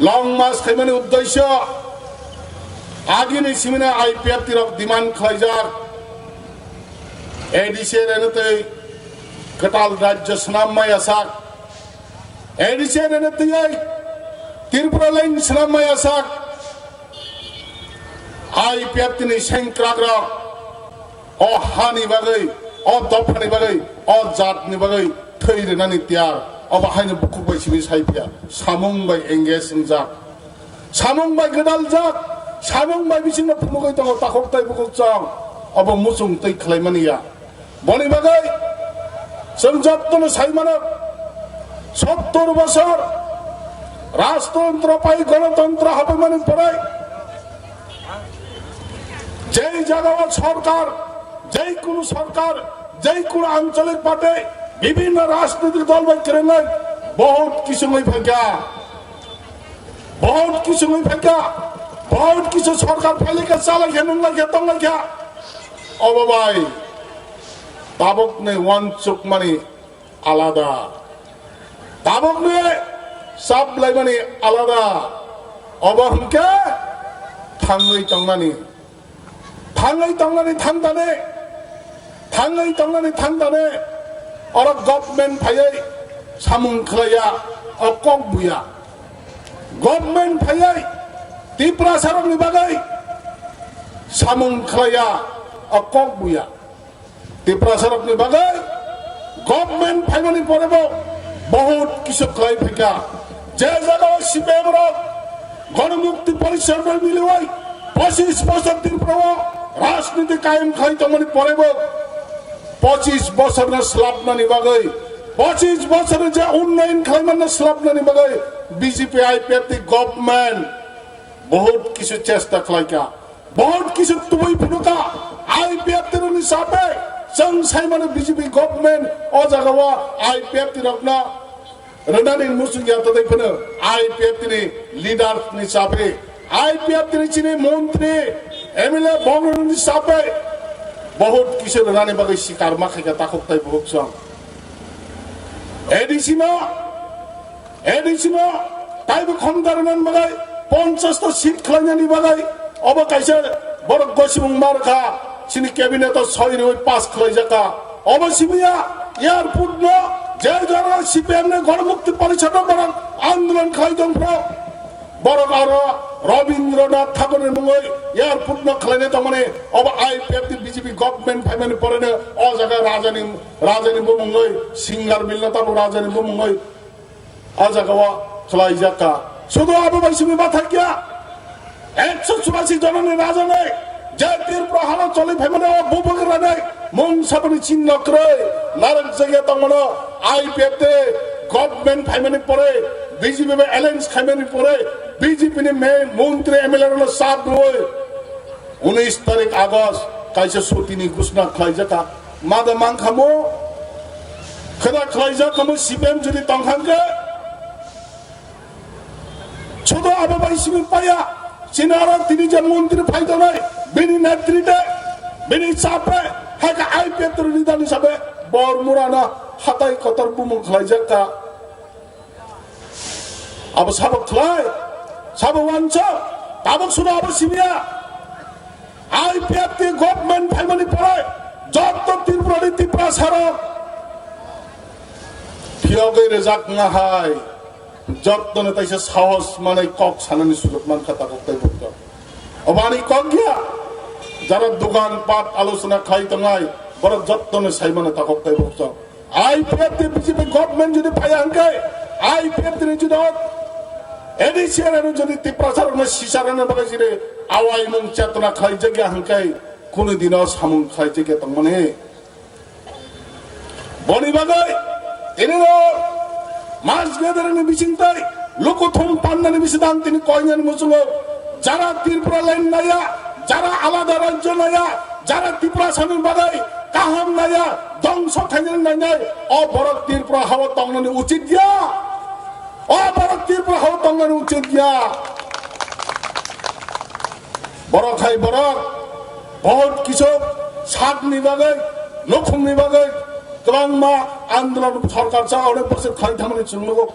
long march khlaimani uddesyo, agini simena I P F T rok demand khlaijak. A D C reno tei kwtal rajya swnam maya sak. A D C reno tei Tripura line swnam maya sak. I P F T ni sengkrak rok o hani bagwi, o dophani bagwi, o jatni bagwi thwi rwnani tiyar. Obo haino bukhuk bai simi sai phiya, samung bai engage wngjak, samung bai gwdaljak, samung bai bisingno phunugwi tongo takhuk tai bukhuk chwng. Obo muchung twi khlaimani ya. Boni bagwi chwng jottono sai mano, sottor bosor rajtontro pai gonotontro habaimani pore jei jagao sorkar, jei kunu sorkar, jei kunu ancholik party, bibhinno rajnitik dol bai kwrwngnai bahut kisu wngwi phaikha, bahut kisu wngwi phaikha, bahut kisu sorkar phailaikha, chalaikha, nunglaikha, tonglaikha. Obo bai tabukni uansukmani alada, tabukni chaplaimani alada. Obo hwnkhe thangwi tongnani, thangwi tongnani thangdani, thangwi tongnani thangdani. Oro government phaiwi samung khlaiya, o kok buya. Government phaiwi Tiprasarokni bagwi samung khlaiya, o kok buya. Tiprasarokni bagwi government phaimani porebo bahut kisu khlai phaikha. Je jagao C P M rok Ganamukti Porishad bai miliwi pochis bosor Tripura o rajniti kayam khlai tongmani porebo pochis bosorno swlapnani bagwi, pochis bosorni je unnayan khlaimanno swlapnani bagwi B J P I P F ni government bahut kisu chesta khlaikha. Bahut kisu tubui phunukha I P F T rokni chape, chwng saimano B J P government o jagao I P F T rokno rwnani muchung ya tadai phano I P F T ni leaders ni chape, I P F T ni chini montri, M L A bongni chape bahut kisu rwnani bagwi sikar ma khaikha takhuk tai bukhuk chwng. A D C no A D C no taibo khomda rwnani bagwi, ponchash ta seat khlainani bagwi, obo kaisa borok gosimung ma rwkha, chini cabinet o soi rwi pass khlaijakha. Obo simi ya, airport no je jora C P M ni Ganamukti Porishad no borok andolon khlai tongphro, borok aro Rabindranath Thakurni mungwi airport no khlainai tongmani, obo I P F ni B J P government phaimani poreno o jaga rajani, rajani bumungwi, Singar Mill no tamo rajani bumungwi. O jaga o khlaijak kha. Sudu abo bai simi bathakya. Ekso churasi jonani rajanai je Tripura hano choli phaimani o bubagra nai mung sabani chinno kwrwi narwk jagya tongmano I P F T government phaimani pore B J P bai alliance khaimani pore B J P ni me montri M L A rokno sap rwui unis tarik August kaisa sutini gusna khlaijak kha. Mada mangkhamo, kheda khlaijak khamo C P M jodi tongkhang khe, chodo abo bai simi paya, chini aro tini je montri phai tongnai, bini netrite, bini chape, hai khe I P F ni leader ni chape, bor murana hatai kotor bumung khlaijak kha. Abo sabo khlai, sabo wansa, tabuk suno abo simiya. I P F ni government phaimani pore jotto Tripura ni Tiprasa rok phiyogwi rwjak wngya hai, jotto no taisa sahos manwi kok sanani sujok mankha tabuk tei bukto. Obo ani kok ya. tara dogan pat alochona khai tongnai, borok jottoni saimano takhuk tei bokchok. I P F T B J P government jodi phaiya hwnkhe, I P F T ni jodi A D C area no jodi Tiprasa rokno sisa rwna bagwi jodi awai mung chetona khlaijak ya hwnkhe, kunu dino samung khlaijak ya tongmani. Boni bagwi tini no mas gathering ni bising tei lukuthum pannani bising ang tini koinani muchungo jara Tripura line naya, jara alada rajyo naya, jara Tiprasa ni bagwi kaham naya, dongso khainani nainai, o borok Tripura hao tongnani uchit ya, o borok Tripura hao tongnani uchit ya. Borok hai borok, bahut kisu sakni bagwi, nukhungni bagwi, kwbangma andolon sorkar cha onek bosor khai thamani chwng nugo.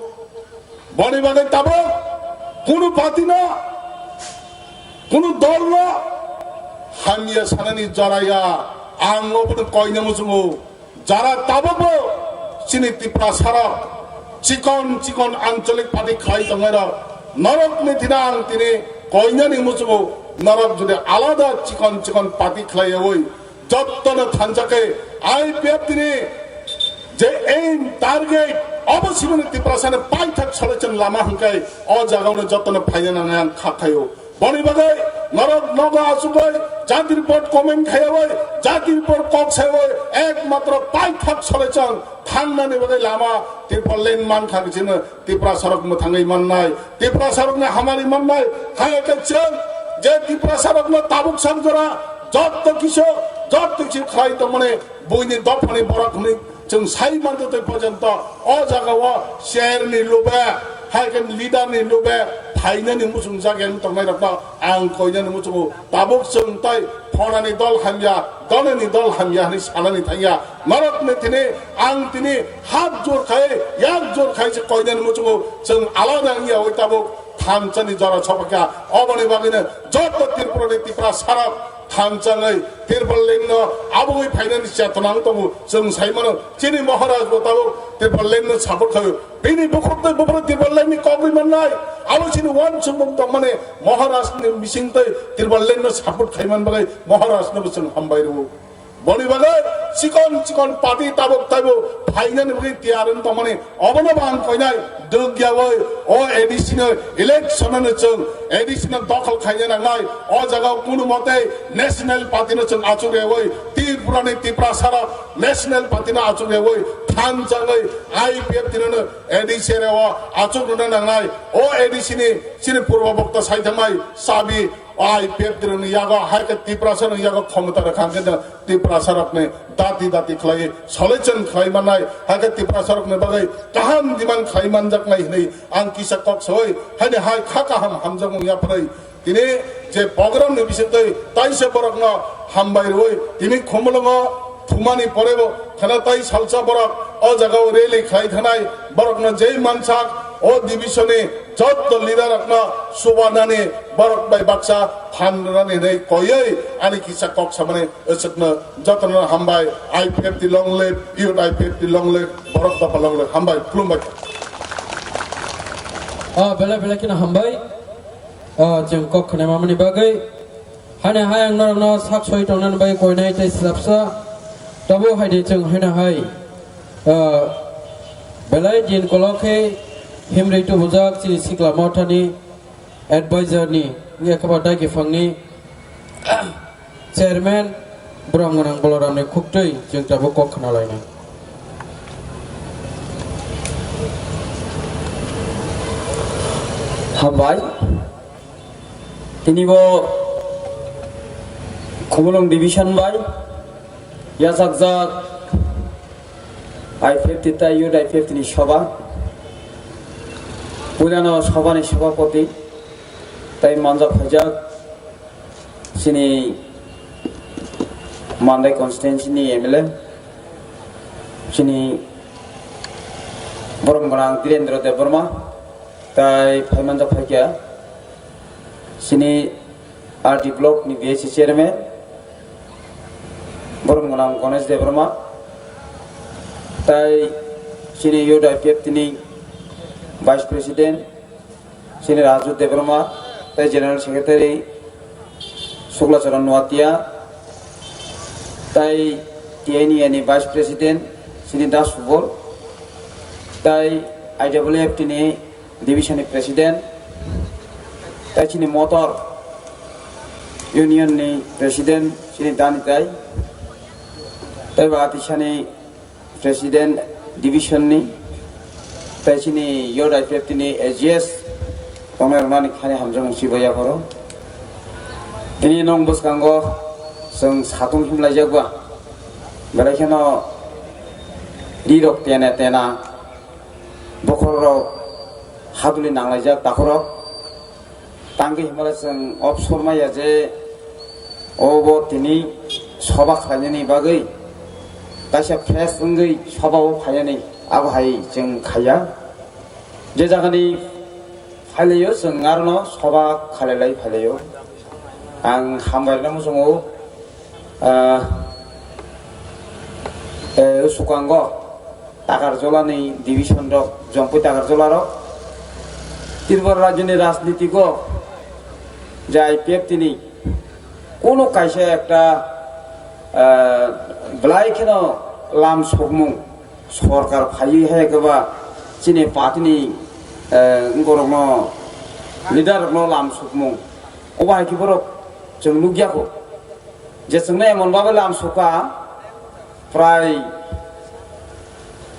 Boni bagwi tabuk kunu party no, kunu dol no hamya sanani jora ya, ang obono koina muchungo. Jara tabukbo chini Tiprasarok chikon chikon anchalik party khlai tongnairok, norokni thina ang tini koinani muchungo, norok jodi alada chikon chikon party khlaiyawi jottono thansa khe I P F T ni je aim, target, obo simini Tiprasani paithak solution lama hwnkhe o jagao jottono phaina nangnai ang kha khaio. Boni bagwi norok nogo achugwi jati report comment khaiwi, jati report kok saiwi, ekmatro paithak solution thangnani bagwi lama Tripura line mankha, bisingo Tiprasarok mwthangwi mannai, Tiprasarokni hamari mannai. Hai khe chwng je Tiprasarokno tabuk sak jora jotto kisu, jotto kisu khlai tongmani buini dophani borok hwnwi chwng sai manto tei porjonto o jagao chair ni lube, hai khe leader ni lube phainani muchungjak yang tongnai rokno ang koinani muchungo. Tabuk chwng tei phonani dol hamya, donani dol hamya hwnwi sanani thangya. Norokni thini ang tini hat jor khai, yak jor khai se koinani muchungo chwng alada wngya oi tabuk thansa ni jora sopakya. Oboni bagwino joto Tripura ni Tiprasarok thansa wngwi Tripura line no abugwi phainani chetona wng tongo. Chwng sai mano chini Maharaj bo tabuk Tripura line no support khaio. Bini bukhuk tei buphuru Tripura line ni kok ri mannai. Abo chini uansukmung tongmani Maharaj ni bising tei Tripura line no support khai man bagwi Maharaj no bo chwng hambai rwo. Boni bagwi chikon chikon party tabuk taibo phainani bagwi tiyar wng tongmani obono bo ang koinai dwk yawi o A D C no election no chwng A D C no dokhol khaina nangnai. O jaga o kunu mote national party no chwng achuk rewi Tripura ni Tiprasarok national party no achuk rewi thansa wngwi I P F T no A D C area o achuk rwna nangnai. O A D C ni chini purbo bokta sai thangmai sabi I P F T ni yago hai khe Tiprasa ni yago khomota rwkha hwnkhe no Tiprasarokni dati dati khlai solution khlai mannai, hai khe Tiprasarokni bagwi kaham demand khlai manjaknai hwnwi ang kisa kok soi haini hai kha kaham hamjakmung yapharwi tini je program ni bisingtwi taisa borokno hambai rwui tini Khumulwngo thumani porebo kheno tai salsa borok o jagao rally khlai thanai borokno jei mansak o division ni jotto leader rokno subanani borok bai baksa phan rwnani hinwi koiwi ani kisa kok samani. Aswkno jotono hambai, I P F T long live, youth I P F T long live, borok dopha long live, hambai, khulumbai. Ah, belai belai kheno hambai. Ah, chwng kok khwnai mamani bagwi. Haino hai ang norokno sak soi tongnani bagwi koinai tei slapsa. Tabo hai de chwng haino hai. Ah, belai din kolok khe himri tubujak chini sikla mothani advisor ni wngya khe ba dagi phangni Chairman Boromgwnang Baloramni khuktwi chwng tabuk kok khna lainai. Hambai. Tini bo Khumulwng division bai yachakjak I P F T tei youth I P F T ni soba. Puilano sobani sobapoti tei manjak phaijak chini Mandai constituency ni M L A, chini Boromgwnang Dhirendra Debbarma, tei phaimanjak phaikha chini R D block ni B S C chairman, Boromgwnang Ganesh Debbarma, tei chini youth I P F T ni vice president, chini Raju Debbarma, tei General Secretary Sukla Charan Noatia, Tai T N U ni Vice President chini Das Subol, tai I W F T ni Division ni President, tai chini Motor Union ni President chini Dani tai, tai ba Atisani President Division ni, tai chini Youth I P F T ni A G S tongnai rwnani khani hamjakmung chibai yapharo. Tini nong bwskango chwng satung himlaijak ba, belai kheno rirok tena tena, bokhorok haduli nanglaijak takhorok. Tangwi himala chwng obsor maya je obo tini soba khlainani bagwi kaisa fresh wngwi soba o phainani abo hai chwng khaiya. Je jagani phailaio chwng arono soba khlailai phailaio. Ang hambai rwna muchungo, ah, eh, Sukango Takarjolani division rok, Jompui Takarjola rok, Tripura rajyoni rajnitiko je I P F T ni kuno kaisa ekta, ah, belai kheno lam sokmung sorkar phaiwi hai keba chini party ni, eh, borokno leader rokno lam sokmung obo hai khe borok chwng nukya kho. Je chwngno emon babe lam sokha, prai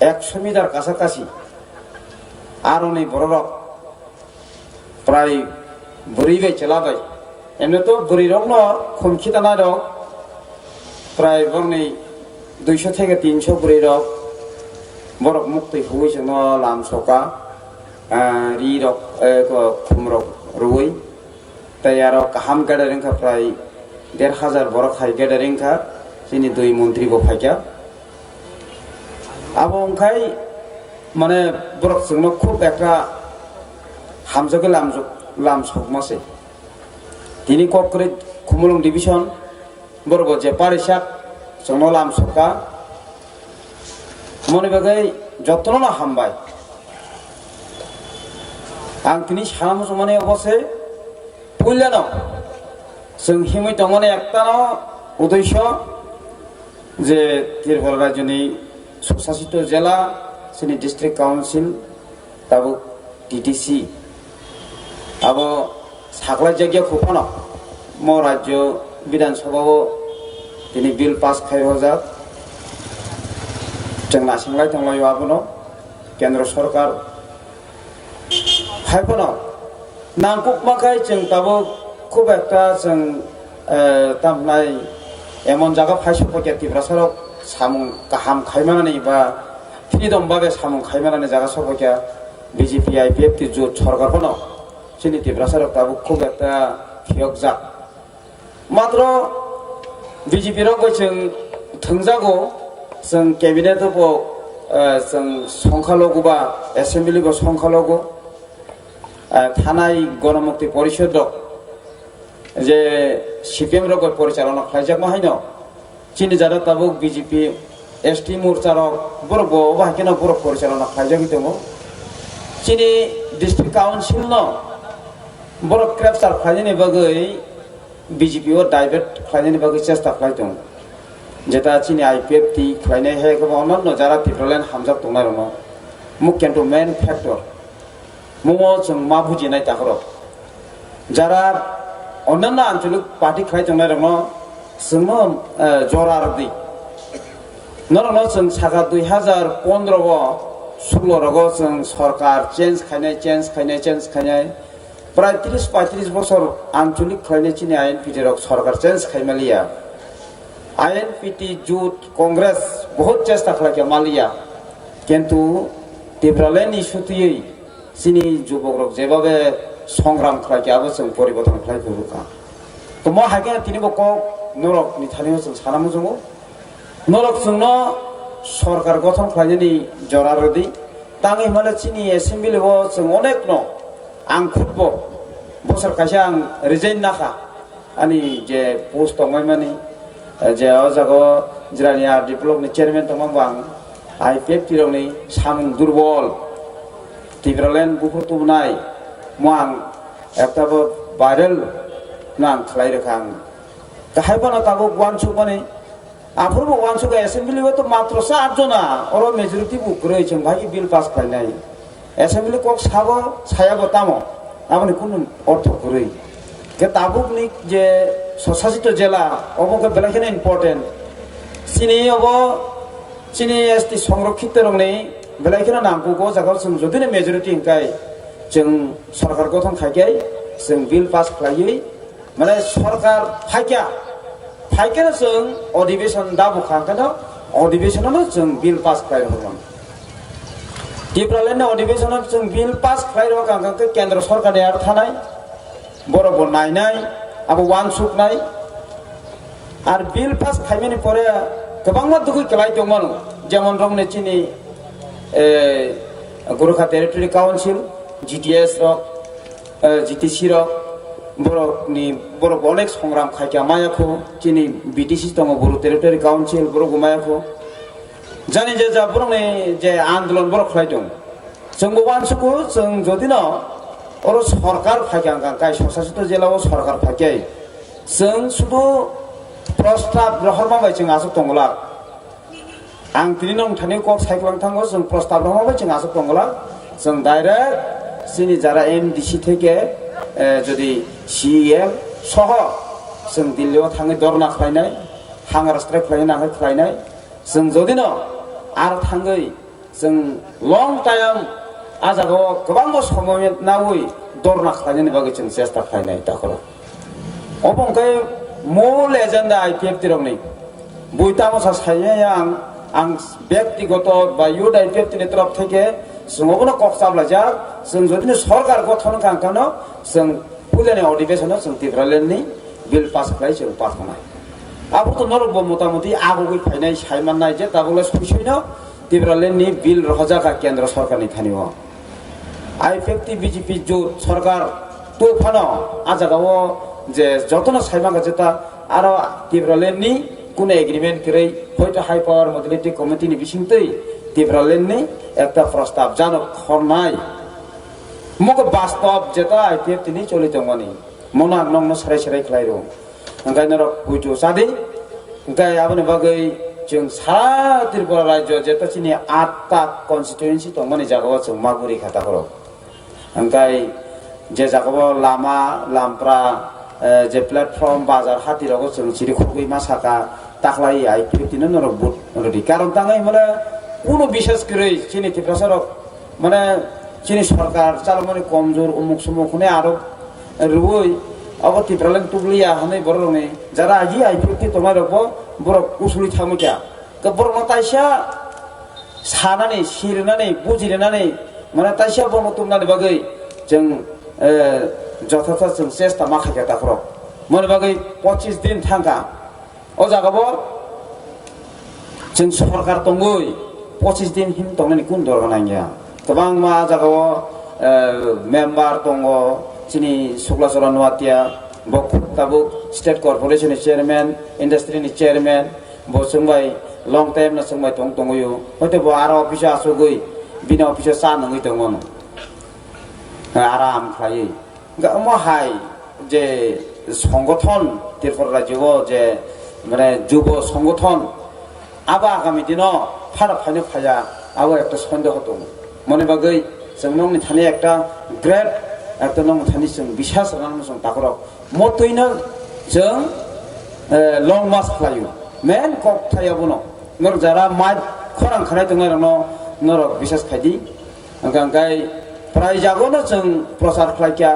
ekso meter kasa kasi. Aroni bororok prai bwrwi bai chwla bai. Emne to bwrwi rokno khum khitanai rok prai borni duiso theke tinso bwrwi rok borok muktwi huwi chwngno lam sokha, ah, ri rok, eh, ko-, khum rok rwui. Tei aro kaham gathering kha prai der hajar borok hai gathering kha chini dui montri bo phaikha. Abo wngkhai mane borok chwngno khub ekta hamjagwi lamjak-, lam sokma se. Tini kok kwrwi Khumulwng division borok bo je parisak chwngno lam sokha. Moni bagwi jotono no hambai. Ang tini sana muchungmani obo se, puilano chwng himwi tongmani ektano uddesho je Tripura rajyoni swsasito jela, chini district council, tabuk T T C, abo saklai jakya khuphano mo rajyo Bidhan Sabha o tini bill pass khai rojak. Chwng nasinglai tonglaio abono Kendra Sorkar. Hai phano nangkukma khai chwng tabuk khub ekta chwng, eh, tamhnai emon jaga phai sokphaikha Tiprasarok samung kaham khaimanani ba freedom babe samung khaimanani jaga sokphaikha B J P I P F T jot sorkar phano. Chini Tiprasa rok tabuk khub ekta phiyokjak. Matro B J P rok bai chwng thwngjago, chwng cabinet o bo, eh, chwng songkha logo ba assembly bo songkha logo, eh, thanai Ganamukti Porishod rok je C P M rok bai porichalona khlaijakma haino. Chini jara tabuk B J P S T morcha rok borok bo obo hai kheno borok porichalona khlaijagwi tongo. Chini district council no borok capture khlainani bagwi B J P o divert khlainani bagwi chesta khlai tongo. Jeta chini I P F T khlainai hai khe bo onno jara Tipraland hamjak tongnai rokno mukhyantw main factor. Mumo chwng ma bujinai takhorok. Jara onyanno anchalik party khlai tongnai rokno chwngno, eh, jora rwdi. Norokno chwng saka dui hazar pondro o, sulo rogo chwng sorkar change khainai, change khainai, change khainai. Prai tris paitris bosor anchalik khlainai chini I N P T rok sorkar change khai maliya. I N P T jut Congress bahut chesta khlaikha maliya. Kintu Tipraland ni sutiywi chini jubokrok jebabe songram khlaikha, abo chwng poriborton khlai phuru kha. Tomo hai khe tini bo kok norok ni thani o chwng sana muchungo. Norok chwngno sorkar gothon khlainani jora rwdi. Tangwi hwnmale chini assembly o chwng onekno, ang khutbo bosor kaisa ang resign nakha. Ani je post tongmani, je o jaga o Jirania R D block ni chairman tongma bo ang I P F T rokni samung durbol, Tipraland buphur tubunai mo ang ekta bo viral no ang khlai rwkha ang. Kahai bono tabuk uansukmani Aphuru bo uansukha assembly o to matro sa at jona, oro majority bo kwrwi chwng bai bill pass khlainai. Assembly kok sabo sayabo tamo, aboni kunu ortho kwrwi. Ke tabukni je swsasito jela, obo khe belai kheno important. Chini obo, chini S T songrokhito rokni belai kheno nangkuk, o jaga chwng jodi no majority hwnkhe chwng sorkar gothon khai khe chwng bill pass khlaiwi, mane sorkar phaikya, phaikya no chwng adhibeshon da bukha hwnkhe no adhibeshon no chwng bill pass khlai rwkha. Tipraland ni adhibeshon no chwng bill pass khlai rwkha hwnkhe kendro sorkar ni aro thanai, borok bo nainai, abo uansuknai. Ar bill pass khaimani pore kwbangma dugui kwlai tongmano, jemon rokni chini, eh, Gorkha Territory Council, G T S rok, eh, G T C rok, borokni, borok onek songram khaikha maya kho, chini B T C tongo, Boru Territory Council, borok bo maya kho. Jani je ja borokni je andolon borok khlai tong. Chwng bo uansugo, chwng jodi no oro sorkar phaikha hwnkha, kai swsasito jela o sorkar phaikhe, chwng sudu prostab rohorma bai chwng aswk tongwlak. Ang tini nwng thani kok sai kwlang thango, chwng prostab rohorma bai chwng aswk tongwlak. Chwng direct chini jara M D C theke, eh, jodi C E M soho chwng Delhi o thangwi dorna khlainai, hunger strike khlainai, nangkhe khlainai. Chwng jodi no ar thangwi chwng long time a jaga o kwbangma somoy nawi dorna khlainani bagwi chwng chesta khlainai takhoro. Obo hwnkhe mol agenda I P F T rokni. Bui tamo sa saimaya ang, ang byaktigoto ba youth I P F T ni torof theke chwng obono kok chaplaijak, chwng jodi no sorkar gothon wngkha hwnkhe no chwng puilani adhibeshon o chwng Tipraland ni bill pass khlai chwng pass khanai. Abo to norok bo motamuti agugwi phainai sai mannai je tabuk le sui sui no Tipraland ni bill rohorjak kha kendro sorkar ni thani o. I P F T B J P jut sorkar tu phano a jaga o je jotono sai mangkha jeta aro Tipraland ni kuno agreement kwrwi hoito high power modality committee ni bisingtwi Tipraland ni ekta prostab jano khornai. Mogo bastob jeta I P F T ni choli tongmani. Mono ang nokno serai serai khlai rw. Hwnkhe norok buitu chadi. Hwnkhe aboni bagwi chwng sara Tripura rajyo jeta chini atta constituency tongmani jagao chwng ma guri kha takhoro. Hwnkhe je jagao lama, lampra, eh, je platform, bazar, hati rogo chwng chiri khogwi ma saka, takhlai I P F T no norok vote rwdi. Karon tangwi mane kuno bisas kwrwi chini Tiprasa rok mane chini sorkar chalokmani komjor umuk sumuk hwnwi aro rwui abo Tipraland tugliya hwnwi borok rokni jara agi I P F T tongnai rokbo borok usuli thangwi kha. Khe borokno taisa sanani, sirinani, bujirinani, mane taisa borokno tubunani bagwi chwng, eh, jothotho chwng chesta ma khaikha takhorok. Moni bagwi pochis din thangkha. O jaga bo chwng sorkar tongwi pochis din him tongnani kun dorkar nangya. Kwbangma jaga o, eh, member tongo, chini Suklasora Nuatia, bo tabuk state corporation ni chairman, industry ni chairman, bo chwng bai long time no chwng bai tong tongwi o. Hoito bo aro office o achugwi bini office o cha nungwi tongo no. Aram khlaiwi. Hwnkhe omo hai je songothon Tripura rajyo o je mane jubo songothon abo agami dino phano phaino phaiya abo ekta sondeho tongo. Moni bagwi chwng nokni thani ekta great ekta nokni thani chwng bisas rwna chwng takhorok. Motwino chwng, eh, long march khlaio. Main kok thai abono. Norok jara mai khorang khanai tongnai rokno norok bisas khaidi. Hwnkha hwnkhe prai jago no chwng prochar khlai kha.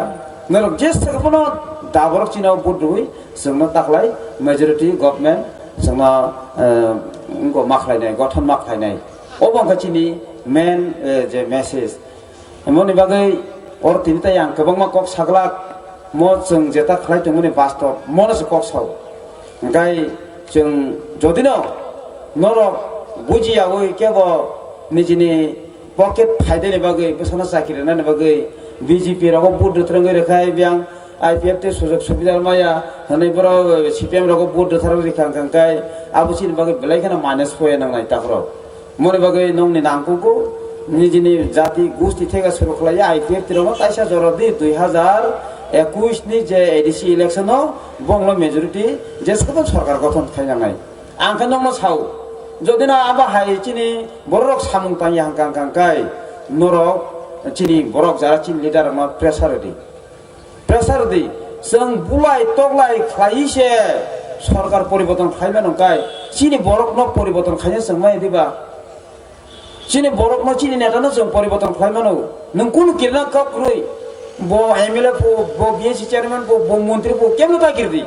Norok jesa bono daborok chini o vote rwui chwngno taklai majority government chwngno, eh, wngkha ma khlainai, gothon ma khlainai. Obo wngkha chini main, eh, je message. Moni bagwi oro tini tai ang kwbangma kok saglak, mo chwng jeta khlai tongmani bastob, mono se kok sao. Hwnkhe chwng jodino norok bujiyawi kebo nijini pocket phaidani bagwi, bwsano chakri rwnani bagwi B J P rogo vote rwthrwngwi rwkhai, biyang I P F T sujog subida maya hwnwi borok C P M rogo vote rwtharwi rwkha, hwnkhe abo chini bagwi belai kheno minus point nangnai takhorok. Moni bagwi nokni nangkugo, nijini jati gusti thega suru khlaiya I P F T rokno taisa jora di dui hazar ekush ni je A D C election o bongno majority je sobo sorkar gothon khainanai. Ang khe nokno sao, jodi no abo hai chini borok rok samung tangya hwnkha hwnkha khe norok chini borok jara chini leader rokno pressure rwdi, pressure rwdi. Chwng bulai toklai khlai se sorkar poriborton khlai mano khe chini borok no poriborton khaina chwng maya diba? Chini borokno, chini netano chwng poriborton khlai mano. Nwng kunu kirna kok kwrwi, bo M L A pho, bo B S C chairman pho, bo montri pho, kemno ta kirdi.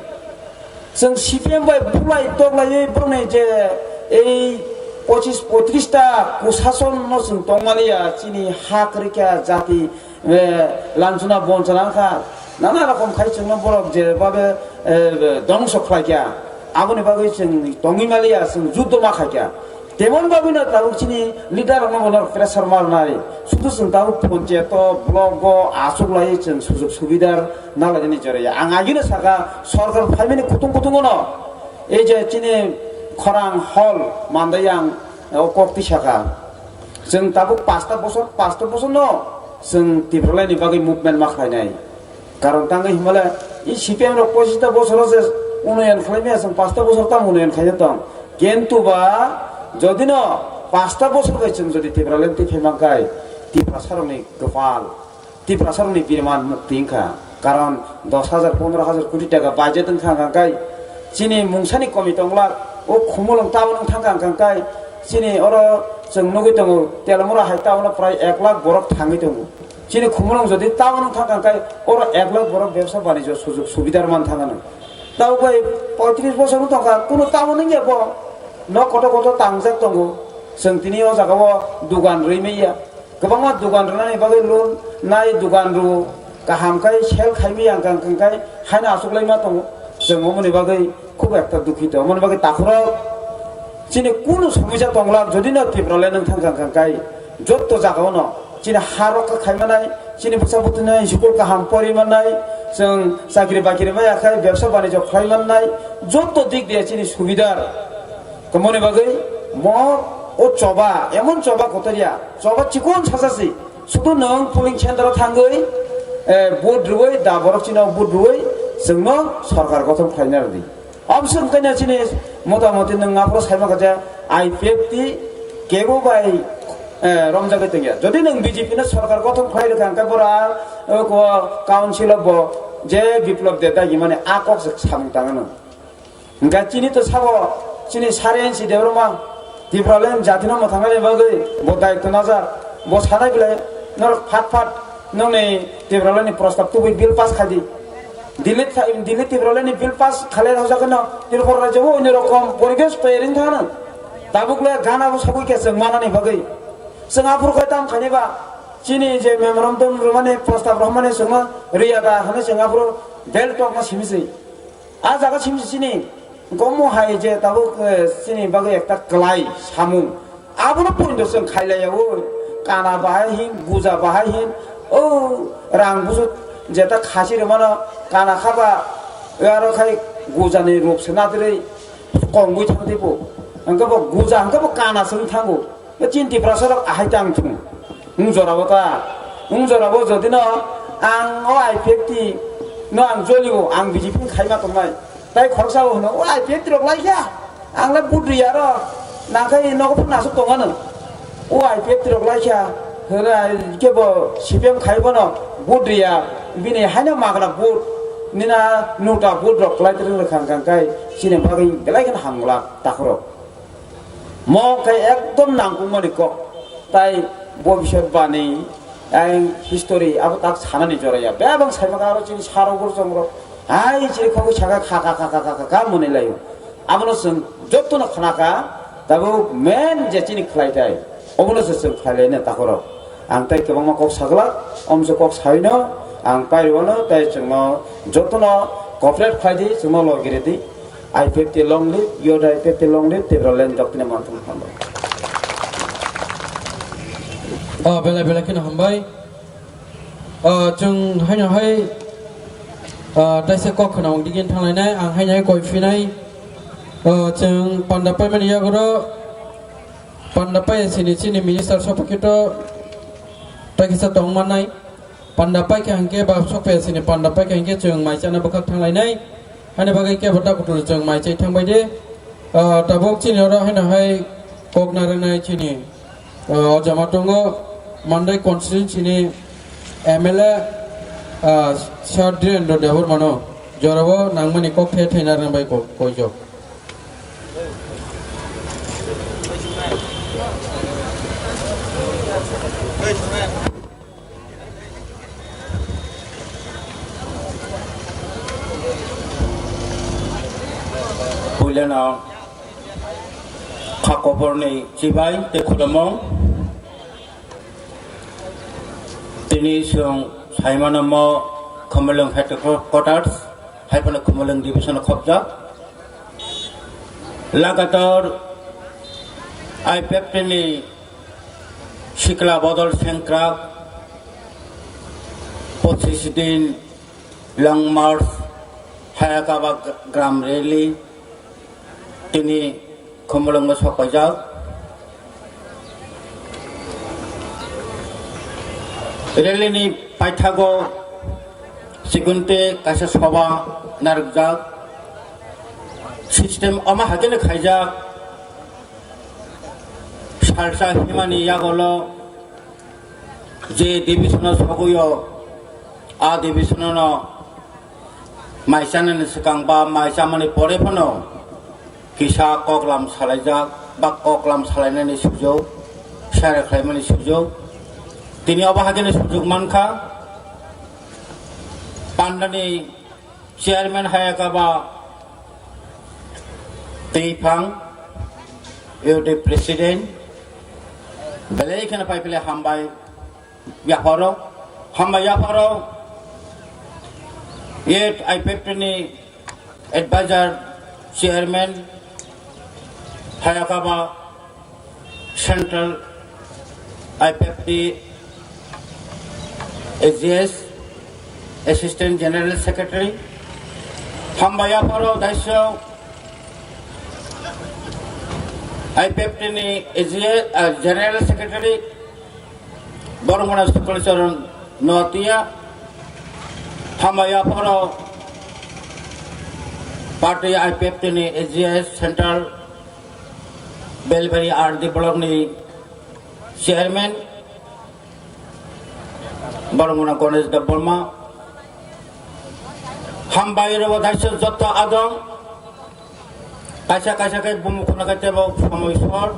Chwng C P M bai bulai toklaiwi borokni je ei pochis poitrish ta kusasonno chwng tongmaliya, chini ha kwrwikha jati, eh, lansuna bonchana wngkha, nana rokom khai chwngno borok je babe, eh, dongso khlaikha, aboni bagwi chwng tongwi maliya, chwng juddo ma khaikha. Temon bagwino tabuk chini leader rokno bono pressure marnai. Sudu chwng tabuk ponchayato, block o achuk lai chwng sujug subidar nalaini joraya. Ang agino saka sorkar phaimani kutung kutungono ei je chini khorang hall mandai ang o kok tisaka. Chwng tabuk pasta bosor, pasta bosorno chwng Tipralaini bagwi movement ma khlainai. Karon tangwi himale, i C P M rok pochista bosoro se unoyon khlaimaya, chwng pasta bosor tam unoyon khaina tong. Kintu ba, jodi no pasta bosor bai chwng jodi Tipraland twi phaimang kai, Tiprasa rokni kwpal, Tiprasa rokni birman mukti wngkha. Karon dos hajar, pondro hajar koti taka budget wngkha hwnkha kai, chini mungsani komi tonglak, o Khumulwng town wng thangkha hwnkha kai, chini oro chwng nugwi tongo, Telmura hai town o prai ek lakh borok thangwi tongo. Chini Khumulwng jodi town wng thangkha hwnkhe oro ek lakh borok bebsa banijyo sujug subidar man thangano. Tabuk bai poitrish bosor wng tongkha, kunu town wngya bo. Nok kotor kotor tangjak tongo. Chwng tini o jaga o dugan rwi manya. Kwbangma dugan rwnani bagwi loan nai, dugan rw kaham khai sell khai manya hwnkha hwnkhe haino achuklai ma tongo. Chwng omoni bagwi khub ekta dukhito. Omoni bagwi takhurok chini kunu somosya tongla, jodi no Tipraland wng thangkha hwnkha hwnkhe jotto jaga o no chini ha rokha khai manai, chini bwsa bwtwino school kaham pori manai, chwng chakri bakri maya khai bebsa banijyo khlai manai, jotto dik diya chini subidar. Tomoni bagwi mo o choba, emon choba kotorya, choba chikon sasasi, sudu nwng polling center o thangwi, eh, vote rwwi, da borok chini vote rwwi, chwngno sorkar gothon khlaina rwdi. Abswk wngkhaino chini motamoti nwng aphuru saimangkha je I P F T kebo bai, eh, romjagwi tongya. Jodi nwng B J P no sorkar gothon khlai rwkha hwnkhe bora, eh, ko council o bo je Biplab Deb dagi mani a kok se samung tangano. Hwnkhe chini to sabo chini sari insi Debbarma Tipraland jatino mwthangnani bagwi bo daitw najak. Bo sanai belai norok phat phat nongni Tipralandni prostab tubui bill pass khai di. Delhi tha-, Delhi Tipralandni bill pass khalai rwjak no Tripura rajyo bo onyo rokom poribesh toyar wng thangno. Tabuk le gana bo sogwi khe chwng manani bagwi. Chwng aphuru khai tam khaini ba chini je memorandum rwmani prostab rwmani chwngno riya da hwnwi chwng aphuru bel tokma simi se. A jaga simi se chini gomo hai je tabuk, eh, chini bagwi ekta kwlai samung. Abono poito chwng khailaiya o, kana bahai hin, guja bahai hin, o rang busu jeta khasi rwmano kana khaba, aro khai gujani rok se nadrwi kongwi thangdi bo. Hwnkhe bo guja hwnkhe bo kana se wng thango. Bo chini Tiprasa rok ahai tang thung. Wng jorabo ta, wng jorabo jodi no ang o I P F T no ang jolibo, ang B J P ni khaima tongnai. Tai khoroksa bo hwno, "O I P F T rok lai kha, ang le vote riya ro, nang khe nogo phano aswk tong ano." O I P F T rok lai kha, hwra khe bo C P M khai bono vote riya, bini haino magna vote, nina nota vote rok klai twrwng rwkha hwnkha hwnkhe chini bagwi belai kheno hamglak takhurok. Mo khe ekdom nangkukmani kok, tai bobisot bani, ang history abo tak sanani joraya. Bebak saimaka aro chini sarok borok chongrok, hai chini khogwi saka kha kha kha kha kha kha kha mwnwi laio. Abono chwng jotono khnaka, tabuk main je chini khlai tai, obono se chwng khlai laina takhorok. Ang tai kwbangma kok saglak, omso kok saino, ang pairwano tai chwngno jotono cooperate khlai di, chwngno logi rw di. I P F T long live, your I P F T long live, Tipraland joktini manthung hambai. Ah, belai belai kheno hambai. Ah, chwng haino hai, ah, taisa kok khna wng digin thanglainai, ang haino hai koi phinai. Ah, chwng panda paimani yagoro, panda pai sini chini minister sopokito taikisa tong mannai. Panda paikha hwnkhe ba sokphaiyasini panda paikha hwnkhe chwng mai chana bwkhak thanglainai. Ani bagwi kebo ta kutung chwng mai chai thangbai de. Ah, tabuk chini oro haino hai kok narwknai chini, ah, o jama tongo Mandai constituency ni M L A, ah, Sir Dhirendra Debbarma no jorabo nangmani kok the the narwknai bai ko-, koijak. Puilano kha koborni chibai tei khulumung. Tini chwng saimano mo Khumulwng headquarters, hai phano Khumulwng division khopjak. Lagatar I P F T ni sikla bodol sengkrak, pochis din long march, Hayakaba gram rally, tini Khumulwngo sok paijak. Rally ni paithago sikunte kaisa soba narwkjak. System omo hakhe no khaijak. Salsa himani yagulo je division-o sogwi-o, a division-o no mai chanani swkang ba mai chamani pore phano kisa koklam salaijak ba koklam salainani sujuk, share khlaimani sujuk. Tini obo hakhe no sujuk mankha. Pandani chairman Hayakaba tei phang, U D president, belai kheno pai phele hambai yapharo, hambai yapharo, eight I P F T ni advisor chairman Hayakaba Central I P F T A G S, Assistant General Secretary, hambai yapharo daisyo I P F T ni A G S, ah, General Secretary, Bormona Sukul Charan Noatia, hambai yapharo party I P F T ni A G S Central Belbari R D block ni chairman, Bormona Ganesh Debbarma, hambai rw daisyo jotto adong, kaisa kaisa khe bumung khuna khe tebo somoi sor,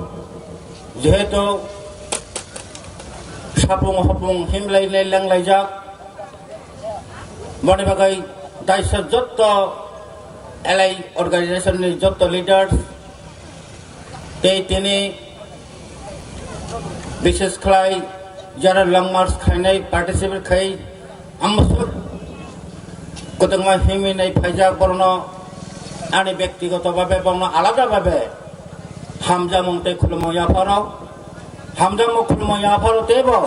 jehetu sapung hopung himlai lenglai jak, boni bagwi daisyo jotto L I organization ni jotto leaders, tei tini bishes khlai jara long march khainai participate khai amosok kwtangma himwi nai phaijak borokno ani bektigoto babe borokno alada babe hamjakmung tei khulumung yapharo hamjakmung khulumung yapharo teibo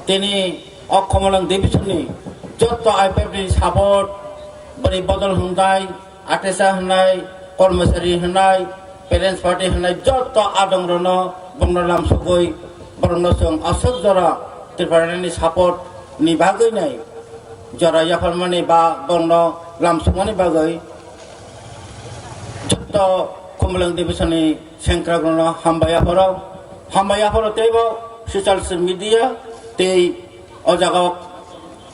tini o Khumulwng division ni jotto I P F T ni support bwrwi bodol hwnkhai Atesa hwnai, Kormosari hwnai, Parents Party hwnai, jotto adongrokno bongno lamsogwi borokno chwng aswk jora Tripurani support ni bagwi nai, jora yapharmani ba bongno lamsokmani bagwi jotto Khumulwng division ni sengkrakrokno hambai yapharo, hambai yapharo teibo social media tei o jaga o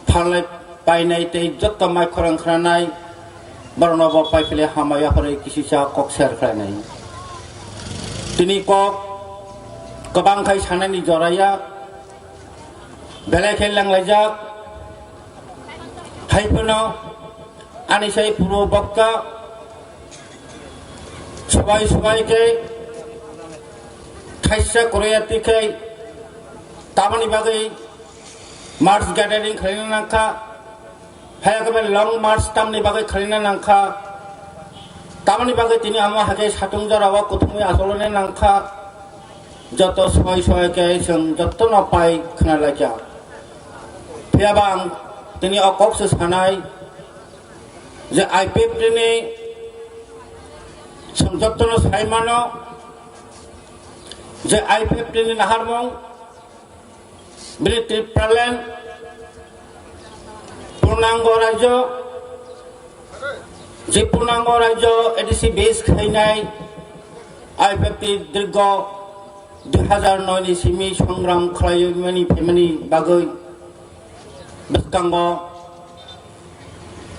phalnai painai tei jotto mai khorang khranai borokno bo pai phile hambai yapharo kisisa kok share khlainai. Tini kok kwbang khai sanani jora ya, belai khe langlaijak, hai phano ani sai puro bokta subai subai khe thaisa koroya tikhe tamoni bagwi mass gathering khlaina nangkha, hai khe long march tamni bagwi khlaina nangkha, tamoni bagwi tini amo hakhe satung jora o kuthumwi acholoni nangkha, joto soi soi khe chwng jotono pai khna laikha. Phiya ba ang tini o kok se sanai je I P F T ni chwng jotono sai mano je I P F T ni naharmung bini Tipraland purnango rajyo je purnango rajyo A D C base khainai I P F T dirgo dui hazar noi ni simi songram khlaimani phaimani bagwi bwskango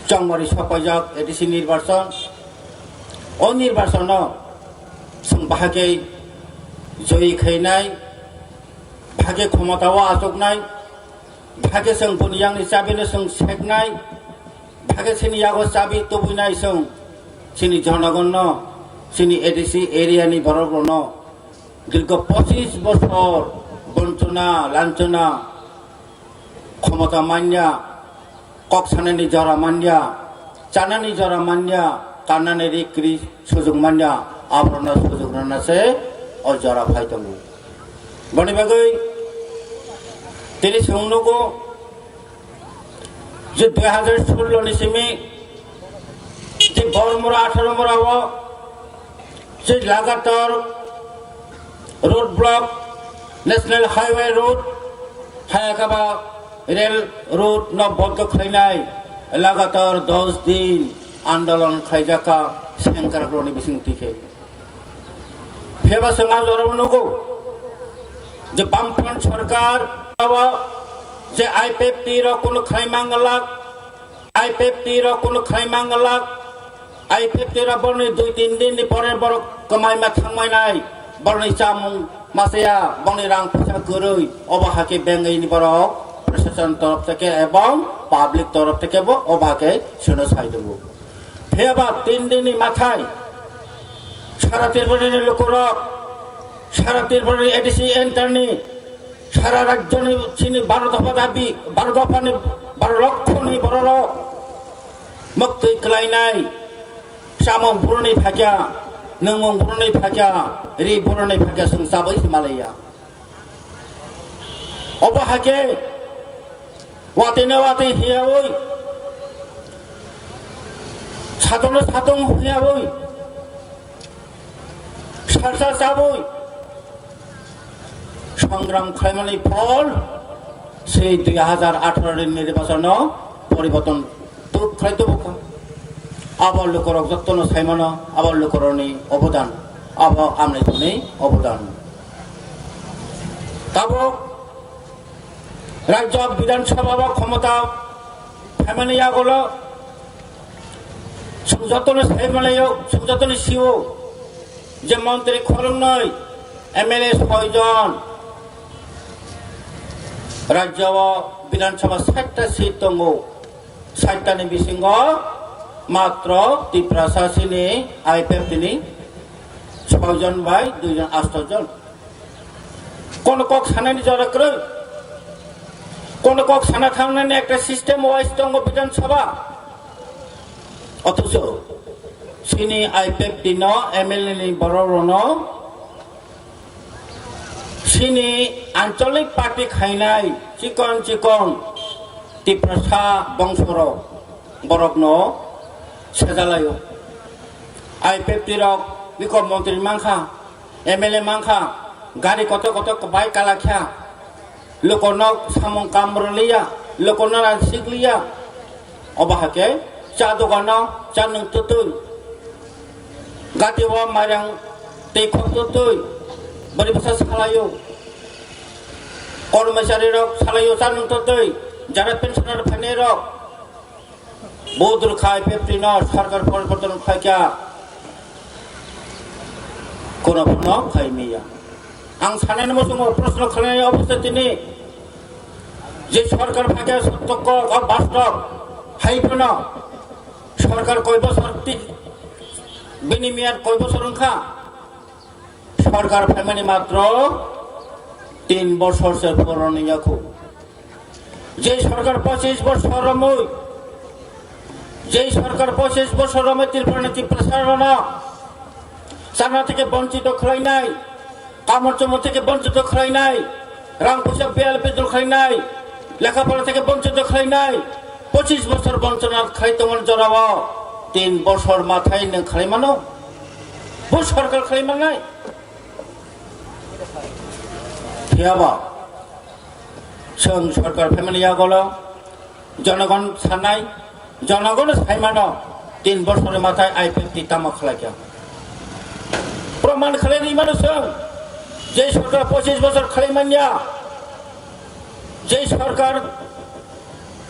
chongmari sopaijak A D C nirbachon. O nirbachono chwng bahai khe joyi khainai, bahai khe khomotao achuknai, bahai khe chwng boni yakni chabino chwng seknai, bahai khe chini yago chabi tubuinai chwng chini jonogonno, chini A D C area ni borokrokno dirgo pochis bochor bonchona, lanchona, khomota manya, kok sanani jora manya, chanani jora manya, kannani ri kri sujuk manya, aborokno sujuk rwna se o jora phai tongo. Boni bagwi tini chwng nugo je dui hazar sullo ni simi je bor mura, atharo mura o je lagatar road block, National Highway road, Hayakaba rail road no bondo khlainai lagatar dos din andolon khlaijaka sengkrakrokni bising twi khe. Phiyaba chwng a jorao nugo je Bamfront sorkar o je I P F T rok kunu khlai manglak, I P F T rok kunu khlai manglak, I P F T rok borni dui tin din ni pore borok kwmaima thangmainai, borni chamung machaya, borni rang pisa kwrwi, obo hakhe bengwi ni borok prashasan torof theke ebong public torof theke bo obo hakhe suno sai tongo. Phiyaba tin din ni mathai sara Tripura ni lukurok, sara Tripura ni A D C enter ni, sara rajyo ni chini baro dopha dabi, baro dopha ni, baro lokho ni bororok muktwi kwlainai, chamung buruni phakya, nwngmung buruni phakya, ri buruni phakya, chwng chabai se malaiya. Obo hakhe watwi na watwi hiyaui, satong na satong hiyaui, salsa chabui, songram khlaimani phol se dui hazar atharo ni nirbachono poriborton tuk khlai tubukha. Abo lukurok jotono saimano, abo lukurokni obodan, abo amni thani obodan. Tabuk Rajya Bidhan Sabha o khomota phaimani yagulo chwng jotono sai malaio, chwng jotono sio je montri khoroknwi, M L A soi jon, rajya o Bidhan Sabha sait ta seat tongo, sait ta ni bisingo matro Tiprasa chini I P F T ni soi jon bai dui jon, asto jon. Kono kok sanani jora kwrwi? Kono kok sana thangnani ekta system wise tongo Bidhan Sabha? Othocho chini I P F T no M L A ni borok rokno chini anchalik party khainai chikon chikon Tiprasa bongsorok borokno sejalaio. I P F T rok bikok montri mankha, M L A mankha, gari kotor kotor bai kalakha, lukorno samung kaam rwliya, lukorno rang sikliya. Obo hakhe cha dogano cha nwng twtwi, gati o mairang tei khok twtwi, bwrwi bwsa salaio. Kormosari rok salaio cha nwng twtwi, jara pensioner phainai rok. Bodol khai P F T no sarkar poriborton khlaikha, kono phano khai miya. Ang sanani muchungo proshno khlainai obostha tini je sarkar phaikha sotto kok o bastob hai phano sarkar koi bosor ti-, bini miyat koi bosor wngkha? Sarkar phaimani matro tin bosor se puroni yakho. Je sarkar pochis bosor romwi, je sarkar pochis bosor romwi Tripura ni Tiprasa rokno chana theke bonchito khlainai, kamor chomor theke bonchito khlainai, rang puisa biyal bedol khlainai, lekha pora theke bonchito khlainai, pochis bosor bonchona khlai tongmani jorao tin bosor mathai nwng khlai mano? Bo sarkar khlai mannai? Phiyaba chwng sarkar phaimani yagulo jonogon sanai, jonogon saimano tin bosor mathai I P F T tamo khlaikha. Man khalai ri mano chwng, je sorkar pochis bosor khalai manya, je sorkar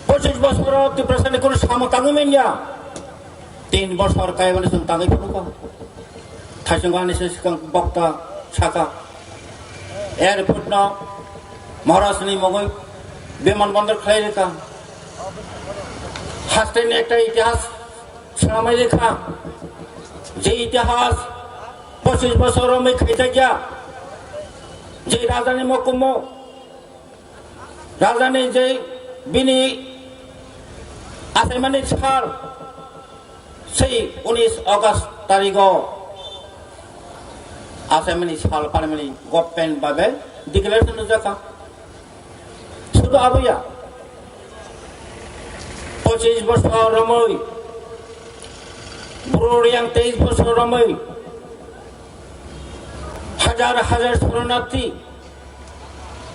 pochis bosoro Tiprasani kunu samo tangwi manya, tin bosor kaimani chwng tangwi phunukha. Thaisong ani se swkang bokta saka, airport no Maharaj ni mungwi biman bondor khalai rikha. Haste ni ekta itihas swnamwi rikha, je itihas pochis bosor romwi khaijakya, je rajani mokumo, rajani je bini achaimani sal, sei unis August tarigo achaimani sal parimani government babe declaration rwjakha. Sudu aboya, pochis bosor romwi, Bru Reang teis bosor romwi, hajar hajar soronarthi,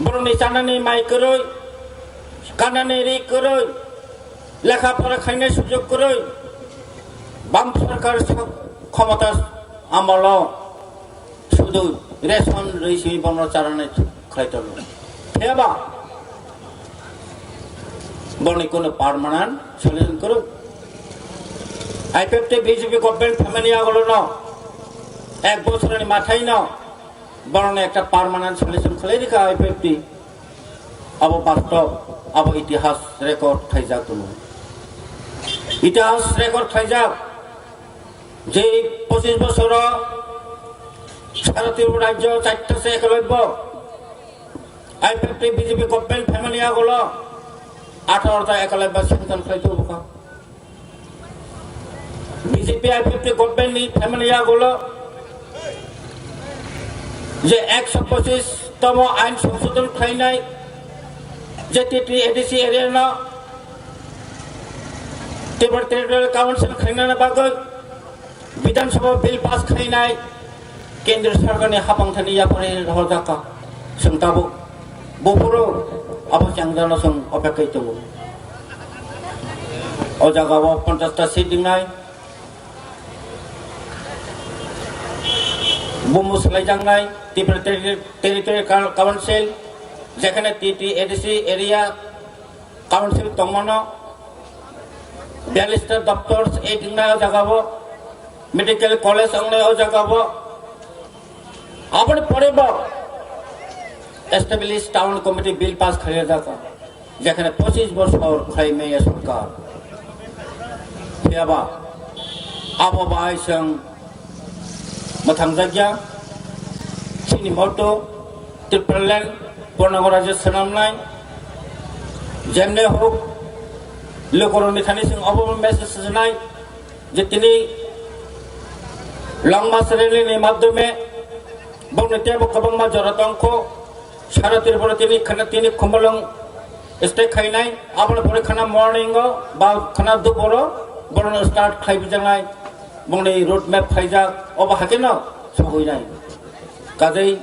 borokni chanani mai kwrwi, kanani ri kwrwi, lekha pora khainai sujog kwrwi, bam sorkar sok-, khomota amolo sudu ration rwi simi bono charani khlai tongo. Phiyaba boni kono permanent solution kwrwi. I P F T B J P government phaimani agolo no ek bosorni mathai no borokno ekta permanent solution khlai rikha I P F T. Abo bastob, abo itihas record khaijak tongo. Itihas record khaijak je pochis bosoro sara Tripura rajyo charta se ekolobyo I P F T B J P government phaimani agolo atharo ta ekolobyo sanction khlai tubukha. B J P I P F T government ni phaimani yagulo je ekso pochis tomo ain songsodhon khlainai, je T T A D C area no Tribal Territorial Council khlainani bagwi Bidhan Sabha bill pass khlainai, Kendriya Sarkarni hapang thani yapharwi rohorjakha. Chwng tabuk buphuru abo changjano chwng opekkai tongo. O jagao ponchash ta seat wngnai, bumu swlaijaknai Tripura Terri-, Territorial Coun-, Council, jekhane T T A D C area Council tongmano, biyallis ta doctors aid wngnai o jagao, medical college wngnai o jagao. Aboni pore bo established town committee bill pass khaijak, jekhane pochis bosor khai maya sorkar. Phiyaba abo bai chwng mwthangjakya, chini motto Tipraland Purnango Rajya swnamnai, jemne hok, lukurokni thani chwng obo message rwnai je tini long march rally ni madhyome bongni tebo kwbangma jora tongkho, sara Tripura tini khana tini Khumulwng stay khainai, aboni pore khana morning o ba khana duporo borokno start khlaibijaknai, bongni road map khaijak, obo hakeno sogwinai. Kajei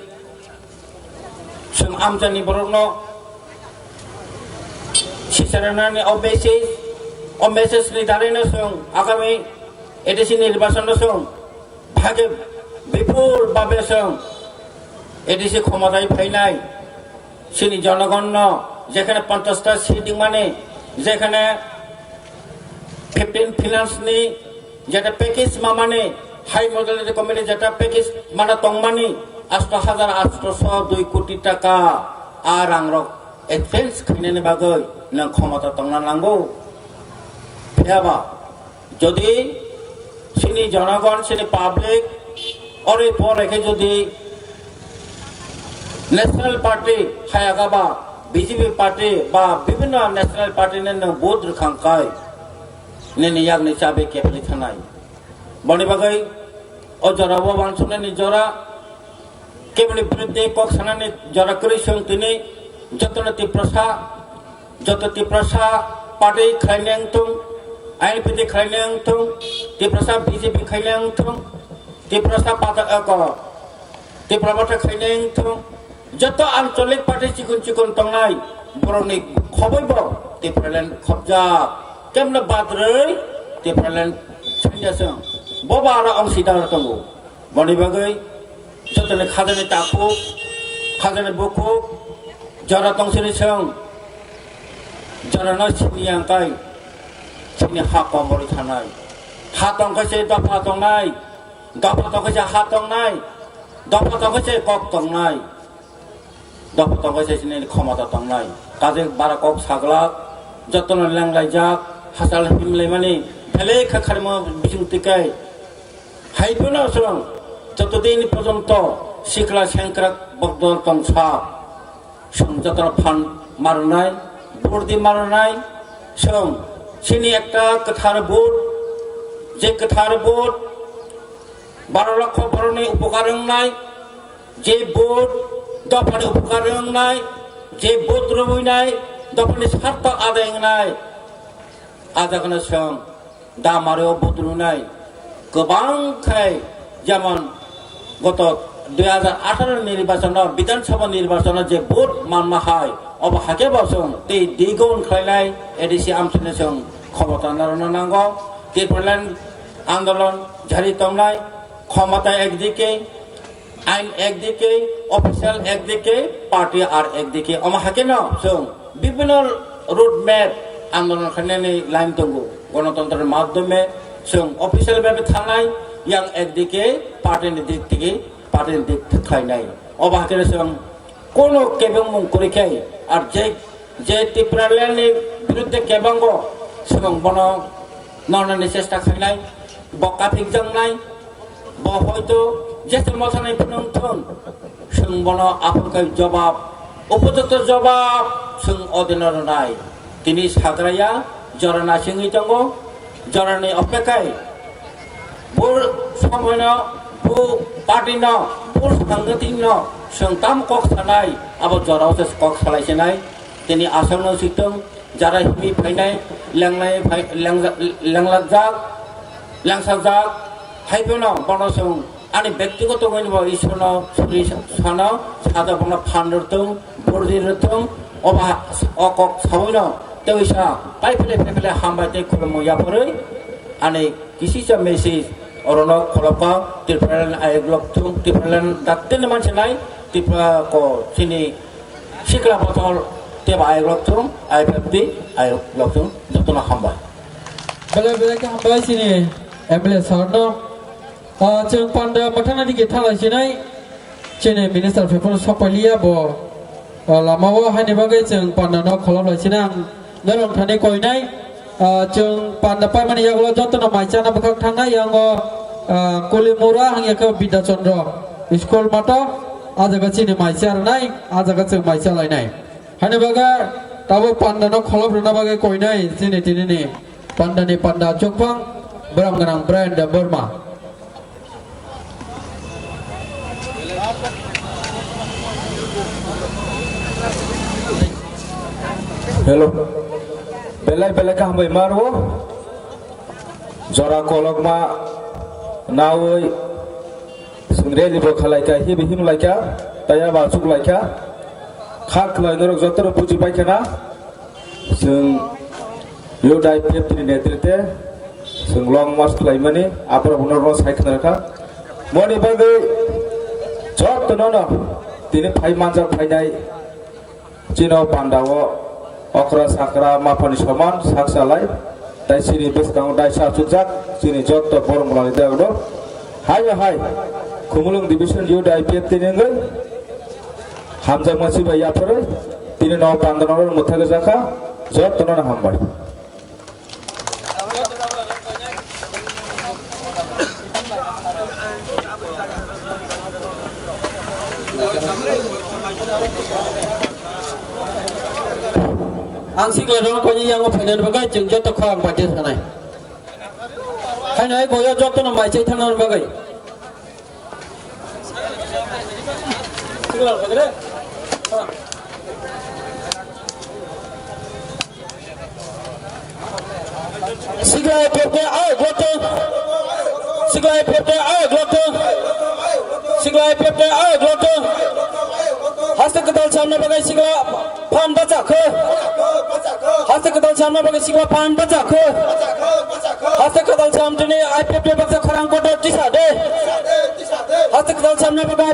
chwng amchaini borokno sicharanani o message, o message ni darino chwng agami A D C nirbachon no chwng bhage bipul babe chwng A D C khomotai phainai. Chini jonogonno jekhane ponchash ta seat ringmani, jekhane fifteen finance ni jeta package mamani, high modality committee jeta package mana tongmani, asto hajar asto so dui koti taka a rangrok advance khainani bagwi nwng khomota tongna nango. Phiyaba jodi chini jonogon, chini public, ori pore khe jodi National Party hayaka ba B J P party ba bibhinno national party ni nwng vote rwkhang kai, nini yakni chabi kephilwi thanai. Boni bagwi o jora o wansuknani jora, keboni biruddhe kok sanani jora kwrwi chwng tini jotono Tiprasa, joto Tiprasa party khlainai wngthung, I N P T khlainai wngthung, Tiprasa B J P khlainai wngthung, Tiprasa pata, eh, ko, Tipra Motha khlainai wngthung, joto anchalik party chikon chikon tongnai borokni khoboi bo Tipraland khobjak, kemno badrwi Tipraland sanja chwng, bo ba aro ongsidar tongo. Boni bagwi Jotoni khajani takhuk, khajani bukhuk, jora tongsini chwng, jorano sini yang kai, sini ha komorwi thanai. Ha tongkhe se dopha tongnai, dopha tongkhe se ha tongnai, dopha tongkhe se kok tongnai. Dopha tongkhe se chini khomota tongnai. Kaje bara kok saglak, jotono lenglaijak, hachal himlaimani belai kha kharimo bising tikai. Hai phano chwng joto din porjonto sikla sengkrak bokdol tongsa. Chwng jotono phan marnai, burdi marnai, chwng chini ekta kwthar vote, je kwthar vote, baro lokho borokni upokar wngnai, je vote dophani upokar wngnai, je vote rwinai dophani sarta adai wngnai, a jagano chwng da mario vote rwnai kwbang khai, jemon goto dui hajar atharo nirbachono, Bidhan Sabha nirbachono je vote manma hai, obo hakhe bo chwng tei digon khlainai A D C amchaino chwng khomota narwkna nango. Tipraland andolon jari tongnai, khomota ekdike, ain ekdike, official ekdike, party ar ekdike. Omo hakhe no chwng bibhinno road map andolon khainani line tongo. Gonotontro madhyome chwng official bhabe thangnai, yang ekdike party ni dik theke party ni dik khlainai. Obo hakhe chwng kono kebengmung kwrwi khe ar je, je Tipraland ni biruddhe kebango chwng bono nornani chesta khainai, bo kaphikjaknai, bo hoito jesa mothani phunung thun, chwng bono aphuru khe jobab, upojukto jobab chwng odino rwnai. Tini sagraya jora nasingwi tongo, jorani opekhai bo somoino, bo partyno, bo sangathikno chwng tam kok sanai, abo jorao se kok salai sinai. Tini aswkno sitwng, jara himwi phainai, lenglai phai-, lengja-, lenglakjak, lengsajak, hai phano bono chwng ani bektigoto wngwi bo Ishwarno suri sano, sajak bono phan rwthwng, burdi rwthwng, oba o kok sawino tei sa pai phile phile phile hambai tei khulumung yapharwi ani kisisa message orono kholopkha. Tipraland ayuk lokthung, Tipraland daktini mansinai, Tripura ko chini sikla botol teba ayuk lokthung, I F F T ayuk lokthung, jotono hambai. Belai belai khe hambai chini M L A sir no. Ah, chwng panda mwthangna digi thalai sinai, chini minister phaiphano sokpaliya bo, ah, lama o haini bagwi chwng panda no kholop lai sinai ang norok thani koinai. Ah, chwng panda paimani yagulo jotono mai chana bwkhak thangnai yango, ah, Kulimura hangya khe Bidya Chandra school mato, ah jaga chini mai cha rwnai, ah jaga chwng mai cha lainai. Hani bagwi tabuk panda no kholop rwna bagwi koinai chini tinini panda ni panda chukphang bwrang gwnang Brian Debbarma. Hello. Belai belai kaham bai maro. Jora kolokma nawi. Chwng rally bo khalai kha, hibi him lai kha, tei abo achuk lai kha. Kha khlai norok joto no buji pai khana. Chwng Youth I P F T ni netrite chwng long march khlai mani, aphuru bo norok no sai khna kha. Moni bagwi joto no no tini phai manjak phainai. Chini o panda o okra sakra maphani soman sak salai, tei chini bwskango daisa achukjak chini joto borok mwnani dayokno. Haino hai, Khumulwng Division Youth I P F T ni wngwi hamjakma chibai yapharwi tini no panda no mwthagwi jakha, jotono no hambai. Ang sikla rok koni yango phainani bagwi chwng joto khorang paite sanai. Haino ai boyo jotono mai chai thangnani bagwi. Sikla I P F T ayuk lokthung. Sikla I P F T ayuk lokthung. Sikla I P F T ayuk lokthung. Haste kwtal samna bagwi sikla phan bacha kho. Haste kwtal samna bagwi sikla phan bacha kho. Haste kwtal samtini I P F T baksa khorang kotor tisa de. Haste kwtal samna bagwi